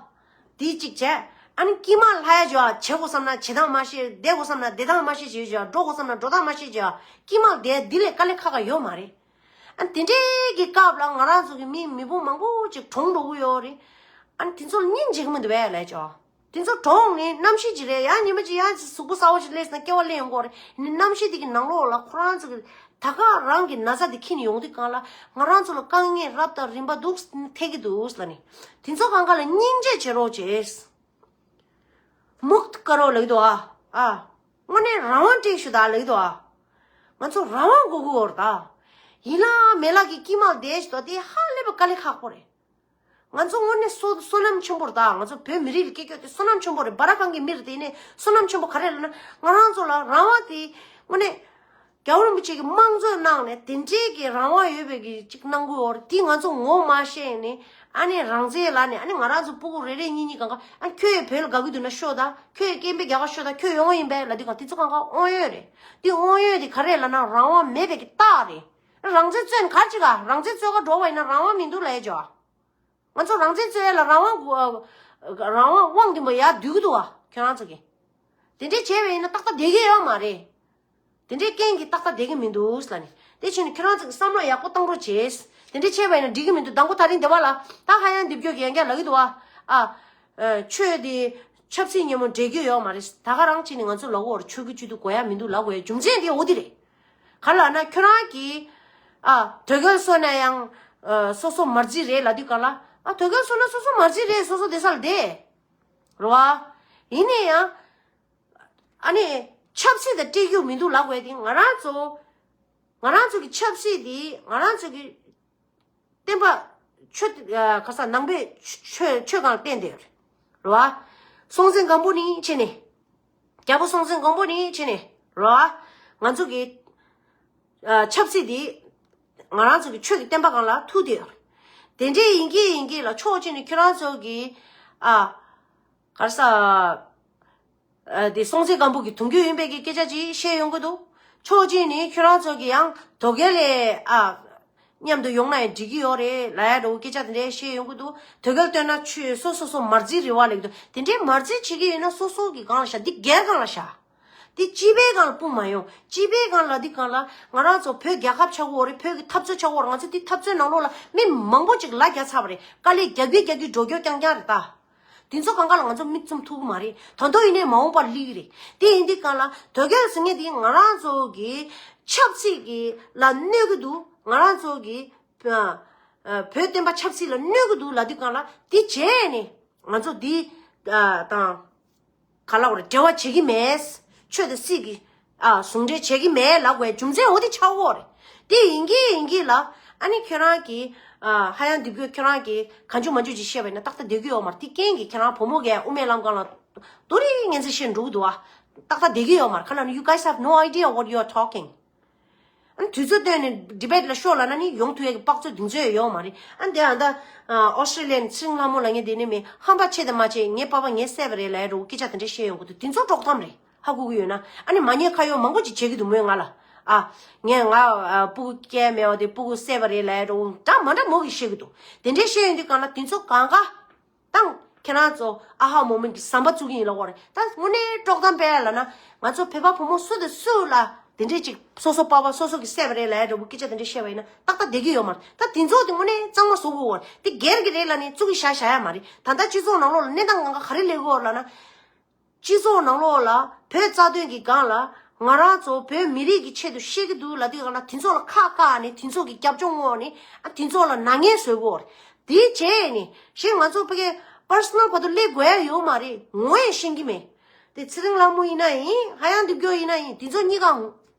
དེ་གཅིག་བྱས། ཨ་ནི་དཀྱིལ་མ་ལྷ་ཡ་ཅིག་ཡོད་ཨ། བྱེད་དགོས་བསམ་ན་བྱེད་སྟངས་མ་ཤེས། བསྡད་དགོས་བསམ་ན་བསྡད་སྟངས་མ་ཤེས་ཅིག་ཡོད་ཅིག་ཡོད་ཨ། འགྲོ་དགོས་བསམ་ན་འགྲོ་སྟངས་མ་ཤེས་ཅིག་ཡོད་ཨ། དཀྱིལ་མ་དེ་འདི་ལས་དཀའ་ལས་ཁག་ཁག་ཡོད་མ་རེད། ཨ་དེ་འདྲའི་གི་སྐབས་ལ་ང་རང་ཚོ་གི་མི་མི་བུ་མང་པོ་ཅིག་གྲོངས་འགྲོ་གི་ཡོད་རེད། ཨ་ནི་དེ་ཚོ་ལ་སྙིང་རྗེ་གི་མི་འདུག་བས་ལས་ཅོ། དེ་ཚོ་གྲོངས་ནས་རྣམ་ཤེས་ཅིག་རེད། ཡང་ཉི་མ་ཅིག་ཡང་ཅིག་གཟུགས་པོ་གསར་པ་ཞིག་སླེབས་ན་སྐྱེ་བ་ལེན་ཡོང་གི་ཡོད་རེད། ནི་རྣམ་ཤེས་དེ་གི་ནང་ལོགས་ལ་ཁོ་རང་ཚོ་གི་ད་ག་རང་གི་ན་ཚ་དེ་འཁྱེར་ནས་ཡོང་དུས་སྒང་ལ་ང་རང་ཚོ་ལ་དཀའ་ངལ་རབ་དང་རིམ་པ་འདུག་ཐེབས་ཀྱི་འདུག་ལབ་ནས། དེ་ཚོ་སྒང་ག་ལ་སྙིང་རྗེ་བྱེད་རོགས་བྱེད། མུག་ཏུ་དཀར་རོ་ལབ་ཀྱི་འདུག་ཨ། ཨ། དངོས་གནས་རང་དབང་སྤྲད་ཤོག་ད་ལབ་ཀྱི་འདུག་ཨ། ང་ཚོ་རང་དབང་དགོས་ཀྱི་ཡོད་རེད་ད། ཡིན་ལ་མེད་ལ་གི་དཀྱིལ་མ་བསྡད་ཤོག་ད། དེ་ཧ་ལས་པའི་དཀའ་ལས་ཁག་པོ་རེད། ང་ཚོ་དངོས་གནས་བསོད་བསོད་ནམས་ཆེན་པོ་རེད་ད། ང་ཚོ་བོད་མི་རིགས་ལ་སྐྱེས་རྒྱུ་དེ་བསོད་ནམས་ཆེན་པོ་རེད། སྦ་ར་ཁང་གི་མི་རེད། དེ་ནས་བསོད་ནམས་ཆེན་པོ་ག་རེ་ལབ་ན། ང་རང་ཚོ་ལ་རང་དབང་དེ་དངོས་གནས་རྒྱལ་བ་རིན་པོ་ཆེ་གིས་དམངས་གཙོའི་ནང་ནས་དེ་འདྲའི་གི་རང་དབང་ཡོད་པའི་གི་ཅིག་གནང་གི་ཡོད་རེད། དེ་ང་ཚོ་ངོ་མ་ཤེས་ནས་ཨ་ནི་རང་བཙན་ལབ་ནས། ཨ་ནི་ང་རང་ཚོ་སྤུ་གུ་རེ་རེ་གཉིས་གཉིས་སྒང་ག་ཨ་ཁྱོད་བོད་ལ་དགའ་གི་འདུག་ན་ཤོག་ད། ཁྱོད་སྐད་འབོད་རྒྱག་ག་ཤོག་ད། ཁྱོད་ཡོང་བ་ཡིན་པས་ལབ་དུས་སྒང་དེ་ཚོ་སྒང་ག་དབང་ཡོད་རེད། དེ་དབང་ཡོད་དེ་ག་རེ་ལབ་ན་རང་དབང་མེད་པའི་གི་རྟགས་རེད། རང་བཙན་རྩོད་ན་ག་རེ་བྱེད་ག་རང་བཙན་རྩོད་ག་འགྲོ་བ་ཡིན་ན་རང་དབང་མི་འདུག་ལབ་ཡ་ཅོ། ང་ཚོ་རང་བཙན་རྩོད་ཡ་ལ་རང་དབང་དགོས། རང་དབང་དབང་འདི་མོ་ཡར་བསྡུས་ཀྱི་འདུག་བ། ཁྱོད་རང་ཚོ་གིས་དེ་འདྲས་བྱས་པ་ཡིན་ན་ཏག་ཏག་བསྡད་ཀྱི་ཡོད་མ་རེད། དེ་འདྲས་རྐྱེན་གྱིས་ཏག་ཏག་བསྡད་ཀྱི་མི་འདུག་ལབ་ནས། དེ་བྱས་ནས་ཁྱོད་རང་ཚོ་གིས་བསམ་བློ་ཡག་པོ་བཏང་རོགས་བྱེད། དེ་འདྲས་བྱས་པ་ཡིན་ན་འགྲིག་གི་མི་འདུག་དང་པོ་དེ་རིང་སྡེ་བ་ལ་ད་ཧ་ཡང་འདེབས་སྐྱོར་གྱི་ཡང་བསྐྱར་ལབ་ཀྱི་འདུག་བ། ཨ། ཨ། ཆོས་དེ་ཆབ་སྲིད་མཉམ་པོ་འབྲེལ་རྒྱུ་ཡོད་མ་རེད། ད་ག་རང་བྱས་ནས་ང་ཚོ་ལབ་ཀྱི་ཡོད་རེད། ཆོས་ཀྱི་བཅུད་དུ་དགོས་ཡ་མི་འདུག་ལབ་དགོས་ཡ་རྒྱུ་མཚན་དེ་འོ་དེ་རེད། ག་ལབ་ན་ཁྱོད་རང་གིས་ཨ་དོལ་རྒྱལ་བཟོས་ན་ཡང་ཨ་སོ་སོ་མ་རྩིས་རེད་ལབ་དུས་སྒང་ལ། ཨ་དོལ་རྒྱལ་བཟོས་ན་སོ་སོ་མ་རྩིས་རེད། སོ་སོ་བསྡད་ས་ལ་བསྡད། རེད་བ། ཡིན་ན་ཡང་ཨ་ནི་ཆབ་སྲིད་དང་འབྲེལ་རྒྱུ་མི་འདུག་ལབ་དགོས་ཡ་དེ། ང་རང་ཚོ་ང་རང་ཚོ་གི་ཆབ་སྲིད་དེ་ང་རང་ཚོ་གི་བསྟན་པ་ཆོས་ཨ་ག་ས་ནང་པའི་ཆོས་ཆོས་སྒང་ལ་བརྟེན་བསྡད་ཡོད་རེད། རེད་བ། སྲོང་བཙན་སྒམ་པོ་ནས་བྱས་ནས། རྒྱལ་པོ་སྲོང་བཙན་སྒམ་པོ་ནས་བྱས་ནས་རེད་བ། ང་ཚོ་གི་ཨ་ཆབ་སྲིད་འདི་ང་རང་ཚོ་གི་ཆོས་ཀྱི་བསྟན་པ་སྒང་ལ་ཐུག་བསྡད་ཡོད་རེད། དེ་འདྲའི་ཡིན་གྱི་ཡིན་གྱི་ལ་ཕྱོགས་གཅིག་ནས་ཁྱོད་རང་ཚོ་གི་ཨ་ག་རེ་ཟ། ཨ་དེ་སྲོང་བཙན་སྒམ་པོ་གི་གདུང་རྒྱུད་ཡིན་པའི་གི་སྐད་ཆ་ཅིག་བཤད་ཡོང་གི་འདུག་ཕྱོགས་གཅིག་ནས་ཁྱོད་རང་ཚོ་གི་ཡང་དོལ་རྒྱལ་ལ་ཨ་མཉམ་དུ་ཡོང་ན་ཡང་འགྲིག་གི་ཡོད་རེད་ལབ་ཡ་འདྲ་བོ་སྐད་ཆ་དེ་འདྲ་བཤད་ཡོང་གི་འདུག་དོལ་རྒྱལ་བསྟེན་ན་ཆོས་སོ་སོ་སོ་མ་རྩིས་རེད་བ་ལབ་ཀྱི་འདུག་དེ་འདྲའི་མ་རྩིས་བྱེད་ཀྱི་ཡོད་ན་སོ་སོ་གི་སྒང་ལ་བཞག་འདི་སྒེར་སྒང་ལ་བཞག་འདི་སྤྱི་པའི་སྒང་ལ་སྤུངས་མ་ཡོང་། སྤྱི་པའི་སྒང་ལ་འདི་སྒང་ལ་ང་རང་ཚོ་བོད་རྒྱལ་ཁབ་ཆགས་ཀྱི་ཡོད་རེད། བོད་ཀྱི་འཐབ་རྩོད་ཆགས་ཀྱི་ཡོད་རེད། ང་ཚོ་འདི་འཐབ་རྩོད་ནང་ལོགས་ལ་མི་མང་པོ་ཅིག་ལ་རྒྱག་ཚར་བ་རེད། དཀའ་ལས་རྒྱག་གི་རྒྱག་གི་འགྲོ་རྒྱུ་རྐྱང་རྐྱང་རེད་ད། དེ་ཚོ་སྒང་ག་ལ་ང་ཚོ་མིག་བཙུམ་ཐུབ་ཀྱི་མ་རེད། ད་དུང་ཡིན་ནའི་མ་འོངས་པར་སླེབས་ཀྱི་རེད། དེ་ཡིན་དུས་སྒང་ལ་དོལ་རྒྱལ་ཟེར་མཁན་དེ་ང་རང་ཚོ་གི་ཆབ་སྲིད་ཀྱི་ལ་གནོད་ཀྱི་འདུག་ང་རང་ཚོ་གི་ཨ་ཨ་བོད་བསྟན་པ་ཆབ་སྲིད་ལ་གནོད་ཀྱི་འདུག་ལབ་དུས་སྒང་ལ་དེ་བྱས་ནས་ང་ཚོ་འདི་ཨ་དང་ག་ལབ་དགོས་རེད། འབྲེལ་བ་བྱེད་ཀྱི་མེད། ཆོས་དང་སྲིད་ཀྱི་ཨ་ཟུང་འབྲེལ་བྱེད་ཀྱི་མེད་ལབ་དགོས་རྒྱུ་མཚན་འོ་དེ་ཆགས་ཀྱི་ཡོད་རེད། དེ་ཡིན་གྱི་ཡིན་གྱི་ལ་ཨ་ནི་ཁྱོད་རང་གིས་ཨ་ཧ་ཡང་འདི་བརྒྱུད་ཁྱོད་རང་གིས་གང་བྱུང་མང་བྱུང་ཅིག་བཤད་པ་ཡིན་ན་ཏག་ཏག་བསྡད་ཀྱི་ཡོད་མ་རེད། དེ་རྐྱེན་གྱིས་ཁྱེད་རང་བུ་མོ་གས་དབུ་མའི་ལམ་སྒང་ལ་དོ་རིང་ངན་ཚིག་བཤད་འགྲོ་གི་འདུག་ཨ། ཏག་ཏག་བསྡད་ཀྱི་ཡོད་མ་རེད། ག་ལབ་ན། You guys have no idea what you are talking. ཨ་ནི་དུས་ཚོད་བཏོན་ནས་ཌི་བེཊ་ལ་ཤོག་ལབ་ན་ནི་ཡོང་ཐུབ་ཡ་གི་དཔག་ཚོད་དེ་ཚོ་ཡོད་མ་རེད། ཨ་ནི་དེ་ཨ་ད་ཨོ་སི་ཀྲི་ལི་ཡ་ནས་ཚེ་རིང་ལྷ་མོ་ལབ་མཁན་དེ་ནི་མི་ཧམ་པ་ཆེ་དང་མ་ཆེ་ངའི་པ་ཕ་ངས་བསད་པ་རེད་ལབ་ཡ་འདྲ་བོ་སྐད་ཆ་དེ་འདྲ་བཤད་ཡོང་གི་འདུག་དེ་ཚོ་དཀྲོག་གཏམ་རེད། ཧ་གོ་གི་ཡོད་ན། ཨ་ནི་མ་ཉེས་ཁ་གཡོག་མང་པོ་ཅིག་བྱེད་ཀྱི་འདུག་མོས་ང་ལ། ཨ། ངས་ང་ཨ། སྤུ་གུ་སྐྱེ་མེད་པ་དེ་སྤུ་གུ་བསད་པ་རེད་ལབ་ཡ་འདྲ་བོ་འདྲ་མ་འདྲ་མོ་གིས་བཤད་ཀྱི་འདུག་དེ་འདྲའི་བཤད་ཡོང་དུས་གང་ལ་དེ་ཚོ་གང་ག་དང་ཁྱེད་རང་ཚོ་ཨ་ཧ་མོ་མེན་གྱི་ཟམ་པ་བཙུགས་ཀྱི་ཡིན་ལབ་དགོས་རེད། ད་དངོས་གནས་དཀྲོག་གཏམ་སྤེལ་ཡ་ལབ་ན། ང་ཚོ་བོད་པ་བུ་མོ་སུ་དང་སུ་ལ་དེ་འདྲས་ཅིག་སོ་སོ་པ་ཕ་སོ་སོ་གིས་བསད་པ་རེད་ལབ་ཡ་འདྲ་བོ་སྐད་ཆ་དེ་འདྲས་བཤད་པ་ཡིན་ན་ཏག་ཏག་བསྡད་ཀྱི་ཡོད་མ་རེད། ད་དེ་ཚོ་དེ་དངོས་གནས་གཙང་མ་བཟོ་དགོས་རེད། དེ་སྒེར་གྱི་རེད་ལབ་ནས་བཙུགས་ཀྱི་བཞག་བཞག་ཡ་མ་རེད། ད་ལྟ་སྤྱི་ཚོགས་ནང་ལོགས་ལ་གནས་སྟངས་གང་ག་ག་རེ་སླེབས་ཀྱི་ཡོད་རེད་ལབ་ན། སྤྱི་ཚོགས་ནང་ལོགས་ལ་བོད་རྩ་དོན་གྱི་སྒང་ལ་ང་རང་ཚོ་བོད་མི་རིགས་ཀྱི་ཆེད་དུ་བཤད་ཀྱི་འདུག་ལབ་དུས་སྒང་ལ་དེ་ཚོ་ལ་ཁག་བཀག་ནས་དེ་ཚོ་གི་རྒྱབ་ལྗོངས་བསྔོགས་ནས་ཨ་དེ་ཚོ་ལ་ནག་ཉེས་བཟོ་དགོས་རེད། དེ་བྱས་ནས་གཞན་ང་ཚོ་ཕ་གི་པར་སོ་ནལ་བར་དུ་སླེབས་དགོས་ཡ་ཡོད་མ་རེད། ངོ་ཡང་ཤེས་ཀྱི་མེད། དེ་ཚེ་རིང་ལྷ་མོ་ཡིན་ན་ཡིན། ཧ་ཡང་འདི་སྐྱོ་ཡིན་ན་ཡིན། དེ་ཚོ་གཉིས་ཀ་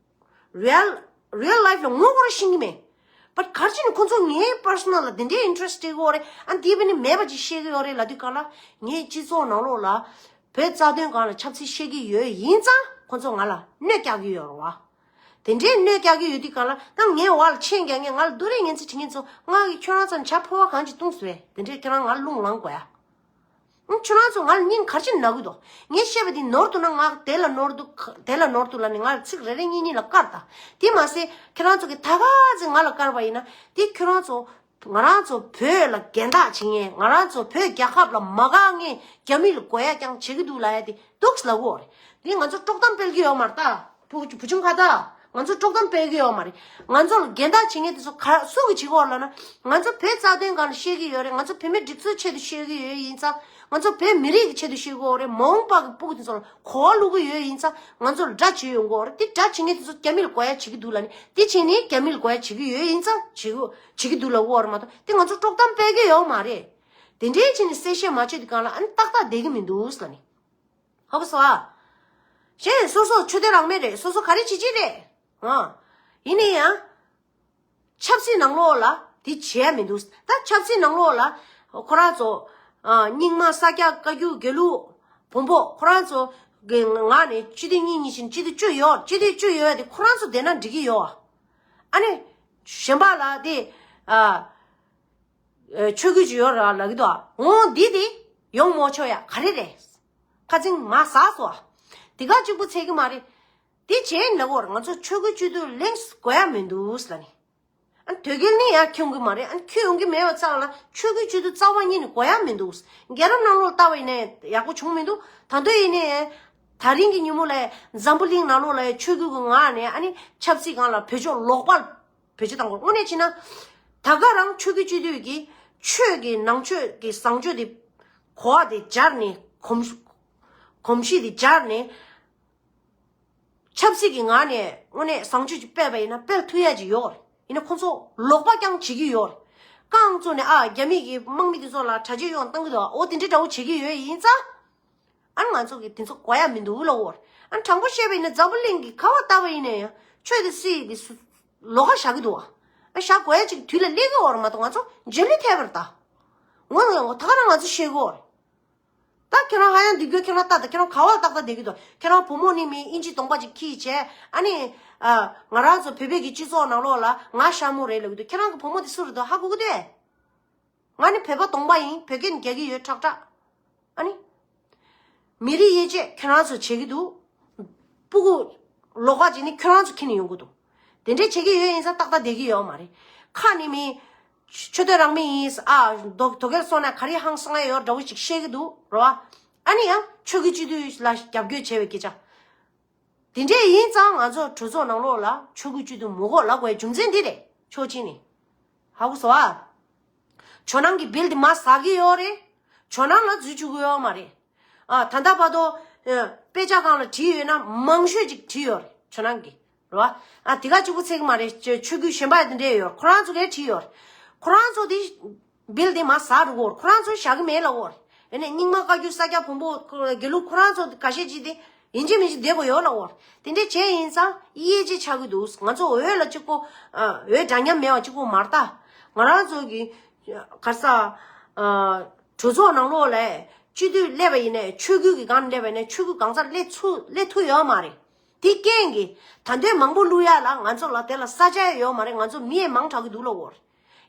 རེལ་རེལ་ལའིཕ་ལ་ངོ་ཁོ་རང་ཤེས་ཀྱི་མེད། པར་གར་ཅི་ནི་ཁོ་ཚོ་ངའི་པར་སོ་ནལ་ལ་དེ་འདྲའི་ཨིན་ཊེ་རེ་སི་ཊི་སྐྱེ་གི་ཡོད་རེད། ཨ་འདི་བས་ནི་མེད་པ་ཅིག་བཤད་ཀྱི་ཡོད་རེད་ལབ་དུས་སྒང་ལ་ངས་སྤྱི་ཚོགས་ནང་ལོགས་ལ་བོད་རྩ་དོན་སྒང་ལ་ཆབ་སྲིད་བཤད་ཀྱི་ཡོད་ཡིན་ཙང་ཁོ་ཚོ་ང་ལ་གནོད་རྒྱག་གི་ཡོད་རེད་བ། དེ་འདྲའི་གནོད་རྒྱག་གི་ཡོད་དུས་སྒང་ལ་ད་ངའི་འོག་ལ་མཆན་རྒྱག་མཁན། ང་ལ་རྡོ་རིང་ངན་ཚིག་དྲི་མཁན་ཚོ། ང་གིས་ཁྱོད་རང་ཚོ་ལ་བྱ་ཕོ་བ་གང་ཅིག་བཏུང་ཟེར་བས། དེ་འདྲས་ཁྱེད་རང་ང་ལ་རླུང་ལངས་དགོས་ཡ། ཨང་། ཁྱོད་རང་ཚོ་ང་ལ་སྙིང་ག་རེ་བྱས་ནས་ན་གི་འདུག་ངས་བཤད་པ་འདི་ནོར་འདུག་ན་ང་དེ་ལ་ནོར་འདུག་དེ་ལ་ནོར་འདུག་ལབ་ནས་ང་ལ་ཚིག་རེ་རེ་གཉིས་གཉིས་ལ་བཀར་ད། དེ་མ་ཟད་ཁྱེད་རང་ཚོ་གིས་ད་ག་ཚོད་ང་ལ་བཀར་བ་ཡིན་ན། དེ་ཁྱོད་རང་ཚོ་ང་རང་ཚོ་བོད་ལ་སྒེར་བདག་བྱེད་མཁན། ང་རང་ཚོ་བོད་རྒྱལ་ཁབ་ལ་མ་དགའ་མཁན་རྒྱ་མི་ལ་དགོས་ཡ་རྐྱང་བྱེད་ཀྱི་འདུག་ལབ་ཡ་དེ་འདུག་ལབ་དགོས་རེད། འདི་ང་ཚོ་དཀྲོག་གཏམ་སྤེལ་གྱི་ཡོད་མ་རེད་ད། བུ་བུ་ཆུང་ཁ་ད། ང་ཚོ་དཀྲོག་གཏམ་སྤེལ་གྱི་ཡོད་མ་རེད། ང་ཚོ་ལ་སྒེར་བདག་བྱེད་མཁན་དེ་ཚོ་ག་སུ་གིས་བྱེད་ཀྱི་ཡོད་ལབ་ན། ང་ཚོ་བོད་རྩ་དོན་སྒང་ལ་བཤད་ཀྱི་ཡོད་རེད། ང་ཚོ་བོད་མིའི་སྒྲིག་འཛུགས་ཆེད་དུ་བཤད་ཀྱི་ཡོད་ཡིན་ཙང་། ང་ཚོ་བོད་མི་རིགས་ཀྱི་ཆེད་དུ་བཤད་ཀྱི་ཡོད་རེད། མ་འོངས་པ་གི་སྤུ་གུ་དེ་ཚོ་ལ་གོ་བ་བླུག་གི་ཡོད་ཡིན་ཙང་། ང་ཚོ་ལ་དགྲ་བྱེད་ཡོང་གི་ཡོད་རེད། དེ་དགྲ་བྱེད་མཁན་དེ་ཚོ་རྒྱ་མི་ལ་དགོས་ཡ་བྱེད་ཀྱི་འདུག་ལབ་ནས། དེ་བྱས་ནས་རྒྱ་མི་ལ་དགོས་ཡ་བྱེད་ཀྱི་ཡོད་ཡིན་ཙང་བྱེད་ཀྱི་བྱེད་ཀྱི་འདུག་ལབ་ཀྱི་ཡོད་རེད་མ་གཏོགས། དེ་ང་ཚོ་དཀྲོག་གཏམ་སྤེལ་གྱི་ཡོད་མ་རེད། དེ་འདྲའི་བྱས་ནས་གསལ་བཤད་མ་བྱེད་དུས་སྒང་ལ་ཨ་ནི་ཏག་ཏག་བསྡད་ཀྱི་མི་འདུག་ལབ་ནས། ཧ་གོ་སོང་ཨ། གཞན་སོ་སོ་ཆོས་དད་རང་མོས་རེད། སོ་སོ་ག་རེ་བྱེད་ཀྱི་རེད། ཨ། ཡིན་ན་ཡང་། ཆབ་སྲིད་ནང་ལོགས་ལ་དེ་བྱས་མི་འདུག་ད་ཆབ་སྲིད་ནང་ལོགས་ལ་ཁོ་རང་ཚོ། ཨ། རྙིང་མ་ས་སྐྱ་བཀའ་བརྒྱུད་དགེ་ལུགས་བོན་པོ་ཁོ་རང་ཚོ་གི་ངག་ནས་སྤྱི་འཐུས་གཉིས་གཉིས་བཞིན་སྤྱི་འཐུས་བཅུ་ཡོད། སྤྱི་འཐུས་བཅུ་ཡོད་དེ་ཁོ་རང་ཚོ་བསྡད་ན་འགྲིག་གི་ཡོད། ཨ་ནི་གཞན་པ་ལ་དེ། ཨ། ཨ། ཆོས་བརྒྱུད་ཅིག་ཡོད་ར་ལབ་ཀྱི་འདུག་འོ་འདི་དེ་ཡོང་མ་ཆོག་ཡ་ག་རེ་རེད། ཁ་ཚིག་ང་ཟ་སོང་ཨ། དེ་ག་གཅིག་པུ་ཚད་ཀྱི་མ་རེད། དེ་བྱས་ལབ་དགོས་རེད། ང་ཚོ་ཆོས་བརྒྱུད་སྤྱི་འཐུས་ལེགས་དགོས་ཡ་མི་འདུག་ལབ་ནས། ཨ། དོལ་རྒྱལ་ནི་ཡར་འཁྱོངས་ཀྱི་མ་རེད། ཨ། འཁྱོངས་ཡོང་གི་མེད་པ་ཙང་ལ་ཆོས་བརྒྱུད་སྤྱི་འཐུས་རྩ་བ་ཉིད་ནས་དགོས་ཡ་མི་འདུག་རྒྱལ་རབས་ནང་ལོགས་ལྟ་བ་ཡིན་ན་ཡག་པོ་བྱུང་མི་འདུག་ད་དུང་ཡིན་ནའི་ད་རིང་གི་ཉིན་མོ་ལ་འཛམ་བུ་གླིང་ནང་ལོགས་ལ་ཆོས་བརྒྱུད་ཀྱི་ངག་ནས་ཨ་ནི་ཆབ་སྲིད་སྒང་ལ་བེད་སྤྱོད་ལོག་པ། བེད་སྤྱོད་བཏང་དགོས། དངོས་གནས་བྱས་ན། ད་ག་རང་ཆོས་བརྒྱུད་སྤྱི་འཐུས་ཀྱི་ཆོས་ཀྱི་ནང་ཆོས་ཀྱི་བཟང་སྤྱོད་དེ། གོ་བ་དེ་སྦྱར་ནས། གོམས་གོམས་གཤིས་དེ་སྦྱར་ནས། ཆབ་སྲིད་ཀྱི་ངག་ནས་དངོས་གནས་བཟང་སྤྱོད་ཅིག་སྤེལ་བ་ཡིན་ན་སྤེལ་ཐུབ་ཡ་ཅིག་ཡོད་རེད། ཡིན་ན་ཁོ་ཚོ་ལོག་པ་རྐྱང་བྱེད་ཀྱི་ཡོད་རེད། རྐང་བཙུགས་ནས་ཨ་རྒྱ་མི་གི་དམག་མི་དེ་ཚོ་ལ་དྲག་སྤྱོད་ཡོང་བཏང་གི་འདུག་འོ་དེ་འདྲའི་འདྲ་བོ་བྱེད་ཀྱི་ཡོད་ཡིན་ཙང་། ཨ་ནི་ང་ཚོ་གིས་དེ་ཚོ་གོ་ཡ་མི་འདུག་ལབ་དགོས་རེད། ཨ་ནི་དྲང་པོ་བཤད་པ་ཡིན་ན་འཛམ་བུ་གླིང་གི་ག་བ་ལྟ་བ་ཡིན་ན་ཡང་ཆོས་དེ་སྲིད་དེ་སུ་ལོགས་ཀ་བཞག་གི་འདུག་ཨ་བཞག་དགོས་ཡ་ཅིག་དུས་ལ་སླེབས་ཀྱི་ཡོད་རེད་མ་གཏོགས་ང་ཚོ་རྗེས་ལུས་ཐེབས་པ་རེད་ད། ངོ་ངོ་ད་ག་རང་ང་ཚོ་ཤེས་ཀྱི་ཡོད་རེད། ད་ཁྱེད་རང་ཧ་ཡང་འདི་དགོས་ཁྱེད་རང་ལྟ་ད་ཁྱེད་རང་ག་བ་ལ་ཏག་ཏག་བསྡད་ཀྱི་འདུག་ཁྱེད་རང་བུ་མོ་ནི་མི་དབྱིན་ཇི་གདོང་པ་ཅིག་འཁྱེར་བྱས་ཨ་ནི། ཨ། ང་རང་ཚོ་བོད་པའི་གི་སྤྱི་ཚོགས་ནང་ལོགས་ལ་ང་ཤ་མོ་རེད་ལབ་ཀྱི་འདུག་ཁྱེད་རང་གི་བུ་མོ་དེ་སུ་རེད་འདུག་ཧ་གོ་གི་འདུག་ང་ནི་བོད་པ་གདོང་པ་ཡིན། བོད་སྐད་ནི་རྒྱག་གི་ཡོད་ཁྲག་ཁྲག་ཨ་ནི། མི་རིགས་དབྱེ་འབྱེད་ཁྱོད་རང་ཚོ་བྱེད་ཀྱི་འདུག་སྤུ་གུ་ལོགས་ཀ་ཅིག་ནི་ཁྱོད་རང་ཚོ་འཁྱེར་ནས་ཡོང་གི་འདུག་དེ་འདྲས་བྱེད་ཀྱི་ཡོད་ཡིན་ཙང་ཏག་ཏག་བསྡད་ཀྱི་ཡོད་མ་རེད། ཁ་ནས་མི། ཆོས་དད་རང་མོས་ཡིན། ཨ། དོ་དོལ་རྒྱལ་སོང་ན་ག་རེ་ཧང་སང་ཡ་ཡོད་འདྲ་བོ་ཞིག་བཤད་ཀྱི་འདུག་རེད་བ། ཨ་ནི་ཡང་ཆོས་བརྒྱུད་སྤྱི་འཐུས་ལ་རྒྱབ་སྐྱོར་བྱས་པའི་སྐད་ཆ། དེ་འདྲས་ཡིན་ཙང་ང་ཚོ་གྲོས་ཚོགས་ནང་ལོགས་ལ་ཆོས་བརྒྱུད་སྤྱི་འཐུས་མི་དགོས་ལབ་དགོས་རྒྱུ་མཚན་འདི་རེད། ཕྱོགས་གཅིག་ནས། ཧ་གོ་སོང་ཨ། ཇོ་ནང་གི་བིལ་དེ་མར་ཟག་གི་ཡོད་རེད། ཇོ་ནང་ལ་འཛུལ་བཅུག་གི་ཡོད་མ་རེད། ཨ། ད་ལྟ་བར་དུ། ཨ། དཔེ་ཆ་སྒང་ལ་བྲིས་ཡོད་ན་མང་ཤོས་ཅིག་བྲིས་ཡོད་རེད་ཇོ་ནང་གིས། རེད་བ། ཨ། དེ་ག་གཅིག་པུ་ཚད་ཀྱི་མ་རེད། ཆོས་ཆོས་བརྒྱུད་གཞན་པ་ཡང་དེ་འདྲས་ཡོད། ཁོ་རང་ཚོ་གས་བྲིས་ཡོད། ཁོ་རང་ཚོ་དེ་བིལ་དེ་མར་ཟག་འགྲོ་གི་ཡོད། ཁོ་རང་ཚོ་བཞག་གི་མེད་ལབ་ཡོད། ཨ་ནི་རྙིང་མ་བཀའ་བརྒྱུད་ས་སྐྱ་བོན་པོ་དགེ་ལུགས་ཁོ་རང་ཚོ་ཁ་ཤས་ཅིག་དེ་ཡིན་གཅིག་མིན་གཅིག་བསྡད་དགོས་ཡོད་ལབ་ཡོད། དེ་འདྲས་བྱས་ཡིན་ཙང་དབྱེ་འབྱེད་ཆགས་ཀྱི་འདུག་ང་ཚོ་འོས་ལ་གཅིག་པོ། ཨ། འོས་འདྲ་མཉམ་མེད་པ་གཅིག་པོ་མ་རེད་ད། ང་རང་ཚོ་གི་ག་རེ་ཟ། ཨ། གྲོས་ཚོགས་ནང་ལོགས་ལ་སྤྱི་འཐུས་སླེབས་པ་ཡིན་ནའི་ཆོས་བརྒྱུད་ཀྱི་སྒང་སླེབས་པ་ཡིན་ནའི་ཆོས་བརྒྱུད་གང་ཟག་སླེབས་ཚུ་སླེབས་ཐུབ་ཡོད་མ་རེད། དེ་རྐྱེན་གྱིས་ད་དུང་མང་པོ་བླུག་ཡ་ལ་ང་ཚོ་ལ་དེ་ལ་ས་ཆ་ཡོད་མ་རེད། ང་ཚོ་མི་ཡང་མང་དྲགས་ཀྱི་འདུག་ལབ་ཡོད།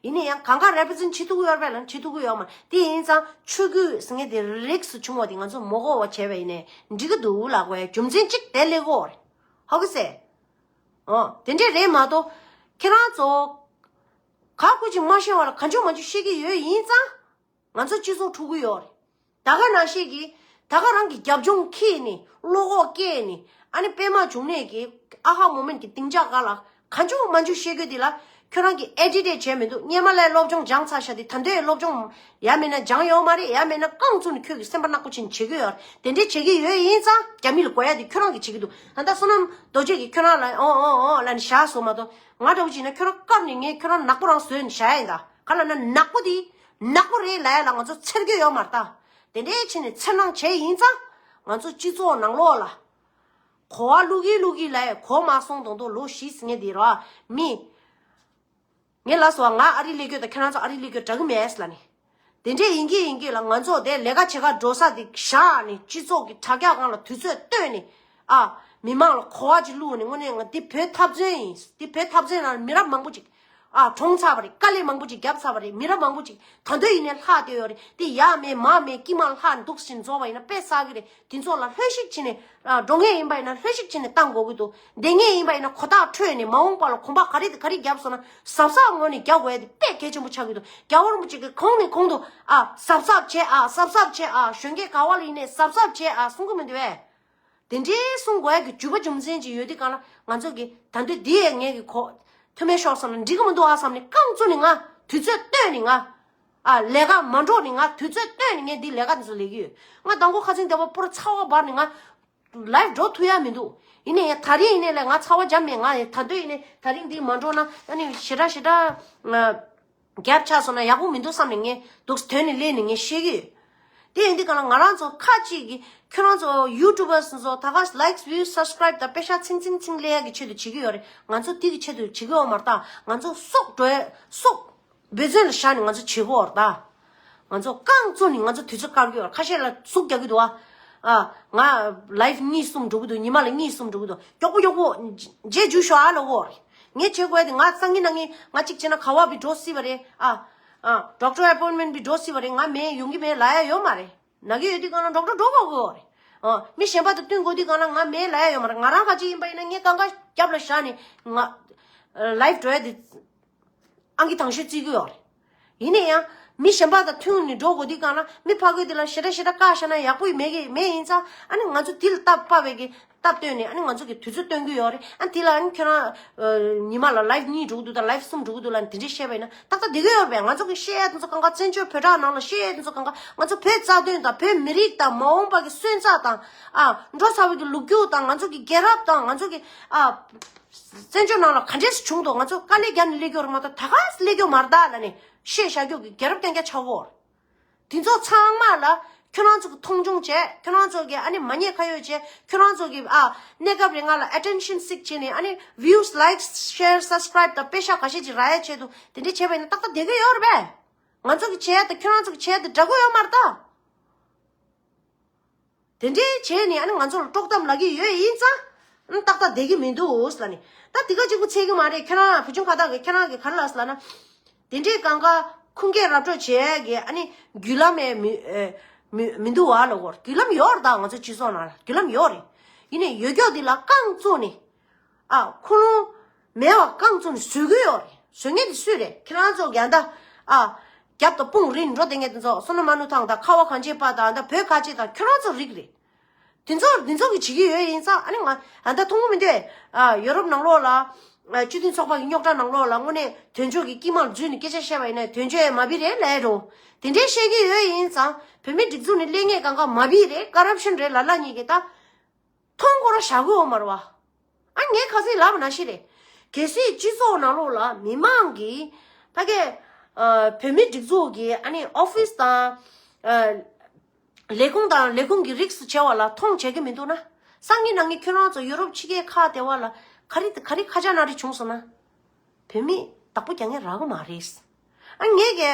ཡིན་ན་ཡང་གང་ག་represent བྱེད་ཐུབ་ཀྱི་ཡོད་རེད་པས་ལ། བྱེད་ཐུབ་ཀྱི་ཡོད་མ་རེད། དེ་ཡིན་ཙང་ཆོས་བརྒྱུད་ཟེར་མཁན་དེ་རིགས་སུ་བྱུང་བ་དེ་ང་ཚོ་མ་གོ་བ་བྱས་པ་ཡིན་ནའི་འགྲིག་གི་འདུག་ལབ་དགོས་ཡ་རྒྱུ་མཚན་གཅིག་དེ་སླེབས་ཀྱི་ཡོད་རེད། ཧ་གོ་སོང་ངས། ཨོ། དེ་འདྲས་རེད་མ་གཏོགས། ཁྱེད་རང་ཚོ་ག་གུ་ཅིག་མ་ཤེས་པ་ལ་གང་བྱུང་མང་བྱུང་བཤད་ཀྱི་ཡོད་ཡིན་ཙང་། ང་ཚོ་སྤྱི་ཚོགས་འཁྲུག་གི་ཡོད་རེད། ད་ག་ནང་བཞིན་གྱི། ད་ག་རང་གི་རྒྱབ་ལྗོངས་ཁྱེར་ནས་བློ་ཁོག་བསྐྱེད་ནས། ཨ་ནི་པད་མ་འབྱུང་གནས་ཀྱི་ཨ་ཧ་མོ་མེན་གྱི་སྡིངས་ཆ་སྒང་ལ་གང་བྱུང་མང་བྱུང་བཤད་རྒྱུ་དེ་ལ། ཁྱོད་རང་གིས་agitate བྱས་མི་འདུག་སྔོན་མ་ལ་སློབ་སྦྱོང་སྦྱངས་ཚར་ཤག་དེ་ད་འདོད་སློབ་སྦྱོང་ཡ་མེད་ན་སྦྱངས་ཡོད་མ་རེད། ཡ་མེད་ན་རྐང་བཙུགས་ནས་ཁྱོད་ཀྱི་སེམས་པ་ནག་པོ་བྱས་ནས་བྱེད་ཀྱི་ཡོད་རེད། དེ་འདྲས་བྱེད་ཀྱི་ཡོད་ཡིན་ཙང་རྒྱ་མི་ལ་དགོས་ཡ་དེ་ཁྱོད་རང་གིས་བྱེད་ཀྱི་འདུག་ད་ལྟ་བསོད་ནམས་རྡོ་རྗེ་གིས་ཁྱོད་རང་ལ་ཨོ་ཨོ་ཨོ་ལབ་ནས་བཞག་སོང་མ་གཏོགས། ང་འདྲ་བོ་བྱས་ན་ཁྱོད་རང་བཀབ་ནས་ངས་ཁྱོད་རང་ནག་པོ་རང་བཟོས་ནས་བཞག་ཡིན་ད། ག་ལབ་ན་ནག་པོ་དེ། ནག་པོ་རེད་ལབ་ཡ་ལ་ང་ཚོ་འཚེར་རྒྱུ་ཡོད་མ་རེད་ད། དེ་འདྲའི་ཕྱིན་ནས་འཚེར་སྣང་བྱས་ཡིན་ཙང་། ང་ཚོ་སྤྱི་ཚོགས་ནང་ལོགས་ལ། གོ་བ་བླུག་གིན་བླུག་གིན་ལབ་ཡ་གོ་མ་སོང་དང་དུ་ལོ་བཞི་ཟིན་ངེས་དེ་ར་མི། ངས་ལབ་སོང་བ། ང་ཨ་རི་སླེབས་རྒྱུ་དང་ཁྱེད་རང་ཚོ་ཨ་རི་སླེབས་རྒྱུ་འདྲ་གི་མེད་ལབ་ནས། དེ་འདྲས་ཡིན་གྱི་ཡིན་གྱི་ལ་ང་ཚོ་དེ་ལས་ཀ་བྱེད་ག་འགྲོ་ས་དེ་བཞག་ནས་སྤྱི་ཚོགས་ཀྱི་དྲ་རྒྱ་སྒང་ལ་དུས་ཚོད་བཏོན་ནས། ཨ། མི་མང་ལ་གོ་བ་ཅིག་བླུགས་ནས་དངོས་གནས་ང་འདི་བོད་འཐབ་རྩོད་ཡིན། འདི་བོད་འཐབ་རྩོད་ནང་མི་རབས་མང་པོ་ཅིག་ཨ། གྲོངས་ཚར་བ་རེད། དཀའ་ལས་མང་པོ་ཅིག་བརྒྱབ་ཚར་བ་རེད། མི་རབས་མང་པོ་ཅིག་ད་འདོད་ཡིན་ནའི་ལྷག་བསྡད་ཡོད་རེད། དེ་ཡ་མེད་མ་མེད་དཀྱིལ་མ་ལྷག་འདུག་ཟིན་རྫོགས་པ་ཡིན་ན་དཔེ་བསགས་ཀྱི་རེད། དེ་ཚོ་ལ་ལྷོད་ཤིག་བྱས་ནས། ཨ། འགྲོ་ངེས་ཡིན་པ་ཡིན་ན་ལྷོད་ཤིག་བྱས་ནས་བཏང་དགོས་ཀྱི་འདུག་བསྡད་ངེས་ཡིན་པ་ཡིན་ན་གོ་ཐག་འཕྲོད་ནས་མ་འོངས་པ་ལ་གོམ་པ་ག་རེ་དང་ག་རེ་བརྒྱབ་སོང་ན་གཟབ་གཟབ་ངང་ནས་རྒྱག་དགོས་ཡ་དེ་དཔེ་གལ་ཆེན་པོ་ཆགས་ཀྱི་འདུག་རྒྱལ་བ་རིན་པོ་ཆེ་གིས་གོང་ནས་གོང་དུ། ཨ། གཟབ་གཟབ་བྱེད་ཨ། གཟབ་གཟབ་བྱེད་ཨ། གཞོན་སྐྱེས་ག་བ་ལ་ཡིན་ནའི་གཟབ་གཟབ་བྱེད་ཨ་གསུང་གི་མི་འདུག་བས། དེ་འདྲའི་གསུང་དགོས་ཡ་གི་རྒྱུ་བ་རྒྱུ་མཚན་ཅིག་ཡོད་དུས་གང་ལ་ང་ཚོ་གི་ད་འདོད་འདི་ཡས་ངས་གི་གོ་མཐུ་མེད་ཤོར་སོང་ན་འགྲིག་གི་མི་འདུག་ཨ་བསམ་ནས་རྐང་བཙུགས་ནས་ང་དུས་ཚོད་བཏོན་ནས་ང་། ཨ། ལས་ཀ་མ་འགྲོ་ནས་ང་དུས་ཚོད་བཏོན་ནས་ངས་འདི་ལས་ཀ་འདི་ཚོ་ལས་ཀྱི་ཡོད། ང་དང་པོ་ཁ་སང་འདི་པ་པོར་ཚ་བ་འབར་ནས་ང་live་འགྲོ་ཐུབ་ཡ་མི་འདུག་ཡིན་ནའི་ད་རིང་ཡིན་ནའི་ལས་ང་ཚ་བ་འཇམ་མེད། ང་ད་འདོད་ཡིན་ནའི་ད་རིང་འདི་མ་འགྲོ་ན་ཨ་ནི་ཞེ་དྲག་ཞེ་དྲག་ང་རྒྱབ་ཆགས་སོང་ན་ཡག་པོ་མི་འདུག་བསམ་ནས་ངས་འདུག་དོན་ནས་སླེབས་ནས་ངས་བཤད་ཀྱི་ཡོད། དེ་ཡིན་དུས་གང་ལ་ང་རང་ཚོ་ཁ་ཅིག་གིས་ཁྱོད་རང་ཚོ་YouTubers་ཚོ་ད་ག་likes views subscribe་དང་པེ་ཤག་ཚིང་ཚིང་ཚིང་ལས་ཀྱི་ཆེད་དུ་བྱེད་ཀྱི་ཡོད་རེད། ང་ཚོ་དེ་གི་ཆེད་དུ་བྱེད་ཀྱི་ཡོད་མ་རེད་ད། ང་ཚོ་སྲོག་འགྲོ་ཡ་སྲོག་འབད་བརྩོན་ལ་བཞག་ནས་ང་ཚོ་བྱེད་ཀྱི་ཡོད་རེད་ད། ང་ཚོ་རྐང་བཙུགས་ནས་ང་ཚོ་དུས་ཚོད་བཀག་གི་ཡོད་རེད། ཁ་ཤས་ལ་ཟུག་རྒྱག་གི་འདུག་ཨ། ཨ། ང་live་གཉིས་གསུམ་འགྲོ་གི་འདུག་ཉི་མ་ལ་གཉིས་གསུམ་འགྲོ་གི་འདུག་མགྱོགས་པོ་མགྱོགས་པོ་རྗེས་འཇུག་ཤོག་ཨ་ལོ་གོ། ངས་བྱེད་དགོས་དེ་ང་སང་ཉིན་གནངས་ཉིན་ང་གཅིག་བྱས་ན་ག་བ་བི་འགྲོ་སྲིད་པ་རེད་ཨ། ཨ། doctor appointment་བི་འགྲོ་སྲིད་པ་རེད། ང་མེད་ཡོང་གི་མེད་ལབ་ཡ་ཡོད་མ་རེད། ན་གི་ཡོད་དུས་གང་ལ་doctor་འགྲོ་དགོས་གོ་རེད། ཨ། མི་གཞན་པ་དང་བསྟུན་དགོས་དུས་གང་ལ་ང་མེད་ལབ་ཡ་ཡོད་མ་རེད། ང་རང་ག་ཅིག་ཡིན་པ་ཡིན་ན་ངས་གང་ག་རྒྱབ་ལ་བཞག་ནས་ང་live་འགྲོ་ཡ་དེ། ཨང་ཀི་དང་ཤོས་བརྩི་གི་ཡོད་རེད། ཡིན་ན་ཡང་མི་གཞན་པ་དང་མཐུན་ནས་འགྲོ་དགོས་དུས་གང་ལ་མི་ཕ་གི་དེ་ལ་ཞེ་དྲག་ཞེ་དྲག་བཀག་བཞག་ན་ཡག་པོ་མེད་གི་མེད་ཡིན་ཙང་ཨ་ནི་ང་ཚོ་དེ་ལ་སྟབས་བབས་པའི་གི་སྟབས་བསྟུན་ནས་ཨ་ནི་ང་ཚོ་གི་དུས་ཚོད་སྟོན་གི་ཡོད་རེད། ཨ་དེ་ལ་ཨ་ནི་ཁྱོད་རང་ཉི་མ་ལ་live་གཉིས་འགྲོ་གི་འདུག་དང་live་གསུམ་འགྲོ་གི་འདུག་ལ་དེ་འདྲས་བཤད་པ་ཡིན་ན་ཏག་ཏག་བསྡད་གི་ཡོད་རེད་པས། ང་ཚོ་གི་བཤད་ཡ་དེ་ཚོ་གང་ག་བཙན་བྱོལ་བོད་དྲ་ནང་ལ་བཤད་ཡ་དེ་ཚོ་གང་ག་ང་ཚོ་བོད་རྩ་དོན་དང་བོད་མི་རིགས་དང་མ་འོངས་པ་གི་སོན་རྩ་དང་ཨ་འགྲོ་ཚར་བའི་གི་ལོ་རྒྱུས་དང་ང་ཚོ་གི་རྒྱལ་རབས་དང་ང་ཚོ་གི་ཨ། བཙན་བྱོལ་ནང་ལ་ག་འདྲས་སེ་བྱུང་འདུག་ང་ཚོ་དཀའ་ལས་རྒྱག་ནས་སླེབས་ཀྱི་ཡོད་རེད་མ་གཏོགས་ད་ག་སེ་སླེབས་ཀྱི་ཡོད་མ་རེད་ད་ལབ་ནས་བཤད་བཞག་རྒྱུ་གི་རྒྱལ་རབས་རྐྱང་རྐྱང་ཆགས་ཀྱི་ཡོད་རེད། དེ་ཚོ་ཚང་མ་ལ་ཁྱོད་རང་ཚོ་གི་མཐོང་ཆུང་བྱས། ཁྱོད་རང་ཚོ་གི་ཨ་ནི་མ་ཉེས་ཁ་གཡོགས་བྱས། ཁྱོད་རང་ཚོ་གི་ཨ་གནས་སྐབས་རིང་ང་ལ་attention seek་བྱས་ནས་ཨ་ནི་views, likes, share, subscribe་དང་པེ་ཤག་ག་ཤེད་ཅིག་རག་ཡ་ཆེད་དུ་དེ་འདྲས་བྱས་པ་ཡིན་ན་ཏག་ཏག་བསྡད་ཀྱི་ཡོད་རེད་པས། ང་ཚོ་གི་བྱས་དང་ཁྱོད་རང་ཚོ་གི་བྱས་དང་འདྲ་པོ་ཡོད་མ་རེད་ད། དེ་འདྲའི་བྱས་ནས་ཨ་ནི་ང་ཚོ་ལ་དཀྲོག་གཏམ་ལབ་ཀྱི་ཡོད་ཡིན་ཙང་། ཨ་ནི་ཏག་ཏག་བསྡད་ཀྱི་མི་འདུག་ཟེར་ལབ་ནས། ད་དེ་ག་གཅིག་པུ་ཚད་ཀྱི་མ་རེད། ཁྱེད་རང་བུ་ཆུང་ཁ་བཏགས་ཀྱིས་ཁྱེད་རང་གིས་ག་རེ་ལབ་ཟེར་ལབ་ན། དེ་འདྲའི་གང་ག་ཁུངས་སྐྱེལ་ར་སྤྲོད་བྱེད་ཡས་ཀྱི་ཨ་ནི་བརྒྱུད་ལམ་ཡང་མི་ཨེ་མི་མི་འདུག་བ་ལབ་གོ། བརྒྱུད་ལམ་ཡོད་རེད། ད་ང་ཚོ་སྤྱི་ཚོགས་ནང་ལ་བརྒྱུད་ལམ་ཡོད་རེད། ཡིན་ནའི་ཡོད་ཀྱོག་འདི་ལ་རྐང་བཙུགས་ནས། ཨ། ཁུངས་ལུང་མེད་པ་རྐང་བཙུགས་ནས་བཟོ་གི་ཡོད་རེད། བཟོ་མཁན་དེ་སུ་རེད། ཁྱེད་རང་ཚོ་གི་ཨ་ད། ཨ། རྒྱབ་དང་དཔུང་རིང་འགྲོ་བསྡད་མཁན་དེ་ཚོ་བསོད་ནམས་དམར་ནུ་ཐང་དང་ཁ་བ་གངས་ཅན་པ་དང་ཨ་ད་བོད་ཁ་ཆེ་དང་ཁྱོད་རང་ཚོ་རིགས་རེད། དེ་ཚོ་དེ་ཚོ་གི་བྱེད་ཀྱི་ཡོད་ཡིན་ཙང་ཨ་ནི་ང་ཨ་ད་མཐོང་གི་མི་འདུག་ཨ། ཡོ་རོབ་ནང་ལོགས་ལ། ཨ། སྤྱི་མཐུན་ཚོགས་པ་གི་རྙོག་དྲ་ནང་ལོགས་ལ་དངོས་གནས་དོན་གཅོད་ཀྱི་དཀྱིལ་མ་ལ་འཛུལ་ནས་སྐད་ཆ་བཤད་པ་ཡིན་ན་དོན་གཅོད་ཡང་མ་བི་རེད་ལབ་ཡ་རུང་། དེ་འདྲའི་བཤད་ཀྱི་ཡོད་ཡིན་ཙང་བོད་མིའི་སྒྲིག་འཛུགས་ནས་སླེབས་མཁན་གང་ག་མ་བི་རེད། corruption་རེད་ལབ་ལབ་མཁན་གྱི་ད། མཐོང་སྐོར་བཞག་གི་ཡོད་མ་རེད་བ། ཨ། ངས་ཁ་སང་ལབ་པ་ནང་བཞིན་རེད། གལ་སྲིད་སྤྱི་ཚོགས་ནང་ལོགས་ལ་མི་མང་གིས་ཕ་གི་ཨ། བོད་མིའི་སྒྲིག་འཛུགས་ཀྱི་ཨ་ནི་ཨོ་ཕིས་དང་ཨ། ལས་ཁུངས་དང་ལས་ཁུངས་ཀྱི་རིགས་སུ་བྱས་པ་ལ་མཐོང་བྱེད་ཀྱི་མི་འདུག་ན། སང་ཉིན་གནངས་ཉིན་ཁྱོད་རང་ཚོ་ཡུ་རོབ་ཕྱི་རྒྱལ་ཁག་དེ་བ་ལ་ག་རེ་ག་རེ་ཁ་ཆག་ན་རེ་བྱུང་སོང་ན། བོད་མི་བདག་པོ་རྒྱག་མཁན་རག་གི་མ་རེད། ཨ། ངས་ཀྱི་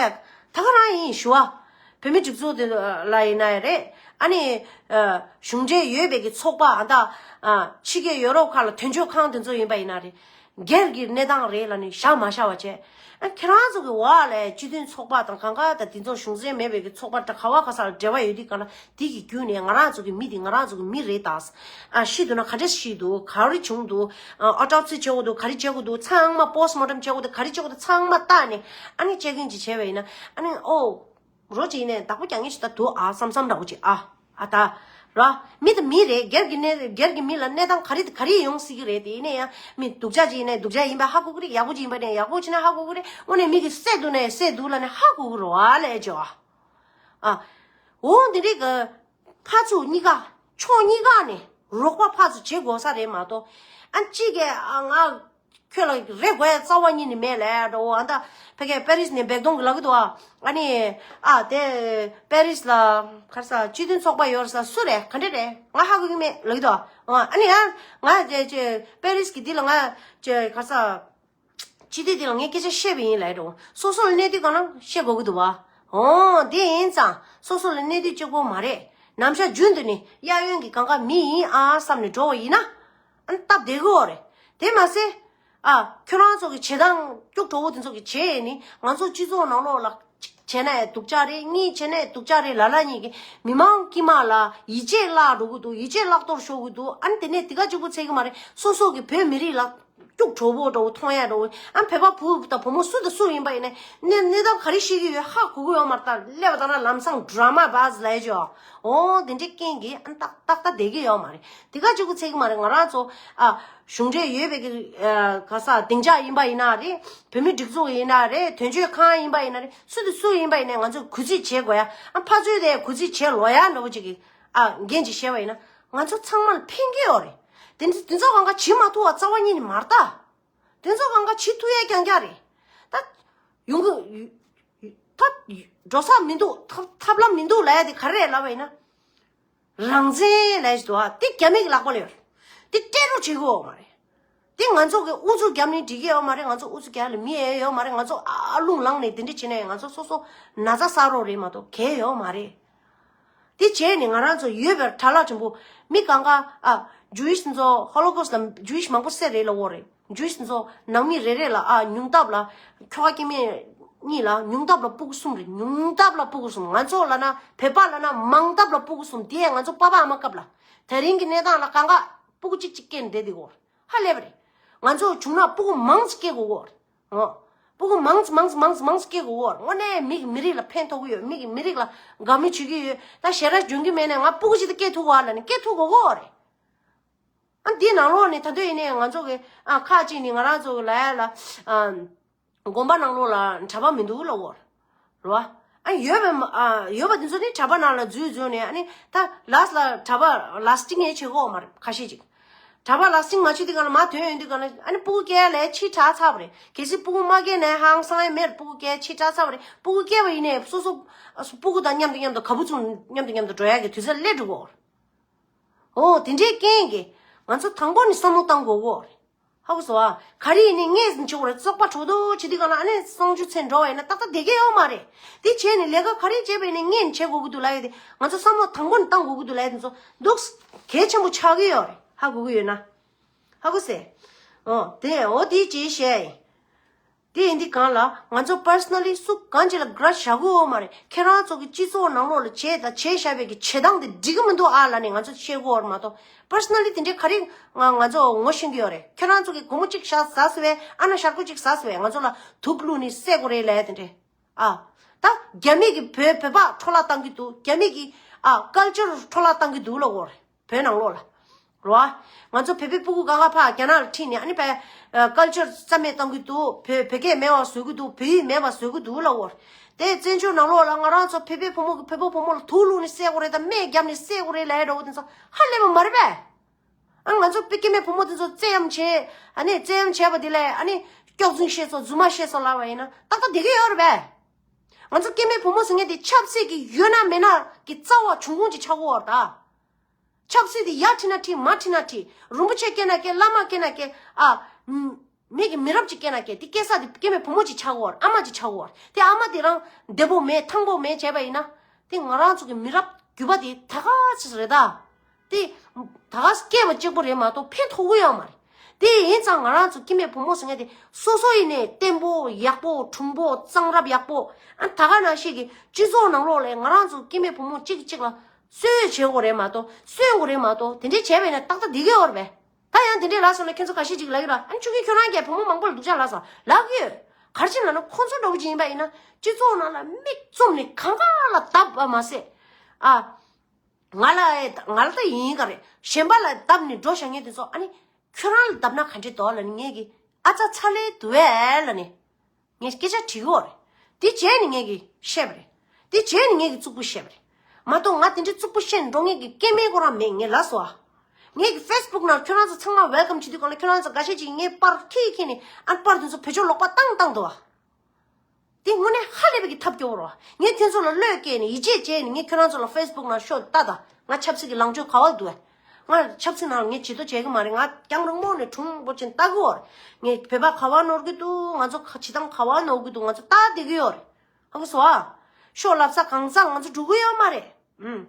ད་ག་རང་ཡིན་ཞུ་བ། བོད་མི་སྒྲིག་འཛུགས་དེ་ལ་ཡིན་ན་ཡང་རེད། ཨ་ནི་ཨ། གཞུང་འབྲེལ་ཡོད་པའི་གི་ཚོགས་པ་ཨ་ད། ཨ། ཕྱི་རྒྱལ་ཡོ་རོབ་ཁག་ལ་དོན་གཅོད་ཁང་དེ་ཚོ་ཡིན་པ་ཡིན་ན་རེད། སྒེར་གྱི་གནས་སྟངས་རེད་ལབ་ནས་བཞག་མ་བཞག་པ་བྱས། ཨ་ཁྱེད་རང་ཚོ་གི་འོག་ལ་སྤྱི་མཐུན་ཚོགས་པ་དང་གང་ག་དང་དེ་ཚོ་གཞུང་འབྲེལ་མེད་པའི་གི་ཚོགས་པ་ག་བ་ག་ས་ལ་འབྲེལ་བ་ཡོད་དུས་གང་ལ་དེ་གི་བརྒྱུད་ནས་ང་རང་ཚོ་གི་མི་དེ་ང་རང་ཚོ་གི་མི་རེད་ད། ཨ་ཤི་འདུག་ན་ག་འདྲས་ཤི་འདུག་ག་རེ་བྱུང་འདུག་ཨ་ཨོ་ཊོ་པི་སི་བྱེད་དགོས་འདུག་ག་རེ་བྱེད་དགོས་འདུག་ཚང་མ་པོ་སི་ཊི་མོར་ཊམ་བྱེད་དགོས་འདུག་ག་རེ་བྱེད་དགོས་འདུག་ཚང་མ་བལྟས་ནས་ཨ་ནི་ཅེག་ཨིན་ཅིག་བྱས་པ་ཡིན་ན། ཨ་ནི་ཨོ། རོ་ཅིག་ཡིན་ནའི་བདག་པོ་རྒྱག་མཁན་ཞིག་ད་འདུག་ཨ་བསམ་བསམ་འདྲ་བོ་ཅིག་ཨ། ཨ་ད། ར། མི་དང་མི་རེད། སྒེར་གྱི་གནས་སྒེར་གྱི་མི་ལ་གནས་སྟངས་ག་རེ་ག་རེ་ཡོང་སྲིད་ཀྱི་རེད་དེ་ཡིན་ན་ཡང་མི་སྡུག་ཅག་ཅིག་ཡིན་ནའི་སྡུག་ཅག་ཡིན་པ་ཧ་གོ་གི་རེད། ཡག་པོ་ཅིག་ཡིན་པ་ནས་ཡག་པོ་ཅིག་ན་ཧ་གོ་གི་རེད། དངོས་གནས་མི་གི་བསད་འདུག་ནས་བསད་འདུག་ལ་ནས་ཧ་གོ་གི་རེད་བ་ལས་ཅོ་ཨ། ཨ། འོ་འདི་འདྲའི་གི་ཕ་ཚུགས་གཉིས་ཀ་ཕྱོགས་གཉིས་ཀ་ནས་རོགས་པ་ཕ་ཚུགས་བྱེད་དགོས་ས་རེད་མ་གཏོགས་ཨ་གཅིག་གིས་ཨ་ང་། ཁྱོད་ལ་རེ་དགོས་ཡ་རྩ་བ་ཉིད་ནས་མེད་ལས་འགྲོ་འོ་ཨ་ད། ཕ་གིའི་པེ་རིས་ནས་བེག་དོང་གི་ལབ་གི་འདུག་ཨ། ཨ་ནི། ཨ་དེ། པེ་རིས་ལ། ག་རེ་ཟ་སྤྱི་མཐུན་ཚོགས་པ་ཡོད་རེད་ཟ་སུ་རེད་ག་འདྲ་རེད་ང་ཧ་གོ་གི་མེད་ལབ་གི་འདུག་ཨ། ཨ་ནི་ཡང་ང་ཅེ་ཅེ་པེ་རིས་གི་འདི་ལ་ང་ཅེ་ག་རེ་ཟ། སྤྱི་འཐུས་འདི་ལ་ངས་སྐད་ཆ་བཤད་པ་ཡིན་ལབ་འགྲོ་སོ་སོ་ལ་གནས་དུས་གང་ན་བཤད་དགོས་གི་འདུག་བ། འོ་དེ་ཡིན་ཙང་སོ་སོ་ལ་གནས་དུས་གཅིག་པོ་མ་རེད། ནམ་ཞག་རྒྱུན་དུ་ནི་གཡས་གཡོན་གྱི་གང་ག་མི་ཡིན་ཨ་བསམ་ནས་འགྲོ་བ་ཡིན་ན། ཨ་ནི་སྟབས་བདེ་གི་འོ་རེད། དེ་མ་ཟད། ཨ། ཁྱོད་རང་ཚོ་གི་བྱེད་སྟངས་སྐྱུག་བྲོ་བོ་དེ་ཚོ་གི་བྱས་ནི་ང་ཚོ་སྤྱི་ཚོགས་ནང་ལོགས་ལ་གཅིག་བྱས་ན་ཡང་སྡུག་ཅག་རེད། གཉིས་བྱས་ན་ཡང་སྡུག་ཅག་རེད། ལ་ལ་གཉིས་ཀྱི་མི་མང་དཀྱིལ་མ་ལ་ཡིད་ཆེས་བརླག་འགྲོ་གི་འདུག་ཡིད་ཆེས་བརླག་གཏོར་ཤོར་གི་འདུག་ཨ་ནི་དེ་ནས་དེ་ག་གཅིག་པུ་ཚད་གི་མ་རེད། སོ་སོ་གི་བོད་མི་རིགས་ལ་སྐྱུག་བྲོ་བོ་འདྲ་བོ་མཐོང་ཡ་འདྲ་བོ། ཨ་བོད་པ་བུ་དང་བུ་མོ་སུ་དང་སུ་ཡིན་པ་ཡིན་ནའི་གནས་གནས་སྟངས་ག་རེ་ཤེས་ཀྱི་ཡོད་ཧ་གོ་གི་ཡོད་མ་རེད། ད་སླེབས་པ་དང་ན་ལམ་སང་ཌ་ར་མ་བཱས་ལབ་ཡ་ཅོ། འོ་དེ་འདྲའི་རྐྱེན་གྱིས་ཨ་ནི་ཏག་ཏག་ཏག་བསྡད་ཀྱི་ཡོད་མ་རེད། དེ་ག་གཅིག་པུ་ཚད་ཀྱི་མ་རེད། ང་རང་ཚོ་ཨ་གཞུང་འབྲེལ་ཡོད་པའི་གི་ཨ་ག་ས་སྡིངས་ཆ་ཡིན་པ་ཡིན་ན་རེད། བོད་མི་སྒྲིག་འཛུགས་ཡིན་ན་རེད། དོན་གཅོད་ཁང་ཡིན་པ་ཡིན་ན་རེད། སུ་དང་སུ་ཡིན་པ་ཡིན་ནའི་ང་ཚོས་གུས་བརྩི་བྱེད་དགོས་ཡ། ཨ་ཕ་ཚོས་དེ་གུས་བརྩི་བྱེད་ལོ་ཡ་འདྲ་བོ་ཅིག་གི་ཨ་འགན་ཅིག་བཞེས་པ་ཡིན་ན་ང་ཚོ་ཚང་མ་ལ་ཕན་གྱི་ཡོད་རེད། དེ་འདྲ་དེ་ཚོ་གང་ག་བྱེད་མ་ཐུབ་པ་རྩ་བ་ཉིད་ནས་མ་རེད་ད། དེ་ཚོ་གང་ག་བྱེད་ཐུབ་ཡ་རྐྱང་རྐྱང་རེད། ད་ཡོང་གི་ཐབས་འགྲོ་ས་མི་འདུག་ཐབས་ཐབས་ལམ་མི་འདུག་ལབ་ཡ་དེ་ག་རེ་རེད་ལབ་པ་ཡིན་ན། རང་བཙན་ལབ་ཡ་ཞིག་འདུག་ཨ། དེ་རྒྱ་མི་གི་ལག་པ་ལ་ཡོད་རེད། དེ་སྤྲད་རོགས་བྱེད་གི་ཡོད་མ་རེད། དེ་ང་ཚོ་གི་ཨུ་ཚུགས་བརྒྱབ་ནས་འགྲིག་གི་ཡོད་མ་རེད། ང་ཚོ་ཨུ་ཚུགས་རྒྱག་ཡ་ལ་མི་ཡོད་ཡོད་མ་རེད། ང་ཚོ་ཨ་ལུང་ལངས་ནས་དེ་འདྲ་བྱེད་ན་ཡང་ང་ཚོ་སོ་སོ་ན་ཚ་ས་རོགས་རེད་མ་གཏོགས་གལ་ཡོད་མ་རེད། དེ་བྱས་ནས་ང་རང་ཚོ་ཡོད་པའི་དྲ་ལག་ཆེན་པོ་མི་གང་ག་ཨ་ཇུ་ཝིཤ་ཚོ་ཧོ་ལོ་ཀོ་སི་ལ་ཇུ་ཝིཤ་མང་པོ་བསད་རེད་ལབ་ཡོད་རེད། ཇུ་ཝིཤ་ཚོ་ནང་མི་རེ་རེ་ལ་ཨ་ཉུང་མཐའ་ལ་ཁྱོ་ག་སྐྱེ་དམན་གཉིས་ལ་ཉུང་མཐའ་ལ་སྤུ་གུ་གསུམ་རེད། ཉུང་མཐའ་ལ་སྤུ་གུ་གསུམ། ང་ཚོ་ལ་ན་བོད་པ་ལ་ན་མང་མཐའ་ལ་སྤུ་གུ་གསུམ། དེ་ཡང་ང་ཚོ་པ་ཕ་ཨ་མ་སྐབས་ལ་དེ་རིང་གི་གནས་སྟངས་ལ་གང་ག་སྤུ་གུ་གཅིག་གཅིག་སྐྱེས་ནས་བསྡད་དེ་གོ་ཧ་ལས་པ་རེད། ང་ཚོ་བྱུང་ན་སྤུ་གུ་མང་ཙམ་སྐྱེ་དགོས་གོ་ཨོ། སྤུ་གུ་མང་ཙམ་མང་ཙམ་མང་ཙམ་སྐྱེ་དགོས་གོ་དངོས་གནས་མི་གི་མི་རིགས་ལ་ཕན་ཐོགས་ཀྱི་ཡོད། མི་གི་མི་རིགས་ལ་དགའ་མོས་བྱེད་ཀྱི་ཡོད། ད་ཞེ་དྲག་འཇོན་གྱི་མེད་ནས་ང་སྤུ་གུ་ཅིག་ད་སྐྱེ་ཐུབ་གོ་ལ་ནི་སྐྱེ་ཐུབ་གོ་གོ་རེད། ཨ་འདི་ནང་ལོགས་ནས་ད་དུང་ཡིན་ནའི་ང་ཚོ་གི་ཨ་ཁག་ཅིག་ནི་ང་རང་ཚོ་གི་ལ་ཡ་ལ་ཨ་དགོན་པ་ནང་ལོགས་ལ་གྲྭ་པ་མི་འདུག་ལ་འོར་རོ། ཨ་ཡོད་པ་ཨ་ཡོད་པ་དེ་ཚོ་ནི་གྲྭ་པ་ནང་ལ་འཛུལ་འཛུལ་ནས་ཨ་ནི་ད་ལཱས་ལ་གྲྭ་པ་ལཱས་ཊིང་ཡང་བྱེད་གོ་མ་རེད་ཁ་ཤས་ཅིག་གྲྭ་པ་ལཱས་ཊིང་མ་བྱེད་དུས་ག་ལ་མ་ཐོན་ཡོང་དུས་ག་ལ་ཨ་ནི་སྤུ་གུ་སྐྱེ་ལས་ཕྱི་དྲགས་ཚར་བ་རེད། གལ་སྲིད་སྤུ་གུ་མ་སྐྱེ་ནའི་ཧང་སང་ཡང་མེད། སྤུ་གུ་སྐྱེ་ཕྱི་དྲགས་ཚར་བ་རེད། སྤུ་གུ་སྐྱེ་བ་ཡིན་ནའི་སོ་སོ་སྤུ་གུ་དང་མཉམ་དུ་མཉམ་དུ་ག་བུ་ཚུ་མཉམ་དུ་མཉམ་དུ་འགྲོ་ཡག་གི་དུས་ཚོད་སླེབས་འགྲོ་གོ་ཨོ་དེ་འདྲའི་རྐྱེན་གྱིས་ང་ཚོ་དང་པོ་ནས་བསམ་བློ་བཏང་དགོས་གོ་ཧ་གོ་སོང་ཨ། ག་རེ་ཡིན་ནའི་ངས་ཟིན་ཆོག་རེད། བཙོག་པ་གྲོ་རྡོ་བྱེད་དུས་ག་ལ་ཨ་ནེ་གསང་སྤྱོད་ཚེ་འགྲོ་བ་ཡིན་ན་ཏག་ཏག་བསྡད་ཀྱི་ཡོད་མ་རེད། དེ་བྱས་ནས་ལས་ཀ་ག་རེ་བྱས་པ་ཡིན་ནའི་ངས་བྱེད་དགོས་ཀྱི་འདུག་ལབ་ཡོད་དེ་ང་ཚོ་བསམ་བློ་དང་པོ་ནས་བཏང་དགོས་ཀྱི་འདུག་ལབ་ཡོད་དེ་ཚོ་འདུག་གལ་ཆེན་པོ་ཆགས་ཀྱི་ཡོད་རེད། ཧ་གོ་གི་ཡོད་ན་ཧ་གོ་སེ། ཨོ་དེ་འོ་དེ་ཅིག་བཤད་ཡིན། དེ་ཡིན་དུས་གང་ལ་ང་ཚོ་པར་སོ་ན་ལི་སུ་གང་ཅིག་ལ་གྷ་རེ་ཤ་དགོས་ཡོད་མ་རེད། ཁྱེད་རང་ཚོ་གི་སྤྱི་ཚོགས་ནང་ལོགས་ལ་བྱས་དང་བྱས་བཞག་པའི་གི་བྱེད་སྟངས་དེ་འགྲིག་གི་མི་འདུག་ཨ་ལ་ནི་ང་ཚོ་བཤད་དགོས་ཡོད་མ་གཏོགས་པར་སོ་ན་ལི་དེ་འདྲའི་ག་རེ་ང་ང་ཚོ་ངོ་ཤེས་ཀྱི་ཡོད་རེད། ཁྱེད་རང་ཚོ་གི་སྒོར་མོ་གཅིག་ཤ་ཟ་སོ་བས་ཨ་ན་ཤར་ཁུ་གཅིག་ཟ་སོ་བས་ང་ཚོ་ལ་དུག་བླུགས་ནི་བསད་དགོས་རེད་ལས་དེ་འདྲས་ཨ། ད་རྒྱ་མི་གི་བོད་བོད་པ་འཕྲོ་བརླག་བཏང་གི་འདུག་རྒྱ་མི་གི་ཨ་ཀལ་ཅར་འཕྲོ་བརླག་བཏང་གི་འདུག་ལ་འོར། བོད་ནང་ལོགས་ལ། རོ། ང་ཚོ་བོད་པའི་སྤུ་གུ་གང་ག་ཕ་རྒྱ་ནག་ལ་ཁྲིད་ནས་ཨ་ནི་བས་ཀལ་ཅར་རྩ་མེད་གཏོང་གི་འདུག་བོད་བོད་སྐད་མེད་པ་བཟོ་གི་འདུག་བོད་ཡིག་མེད་པ་བཟོ་གི་འདུག་ལ་འོར། དེ་བཙན་བྱོལ་ནང་ལོགས་ལ་ང་རང་ཚོ་བོད་པའི་བུ་མོ་གི་བོད་པ་བུ་མོ་ལ་དུག་བླུགས་ནས་བསད་དགོས་རེད་དང་སྨན་བརྒྱབ་ནས་བསད་དགོས་རེད་ལབ་ཡ་འདྲ་བོ་དེ་ཚོ་ཧ་ལས་པ་མ་རེད་པས། ཨ་ང་ཚོ་བོད་སྐྱེ་དམན་བུ་མོ་དེ་ཚོ་བཙན་གཡེམ་བྱས་ཨ་ནི་བཙན་གཡེམ་བྱས་པ་དེ་ལས་ཨ་ནི་སྐྱག་རྫུན་བཤད་སོང་རྫུན་མ་བཤད་སོང་ལབ་པ་ཡིན་ན་ཏག་ཏག་བསྡད་ཀྱི་ཡོད་རེད་པས། ང་ཚོ་སྐྱེ་དམན་བུ་མོ་ཟེར་མཁན་དེ་ཆབ་སྲིད་ཀྱི་ཡོད་ན་མེད་ན་གི་རྩ་བ་འབྱུང་ཁུངས་ཅིག་ཆགས་ཀྱི་ཡོད་རེད་ད། ཆབ་སྲིད་དེ་ཡར་ཁྲིད་ན་ཁྲིད་མར་ཁྲིད་ན་ཁྲིད་རིན་པོ་ཆེ་སྐྱེས་ན་སྐྱེས་བླ་མ་སྐྱེས་ན་སྐྱེས་ཨ། མི་གི་མི་རབས་ཅིག་སྐྱེས་ན་སྐྱེས་དེ་སྐྱེས་ས་དེ་སྐྱེ་དམན་བུ་མོ་ཅིག་ཆགས་ཀྱི་ཡོད་རེད། ཨ་མ་ཅིག་ཆགས་ཀྱི་ཡོད་རེད། དེ་ཨ་མ་དེ་རང་བདེ་པོ་མེད་ཐང་པོ་མེད་བྱས་པ་ཡིན་ན་དེ་ང་རང་ཚོ་གི་མི་རབས་རྒྱུད་པ་དེ་ད་ག་ཅིག་རེད་ད། དེ་ད་ག་སྐྱེས་པ་གཅིག་པོ་རེད་མ་གཏོགས་ཕན་ཐོགས་ཀྱི་ཡོད་མ་རེད། དེ་ཡིན་ཙང་ང་རང་ཚོ་སྐྱེ་དམན་བུ་མོ་ཟེར་མཁན་དེ་སོ་སོ་ཡིན་ནའི་བརྟན་པོ་ཡག་པོ་གྲུང་པོ་གཙང་རབ་ཡག་པོ། ཨ་ད་ག་ནང་བཞིན་གྱི་སྤྱི་ཚོགས་ནང་ལོགས་ལ་ང་རང་ཚོ་སྐྱེ་དམན་བུ་མོ་གཅིག་གིས་གཅིག་ལ་གསོད་བྱེད་དགོས་རེད་མ་གཏོགས། གསོད་དགོས་རེད་མ་གཏོགས། དེ་འདྲས་བྱས་པ་ཡིན་ན་ཏག་ཏག་བསྡད་ཀྱི་ཡོད་རེད་པས། ད་ཡང་དེ་འདྲས་ལབ་སོང་ན་ཁྱེད་ཚོ་ཁ་ཤས་ཅིག་ལབ་ཀྱི་རེད། ཨ་ཆུང་ཆུང་ཁྱོད་རང་གིས་བུ་མོ་མང་པོ་ལ་སྡུག་ཅག་ལབ་སོང་ལབ་ཀྱི་ཡོད། ག་རེ་བྱས་ན་ཁོང་ཚོ་འདྲ་བོ་ཅིག་ཡིན་པ་ཡིན་ན་སྤྱི་ཚོགས་ནང་ལ་མིག་བཙུམ་ནས་གང་ག་ལ་བརྡབ་པ་མ་ཟད། ཨ། ང་ལ་ང་ལ་ད་ཡིན་ག་རེད། གཞན་པ་ལ་བརྡབ་ནས་འགྲོ་བཞག་མཁན་དེ་ཚོ། ཨ་ནི་ཁྱོད་རང་ལ་བརྡབ་ན་ག་འདྲས་འདུག་ལབ་ནས་ངས་ཀྱིས་ཨ་ཙ་ཚ་ལེ་འདུག་ཨེ་ལབ་ནས་ངས་སྐད་ཆ་དྲིས་ཀྱི་ཡོད་རེད། དེ་བྱས་ནས་ངས་ཀྱིས་བཤད་པ་རེད། དེ་བྱས་ནས་ངས་ཀྱིས་རྩུབ་པོ་བཤད་པ་རེད། མ་གཏོགས་ང་དེ་འདྲས་རྩུབ་པོ་བཤད་ནས་འགྲོ་མཁན་གྱི་སྐྱེ་དམན་ཁོ་རང་མེད། ངས་ལབ་སོང་ཨ། ངས་ཀྱིས་ཕེ་སི་བུག་ནང་ཁྱོད་རང་ཚོ་ཚང་མ་ཝེལ་ཀམ་བྱེད་དུས་སྒང་ལ་ཁྱོད་རང་ཚོ་འགའ་ཤས་ཅིག་ངའི་པར་ཁྱེར་ཁྱེར་ནས་ཨ་པར་དེ་ཚོ་བེད་སྤྱོད་ལོག་པ་བཏང་བཏང་འདུག་ཨ། དེ་དངོས་གནས་ཧ་ལས་པའི་གི་ཐབས་སྐྱོ་བོ་རེད། ངས་ཁྱོད་ཚོ་ལ་བློས་བཀལ་ནས་ཡིད་ཆེས་བྱས་ནས་ངས་ཁྱོད་རང་ཚོ་ལ་ཕེ་སི་བུག་ནང་ཤོག་ལྟ་དང་། ང་ཆབ་སྲིད་ཀྱི་ལངས་ཕྱོགས་ག་བ་འདུག་ཨེ། ང་ཆབ་སྲིད་ནང་ལ་ངས་བྱེད་དོ་བྱེད་གི་མ་རེད། ང་རྒྱང་རིང་མོ་ནས་གྲུང་པོ་ཅན་ལྟ་གི་ཡོད་རེད། ངས་བོད་པ་ག་བ་ནོར་གི་འདུག་ང་ཚོ་བྱེད་སྟངས་ག་བ་ནོར་གི་འདུག་ང་ཚོ་ལྟ་བསྡད་གི་ཡོད་རེད། ཧ་གོ་སོང་ཨ། ཤོག་ལབ་ས་གང་ཟག་ང་ཚོ་འགྲོ་གི་ཡོད་མ་རེད། ཨུམ།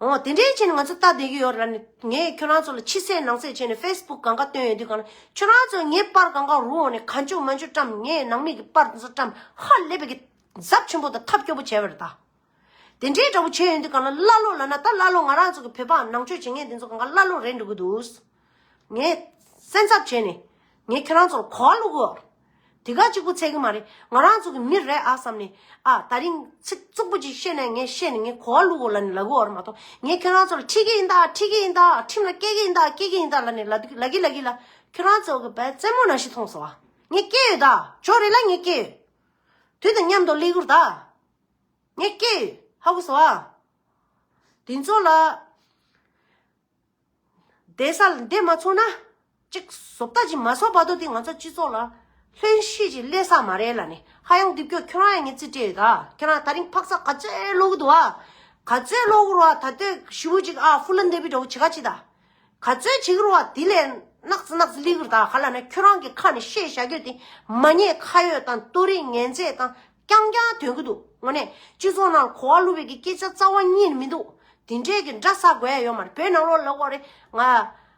འོ་དེ་འདྲའི་བྱས་ནས་ང་ཚོ་ལྟ་བསྡད་ཀྱི་ཡོད་ར་ནི། ངས་ཁྱོད་རང་ཚོ་ལ་ཕྱི་གསལ་ནང་གསལ་བྱས་ནས་ཕེ་སི་བུག་སྒང་ག་སྟོན་ཡོང་དུས་སྒང་ལ་ཁྱོད་རང་ཚོ་ངའི་པར་སྒང་ག་རུ་འོང་ནས་ག་འཇུག་མ་འཇུག་བཀྲམ། ངའི་ནང་མི་གི་པར་དེ་ཚོ་བཀྲམ། ཧ་ལས་པའི་གི་ཚབས་ཆེན་པོ་དང་ཐབས་སྐྱོ་པོ་བྱས་པ་རེད་ད། དེ་འདྲའི་འདྲ་པོ་བྱས་ཡོང་དུས་སྒང་ལ་ཀླ་ཀློ་ལབ་ན་ད་ཀླ་ཀློ་ང་རང་ཚོ་གི་བོད་པ་ནང་ཆོས་བྱེད་མཁན་དེ་ཚོ་སྒང་ག་ཀླ་ཀློ་རེད་འགྲོ་གི་འདུག་ངས་སེམས་འཚབ་བྱས་ནས་ངས་ཁྱེད་རང་ཚོར་གོ་བ་བླུག་གོ། དེ་ག་གཅིག་པུ་ཚད་གི་མ་རེད། ང་རང་ཚོ་གི་མི་རེད་ཨ་བསམ་ནས། ཨ་ད་རིང་ཚིག་རྩུབ་པོ་ཅིག་བཤད་ནས་ངས་བཤད་ནས་ངས་གོ་བ་བླུག་གོ་ལབ་ནས་ལབ་གི་ཡོད་རེད་མ་གཏོགས། ངས་ཁྱེད་རང་ཚོར་ཁྲིད་གི་ཡིན་ད། ཁྲིད་གི་ཡིན་ད། ཁྲིམས་ལ་སྐྱེལ་གི་ཡིན་ད། སྐྱེལ་གི་ཡིན་ད་ལབ་ནས་ལབ་ལབ་གི་ལབ་གི་ལ། ཁྱེད་རང་ཚོ་གི་བས་རྩེད་མོ་ནང་བཞིན་མཐོང་སོང་བ། ངས་སྐྱེལ་ཡོད་ད། ཇོ་རེད་ལ་ངས་སྐྱེལ་ཡོད། དུས་དང་མཉམ་དུ་སླེབས་གི་རེད་ད། ངས་སྐྱེལ་ཡོད། ཧ་གོ་སོང་ཨ། དེ་ཚོ་ལ། བསྡད་ས་ལ་བསྡད་མ་ཚུགས་ན། གཅིག་བཟོ་ལྟ་ཅིག་མ་བཟོ་བར་དུ་དེ་ང་ཚོ་སྤྱི་ཚོགས་ལ་ལྷན་སྐྱེས་ཅིག་སླེབས་ས་མ་རེད་ལབ་ནས། ཧ་ཡང་རྡིབ་སྐྱོ། ཁྱོད་རང་ཡང་ངས་རྩིས་སྤྲད་ཡོད་ད། ཁྱོད་རང་ད་རིང་འཕག་འཚག་ག་ཚོད་ཀློག་གི་འདུག་ཨ། ག་ཚོད་ཀློག་གི་རེད་བ། ད་ལྟོས་ཞེ་པོ་ཅིག་ཨ་ཧྥུ་ལན་དེ་བི་འདྲ་བོ་བྱེད་ག་ཅིག་ད། ག་ཚོད་བྱེད་ཀྱི་རེད་བ། དེ་ལས་ནག་ཙི་ནག་ཙི་སླེབས་ཀྱི་རེད་ད། ག་ལབ་ན་ཁྱོད་རང་གི་ཁ་ནས་བཤད་བཞག་རྒྱུ་དེ་མ་ཉེས་ཁ་གཡོགས་དང་ལྟོ་རིགས་ངན་ཚད་དང་རྐྱང་རྐྱང་ཐོན་གྱི་འདུག་དངོས་གནས་སྤྱི་ཚོགས་ནང་གོ་བ་བླུག་པའི་གི་སྐད་ཆ་རྩ་བ་ཉིད་ནས་མི་འདུག་དེ་འདྲས་ཀྱི་འདྲ་ས་དགོས་ཡ་ཡོད་མ་རེད། བོད་ནང་ལོགས་ལ་ལབ་དགོས་རེད། ང་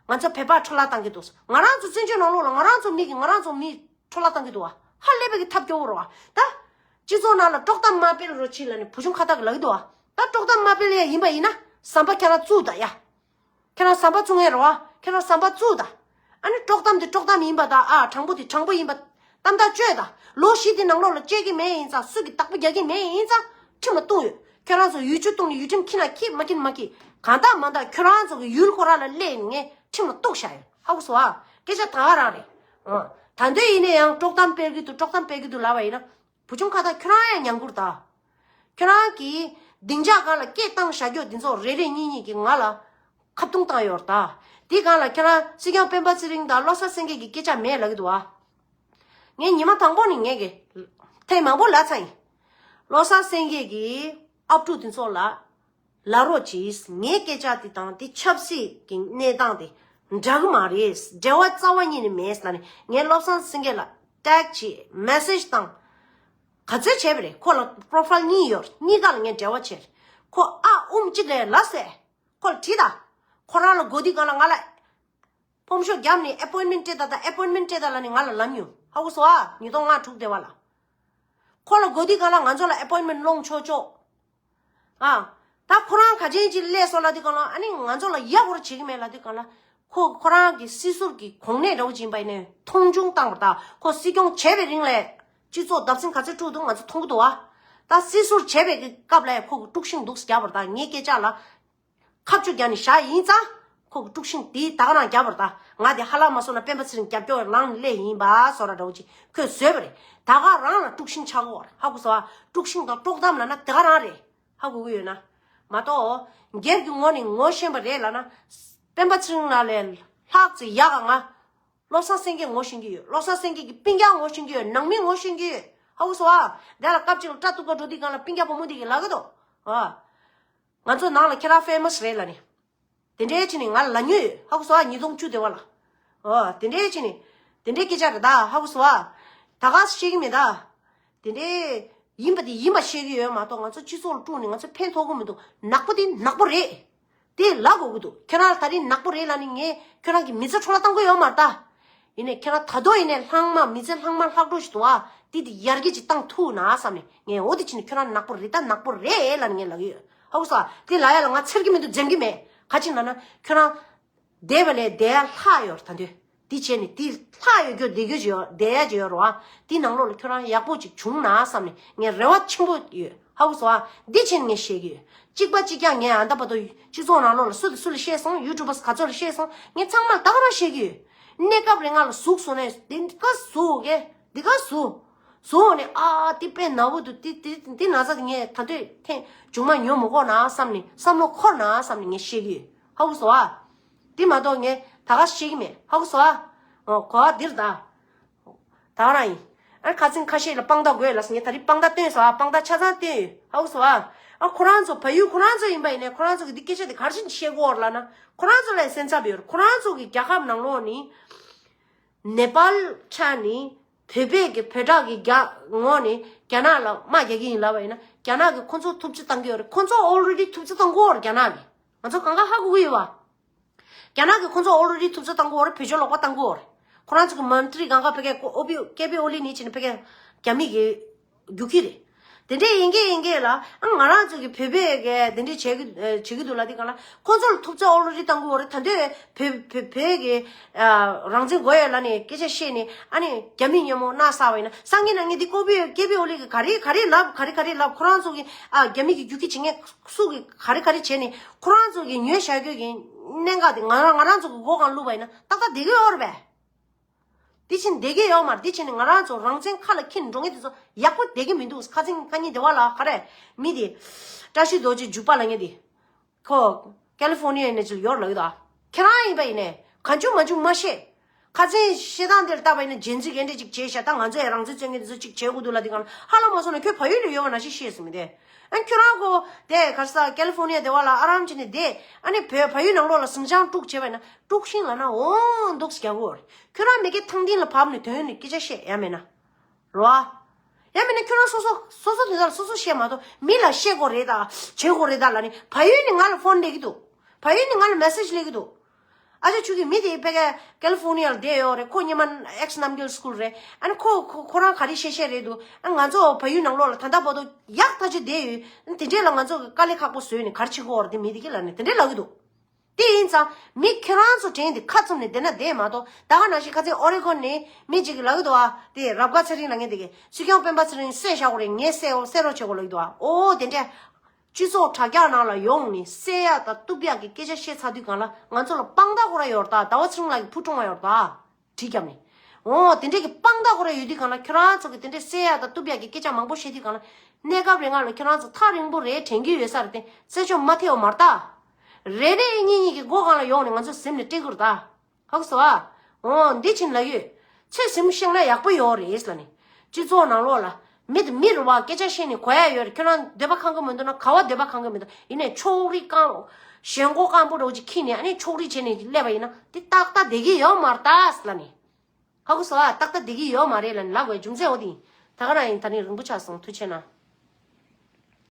ང་ཚོ་བོད་པ་འཕྲོ་བརླག་བཏང་གི་འདུག་ང་རང་ཚོ་བཙན་བྱོལ་ནང་ལོགས་ལ་ང་རང་ཚོ་མི་གིས་ང་རང་ཚོ་མི་འཕྲོ་བརླག་བཏང་གི་འདུག་བ། ཧ་ལས་པའི་གི་ཐབས་སྐྱོ་བོ་རེད་བ། ད་སྤྱི་ཚོགས་ནང་ལ་དཀྲོག་གཏམ་མ་སྤེལ་རོགས་བྱེད་ལབ་ནས་བུ་ཆུང་ཁ་བཏགས་གིས་ལབ་ཀྱི་འདུག་བ། ད་དཀྲོག་གཏམ་མ་སྤེལ་ཡ་ཡིན་པ་ཡིན་ན་ཟམ་པ་ཁྱེད་རང་བཙུགས་དང་ཡ། ཁྱེད་རང་ཟམ་པ་བཙུགས་ངེས་རེད་བ། ཁྱེད་རང་ཟམ་པ་བཙུགས་དང་། ཨ་ནི་དཀྲོག་གཏམ་དེ་དཀྲོག་གཏམ་ཡིན་པ་དང་། ཨ་དྲང་པོ་དེ་དྲང་པོ་ཡིན་པ་གཏམ་དག་བཅོས་དང་། ལོ་བཞི་དེ་ནང་ལོགས་ལ་བཅད་ཀྱི་མེད་ཡིན་ཙང་། སུ་གིས་བདག་པོ་རྒྱག་གི་མེད་ཡིན་ཙང་ཁྲིམས་ལ་གཏུགས་ཡོད། ཁྱེད་རང་ཚོ་ཡུལ་ཆུ་བཏུང་ནས་ཡུལ་ཁྲིམས་འཁྱེར་ན་འཁྱེར། མ་འཁྱེར་ན་མ་འཁྱེར། གང་ལྟར་མ་འདང་ཁྱོད་རང་ཚོ་གི་ཡུལ་ཁོ་རང་ལ་སླེབས་ནས་ངས་ཁྲིམས་ལ་གཏུགས་བཞག་ཡོད། ཧ་གོ་སོང་ཨ། སྐད་ཆ་ད་ག་རང་རེད། ཨ། ད་འདོད་ཡིན་ན་ཡང་དཀྲོག་གཏམ་སྤེལ་གི་འདུག་དཀྲོག་གཏམ་སྤེལ་གི་འདུག་ལབ་པ་ཡིན་ན། བུ་ཆུང་ཁ་བཏགས་ཁྱོད་རང་ཡང་ཉན་དགོས་རེད་ད། ཁྱོད་རང་གིས་སྡིངས་ཆ་སྒང་ལ་སྐད་བཏང་བཞག་རྒྱུ་འདི་ཚོ་རེ་རེ་གཉིས་གཉིས་ཀྱིས་ང་ལ་ཁ་རྡུང་བཏང་ཡོད་རེད་ད། དེའི་སྒང་ལ་ཁྱོད་རང་སྲིད་སྐྱོང་སྤེན་པ་ཚེ་རིང་དང་བློ་བཟང་སེང་གེ་གི་སྐད་ཆ་མེད་ལབ་ཀྱི་འདུག་ཨ། ངས་ཉི་མ་དང་པོ་ནས་ངས་ཀྱི་ཐེངས་མང་པོ་ལབ་ཚར་ཡིན། བློ་བཟང་སེང་གེ་གིས་ཨབ་ཕྲུག་འདི་ཚོ་ལ་ལབ་རོགས་གྱིས། ངའི་སྐད་ཆ་དེ་དང་དེ་ཆབ་སྲིད་ཀྱི་གནས་སྟངས་དེ་འདྲ་གི་མ་རེད། འབྲེལ་བ་རྩ་བ་ཉིད་ནས་མེད་ལབ་ནས་ངས་བློ་བཟང་སེང་གེ་ལ་ཊེག་བྱས། མེ་སེཇ་བཏང་། ག་ཚོད་བྱས་པ་རེད། ཁོ་ལ་པོ་རོ་ཕ་ཡིལ་གཉིས་ཡོད། གཉིས་ཀ་ལ་ངས་འབྲེལ་བ་བྱས། ཁོ་ཨ་ཨུམ་གཅིག་ལས་ལབ་ཟེར། ཁོ་ལ་དྲིས་དང་། ཁོ་རང་ལ་གོ་དུས་སྒང་ལ་ང་ལ་ཕོམ་ཤོག་བརྒྱབ་ནས་ཨེ་པོའིན་མེན་ཊི་སྤྲད་དང་། ད་ཨེ་པོའིན་མེན་ཊི་སྤྲད་དང་ལབ་ནས་ང་ལ་ལབ་མྱོང་། ཧ་གོ་སོང་ཨ། ཉིས་སྟོང་ལྔ་དྲུག་དེ་བ་ལ། ཁོ་ལ་གོ་དུས་སྒང་ལ་ང་ཚོ་ལ་ཨེ་པོའིན་མེན་ཊི་སློང་ཆོག་ཆོག་ཨ། ད་ཁོ་རང་ག་ཅན་ཅིག་སླེབས་སོང་ལབ་དུས་སྒང་ལ། ཨ་ནི་ང་ཚོ་ལ་ཡག་པོ་བྱེད་ཀྱི་མེད་ལབ་དུས་སྒང་ལ། ཁོ་ཁོ་རང་གི་སྲིད་ཟུར་གྱི་གོ་གནས་འདྲ་བོ་ཅིག་ཡིན་པ་ཡིན་ནའི་མཐོང་ཆུང་བཏང་བ་རེད་ད། ཁོ་སྲིད་སྐྱོང་བྱས་པའི་རིང་ལ་སྤྱི་ཚོགས་རྡབ་གསིག་ག་ཚོད་འཁྲུག་འདུག་ང་ཚོ་མཐོང་གི་འདུག་བ། ད་སྲིད་ཟུར་བྱས་པའི་གི་སྐབས་ལ་ཁོ་གིས་དཀྲུག་ཤིང་འདུག་སེ་བརྒྱབ་པ་རེད་ད། ངའི་སྐད་ཆ་ལ་ཁ་བཅུ་བརྒྱབ་ནས་བཞག་ཡིན་ཙང་། ཁོ་གིས་དཀྲུག་ཤིང་དེ་ད་ག་རང་བརྒྱབ་པ་རེད་ད། ང་དེ་ཧ་ལམ་མ་སོང་ན་སྤེན་པ་ཚེ་རིང་རྒྱབ་སྐྱོར་ལངས་ནས་སླེབས་ཡིན་པ་བཟོ་འདྲ་འདྲ་བོ་ཅིག་ཁོས་བཟོས་པ་རེད། ད་ག་རང་ལ་དཀྲུག་ཤིང་ཆགས་ཀྱི་ཡོད་རེད། ཧ་གོ་སོང་ཨ། དཀྲུག་ཤིང་དང་དཀྲོག་གཏམ་ལབ་ན་དེ་ག་རང་རེད། ཧ་གོ་གི་ཡོད་ན། མ་གཏོགས་སྒེར་གྱི་ངོས་ནས་ངོ་ཤེས་པ་རེད་ལབ་ན། སྤེན་པ་ཚེ་རིང་ལགས་ལས་ལྷག་ཙམ་ཡག་ག་ང་བློ་བཟང་སེང་གེ་ངོ་ཤེས་ཀྱི་ཡོད། བློ་བཟང་སེང་གེ་གི་སྤུན་ཀྱག་ངོ་ཤེས་ཀྱི་ཡོད། ནང་མི་ངོ་ཤེས་ཀྱི་ཡོད། ཧ་གོ་སོང་ཨ། དེ་ལ་སྐབས་གཅིག་ལ་སྐྲ་གཏུབ་ག་འགྲོ་དུས་སྒང་ལ་སྤུན་ཀྱག་བུ་མོ་དེ་གིས་ལབ་ཀྱི་འདུག་ཨ། ང་ཚོ་ནང་ལ་ཁྱེད་རང་ཕེ་མ་སི་རེད་ལབ་ནས། དེ་འདྲའི་བྱས་ནས་ང་ལ་ལབ་མྱོང་ཡོད། ཧ་གོ་སོང་ཨ། ཉིས་སྟོང་བཅུ་དེ་བ་ལ། ཨོ། དེ་འདྲའི་བྱས་ནས། དེ་འདྲའི་སྐད་ཆ་རེད་ད། ཧ་གོ་སོང་ཨ། ད་ག་ཤེས་ཀྱི་མེད་ད། དེ་འདྲའི་ཡིན་པ་དེ་ཡིན་པ་བཤད་ཀྱི་ཡོད་མ་གཏོགས། ང་ཚོ་སྤྱི་ཚོགས་ལ་དཀྲུགས་ནས་ང་ཚོ་ཕན་ཐོགས་ཀྱི་མི་འདུག་ནག་པོ་དེ་ནག་པོ་རེད། དེ་ལབ་དགོས་ཀྱི་འདུག་ཁྱེད་རང་ད་རིང་ནག་པོ་རེད་ལབ་ནས་ངས་ཁྱོད་རང་གི་མི་ཚེ་འཕྲོ་བརླག་བཏང་གི་ཡོད་མ་རེད་ད། ཡིན་ནའི་ཁྱེད་རང་ད་དུང་ཡིན་ནའི་ལྷག་མ་མི་ཚེ་ལྷག་མ་ལྷག་འགྲོ་ཞིག་འདུག་ཨ། དེ་དེ་ཡར་རྒྱས་ཅིག་བཏང་ཐུབ་ན་བསམ་ནས་ངས་འོ་དེ་ཕྱིན་ནས་ཁྱོད་རང་ནག་པོ་རེད་ད་ནག་པོ་རེད་ལབ་ནས་ངས་ལབ་ཀྱི་ཡོད། ཧ་གོ་སོང་ཨ། དེ་ལབ་ཡ་ལ་ང་འཚེར་གྱི་མི་འདུག་འཛེམ་གྱི་མེད། ག་ཅི་ལབ་ན་ཁྱོད་རང་བསྡད་པ་ལས་བསྡད་ཡ་ལྷག་ཡོད་རེད་ད་འདོད། འདི་བྱས་ནས་འདི་ལྷག་ཡོད་རྒྱུ་བསྡད་རྒྱུ་ཅིག་ཡོད་བསྡད་ཡ་ཅིག་ཡོད་རེད་བ། འདི་ནང་ལོགས་ལ་ཁྱོད་རང་ཡག་པོ་ཅིག་བྱུང་ན་བསམ་ནས་ངས་རེ་བ་ཆེན་པོ་ཡོད། ཧ་གོ་སོང་ཨ། འདི་བྱས་ནས་ངས་བཤད་ཀྱི་ཡོད། གཅིག་པ་གཅིག་རྐྱང་ངས་ཨ་མདའ་བར་དུ་སྤྱི་ཚོགས་ནང་ལོགས་ལ་སུ་དང་སུ་ལ་བཤད་སོང་། ཡུ་ཊུབ་པ་ག་ཚོད་ལ་བཤད་སོང་། ངས་ཚང་མ་ལ་ད་ག་རང་བཤད་ཀྱི་ཡོད། གནས་སྐབས་རེ་ང་ལ་ཟུག་སོང་ནས་འདི་ག་ཟུག་གེ་འདི་ག་ཟུག་ཟུག་ནས་ཨ་འདི་དཔེ་ན་བོ་འདུག་འདི་འདི་འདི་ན་ཚ་འདི་ངས་ད་འདོད་ཐེངས་མཇུག་མ་ཉོ་མི་དགོས་ན་བསམ་ནས་བསམ་བློ་འཁོར་ན་བསམ་ནས་ངས་བཤད་ཀྱི་ཡོད། ཧ་གོ་སོང་ཨ། འདི་མ་གཏོགས་ངས་ད་ག་བཤད་ཀྱི་མེད། ཧ་གོ་སོང་ཨ། ཨོ་གོ་བ་འདིར་ད། ད་ག་རང་ཡིན། ཨ་ཁ་ཚིག་ཁ་ཤས་ལ་དཔང་རྟགས་དགོས་ལ་ངས་ད་རེས་དཔང་རྟགས་བཏོན་སོང་ཨ། དཔང་རྟགས་ཆ་ཚང་བཏོན་ཡོད། ཧ་གོ་སོང་ཨ། ཨ་ཁོ་རང་ཚོ་བལ་ཡུལ་ཁོ་རང་ཚོ་ཡིན་པ་ཡིན་ནའི་ཁོ་རང་ཚོ་གི་འདི་སྐད་ཆ་དེ་ག་རེ་བྱས་ནས་བཤད་དགོས་རེད་ལབ་ན་ཁོ་རང་ཚོ་ལ་སེམས་འཚབ་ཡོད་རེད། ཁོ་རང་ཚོ་གི་རྒྱལ་ཁབ་ནང་ལོགས་ནི་ནེ་པཱལ་ཆ་ནི་བོད་པས་ཀྱི་བོད་དྲག་གི་རྒྱ་ངོ་ནས་རྒྱ་ནག་ལ་དམག་རྒྱག་གི་ཡིན་ལབ་པ་ཡིན་ན་རྒྱ་ནག་གིས་ཁོ་ཚོ་ཐུབ་ཚོད་བཏང་གི་ཡོད་རེད། ཁོ་ཚོ་already་ཐུབ་ཚོད་བཏང་གི་ཡོད་རེད་རྒྱ་ནག་གིས། ང་ཚོ་གང་ག་ཧ་གོ་གི་ཡོད་པ། རྒྱ་ནག་གིས་ཁོ་ཚོ་already་ཐུབ་ཚོད་བཏང་གི་ཡོད་རེད། བེད་སྤྱོད་ལོག་པ་བཏང་གི་ཡོད་རེད། ཁོ་རང་ཚོ་གི་མན་ཏྲི་གང་ག་ཕ་གིའི་ཨོ་པི་ཀེ་པི་ཨོ་ལི་ནི་བྱས་ནས་ཕ་གིའི་རྒྱ་མི་གི་རྒྱུག་ཁྱི་རེད། དེ་འདྲས་ཡིན་གྱི་ཡིན་གྱི་ལ་ཨ་ང་རང་ཚོ་གི་བོད་པས་གི་དེ་འདྲས་བྱེད་གི་བྱེད་གི་འདུག་ལ་དེ་ག་ལ་ཁོ་ཚོ་ལ་ཐུབ་ཚོད་already་བཏང་གི་ཡོད་རེད། ད་འདོད་བོད་བོད་བོད་གི་རང་བཙན་དགོས་ཡོད་ལ་ནས་སྐད་ཆ་བཤད་ནས་ཨ་ནི་རྒྱ་མི་མཉམ་པོ་མནའ་བསགས་པ་ཡིན་ན་སང་ཉིན་གནངས་ཉིན་འདི་ཀོ་པི་ཀེ་པི་ཨོ་ལི་གི་ག་རེ་ག་རེ་ལབ་ག་རེ་ག་རེ་ལབ་ཁོ་རང་ཚོ་གི་ཨ་རྒྱ་མི་གི་རྒྱུག་ཁྱི་བྱེད་མཁན། སུ་གི་ག་རེ་ག་རེ་བྱས་ནས་ཁོ་རང་ཚོ་གི་ཉོས་བཞག་རྒྱུ་གི་གནད་འགག་དེ་ང་རང་ང་རང་ཚོ་གི་སྒོ་གང་བླུགས་པ་ཡིན་ན་ཏག་ཏག་བསྡད་ཀྱི་ཡོད་རེད་པས། དེ་བཞིན་བསྡད་ཀྱི་ཡོད་མ་རེད། དེ་བཞིན་ང་རང་ཚོ་རང་བཙན་ཁ་ལ་འཁྱེར་འགྲོ་མཁན་དེ་ཚོ་ཡག་པོ་བསྡད་ཀྱི་མི་འདུག་ཁ་སང་ཁ་ཉིན་སྡེ་བ་ལ་ག་རེ་མི་དེ་བཀྲ་ཤིས་རྡོ་རྗེ་འཇུག་པ་ལ་ངེས་དེ་ཁོ་ཀེ་ལི་ཧྥོ་ནི་ཡ་ནས་ཅིག་ཡོད་ལབ་ཡོད་ད། ཁྱེད་རང་ཡིན་པ་ཡིན་ནས་གང་བྱུང་མ་བྱུང་མ་བཤད། ཁ་སང་བཤད་སྟངས་དེར་བལྟས་པ་ཡིན་ན་རྗེས་འཛིན་ག་འདྲ་ཅིག་བྱས་ཤག་ད་ང་ཚོ་ཡང་རང་བཙན་རྩོད་མཁན་དེ་ཚོ་ཅིག་བྱེད་དགོས་འདུག་ལ་དེ་གང་ལ་ཧ་ལམ་མ་སོང་ན་ཁྱོད་བལ་ཡུལ་ལ་ཡོད་པ་ནང་བཞིན་ཤེས་སོང་མི་དེ། ཨ་ཁྱོད་རང་གོ་དེ་ག་ས་ཀེ་ལི་ཧྥོ་ནི་ཡ་སྡེ་བ་ལ་ཨ་རམ་བྱས་ནས་བསྡད་ཨ་ནི་བོད་བལ་ཡུལ་ནང་ལོགས་ལ་ཟིང་ཆ་དཀྲུག་བྱས་པ་ཡིན་ན་དཀྲུག་ཤིང་ལབ་ན་འོང་འདུག་ཟེར་རྒྱག་གི་ཡོད་རེད། ཁྱོད་རང་མི་སྐད་ཐང་སྟེང་ལ་བབས་ནས་དོན་ནས་སྐད་ཆ་བཤད་ཡ་མེད་ན། རོ། ཡང་མིན་ན་ཁྱོད་རང་སོ་སོ་སོ་སོ་དོན་དག་ལ་སོ་སོ་བཤད་མ་གཏོགས་མི་ལ་བཤད་དགོས་རེད་ད། བྱེད་དགོས་རེད་ད་ལབ་ནས་བལ་ཡུལ་ནས་ང་ལ་ཕོན་སླེབས་ཀྱི་འདུག་བལ་ཡུལ་ནས་ང་ལ་མེ་སེ་ཇི་སླེབས་ཀྱི་འདུག་ཨ་ཅག་ཆུ་གི་མི་དེ་ཕ་གི་ཀེ་ལི་ཧྥོ་ནི་ཡ་ལ་བསྡད་ཡོད་རེད། ཁོ་སྔོན་མ་ཨེག་སི་རྣམ་རྒྱལ་སི་ཀུལ་རེད། ཨ་ནི་ཁོ་ཁོ་ཁོ་རང་ག་རེ་བཤད་བཤད་རེད་འདུག་ཨ་ང་ཚོ་བལ་ཡུལ་ནང་ལོགས་ལ་ད་ལྟ་བར་དུ་ཡག་ཐག་ཆོད་བསྡད་ཡོད། དེ་འདྲས་ལ་ང་ཚོ་གི་དཀའ་ལས་ཁག་པོ་བཟོས་ནས་ག་རེ་བྱེད་དགོས་རེད་དེ་མི་དེ་གི་ལབ་ནས་དེ་འདྲས་ལབ་ཀྱི་འདུག་དེ་ཡིན་ཙང་མི་ཁྱེད་རང་ཚོ་དྲན་ཏེ་ཁ་བཙུམ་ནས་བསྡད་ན་བསྡད་མ་གཏོགས་ད་ག་ནང་བཞིན་ཁ་སང་ཨོ་རེ་གོན་ནས་མི་གཅིག་གིས་ལབ་ཀྱི་འདུག་ཨ། དེ་རབ་དགའ་ཚེ་རིང་ལབ་མཁན་དེ་གིས་སྲིད་སྐྱོང་སྤེན་པ་ཚེ་རིང་བསད་བཞག་དགོས་རེད། ངས་བསད་བསད་རོགས་བྱེད་དགོས་ལབ་ཀྱི་འདུག་ཨ། ཨོ་དེ་འདྲས་སྤྱི་ཚོགས་དྲ་རྒྱ་ནང་ལ་ཡོང་ནས་བསད་ཡག་དང་གཏུབ་ཡག་གི་སྐད་ཆ་བཤད་ཚར་དུས་སྒང་ལ་ང་ཚོ་ལ་དཔང་རྟགས་ཁོ་རང་ཡོད་རེད་ད། ཟླ་བ་ཚེ་རིང་ལགས་ཀྱི་བུ་ཀྲུང་བ་ཡོད་རེད་ད། གྲི་བརྒྱབ་ནས། འོ་དེ་འདྲས་ཀྱི་དཔང་རྟགས་ཁོ་རང་ཡོད་དུས་སྒང་ལ་ཁྱོད་རང་ཚོ་གི་དེ་འདྲས་བསད་ཡག་དང་གཏུབ་ཡག་གི་སྐད་ཆ་མང་པོ་བཤད་དུས་སྒང་ལ་གནས་སྐབས་རིང་ང་ལ་ཁྱོད་རང་ཚོ་ཐག་རིང་པོ་རེད་དྲན་གྱི་ཡོད་ས་རེད་དེ་རྩད་གཅོད་མ་ཐེབས་པ་མ་རེད་ད། རེ་རེ་གཉིས་གཉིས་ཀྱི་སྒོ་སྒང་ལ་ཡོང་ནས་ང་ཚོ་གཟིམ་ནས་སྤྲད་དགོས་རེད་ད། ཧ་གོ་སོང་ཨ། འོ་འདི་བྱིན་ལ་ཡོད། ཚོད་ཟིན་ཤེས་ན་ཡག་པོ་ཡོད་རེད་ལ་ནི། སྤྱི་ཚོགས་ནང་ལོགས་ལ། མི་དེ་མི་རེད་བ་སྐད་ཆ་བཤད་ནས་གོ་ཡ་ཡོད་རེད། ཁྱོད་རང་འདོད་པ་ཁེངས་གི་མི་འདུག་ན་ག་བ་འདོད་པ་ཁེངས་གི་མི་འདུག་ཡིན་ནའི་ཕྱོགས་རིས་རྐང་། ཞེན་ཁོག་རྐང་པོ་འདྲ་བོ་ཅིག་འཁྱེར་ནས་ཨ་ནི་ཕྱོགས་རིས་བྱས་ནས་སླེབས་པ་ཡིན་ན་དེ་ཏག་ཏག་བསྡད་ཀྱི་ཡོད་མ་རེད་ད་ལ་ནི། ཧ་གོ་སོང་ཨ། ཏག་ཏག་བསྡད་ཀྱི་ཡོད་མ་རེད་ལ་ནི་ལབ་དགོས་རྒྱུ་མཚན་འོ་དེ་ཡིན། ད་ག་རང་ཡིན། ད་ནི་རིང་པོ་ཆགས་སོང་། ཐུགས་རྗེ་གནང་།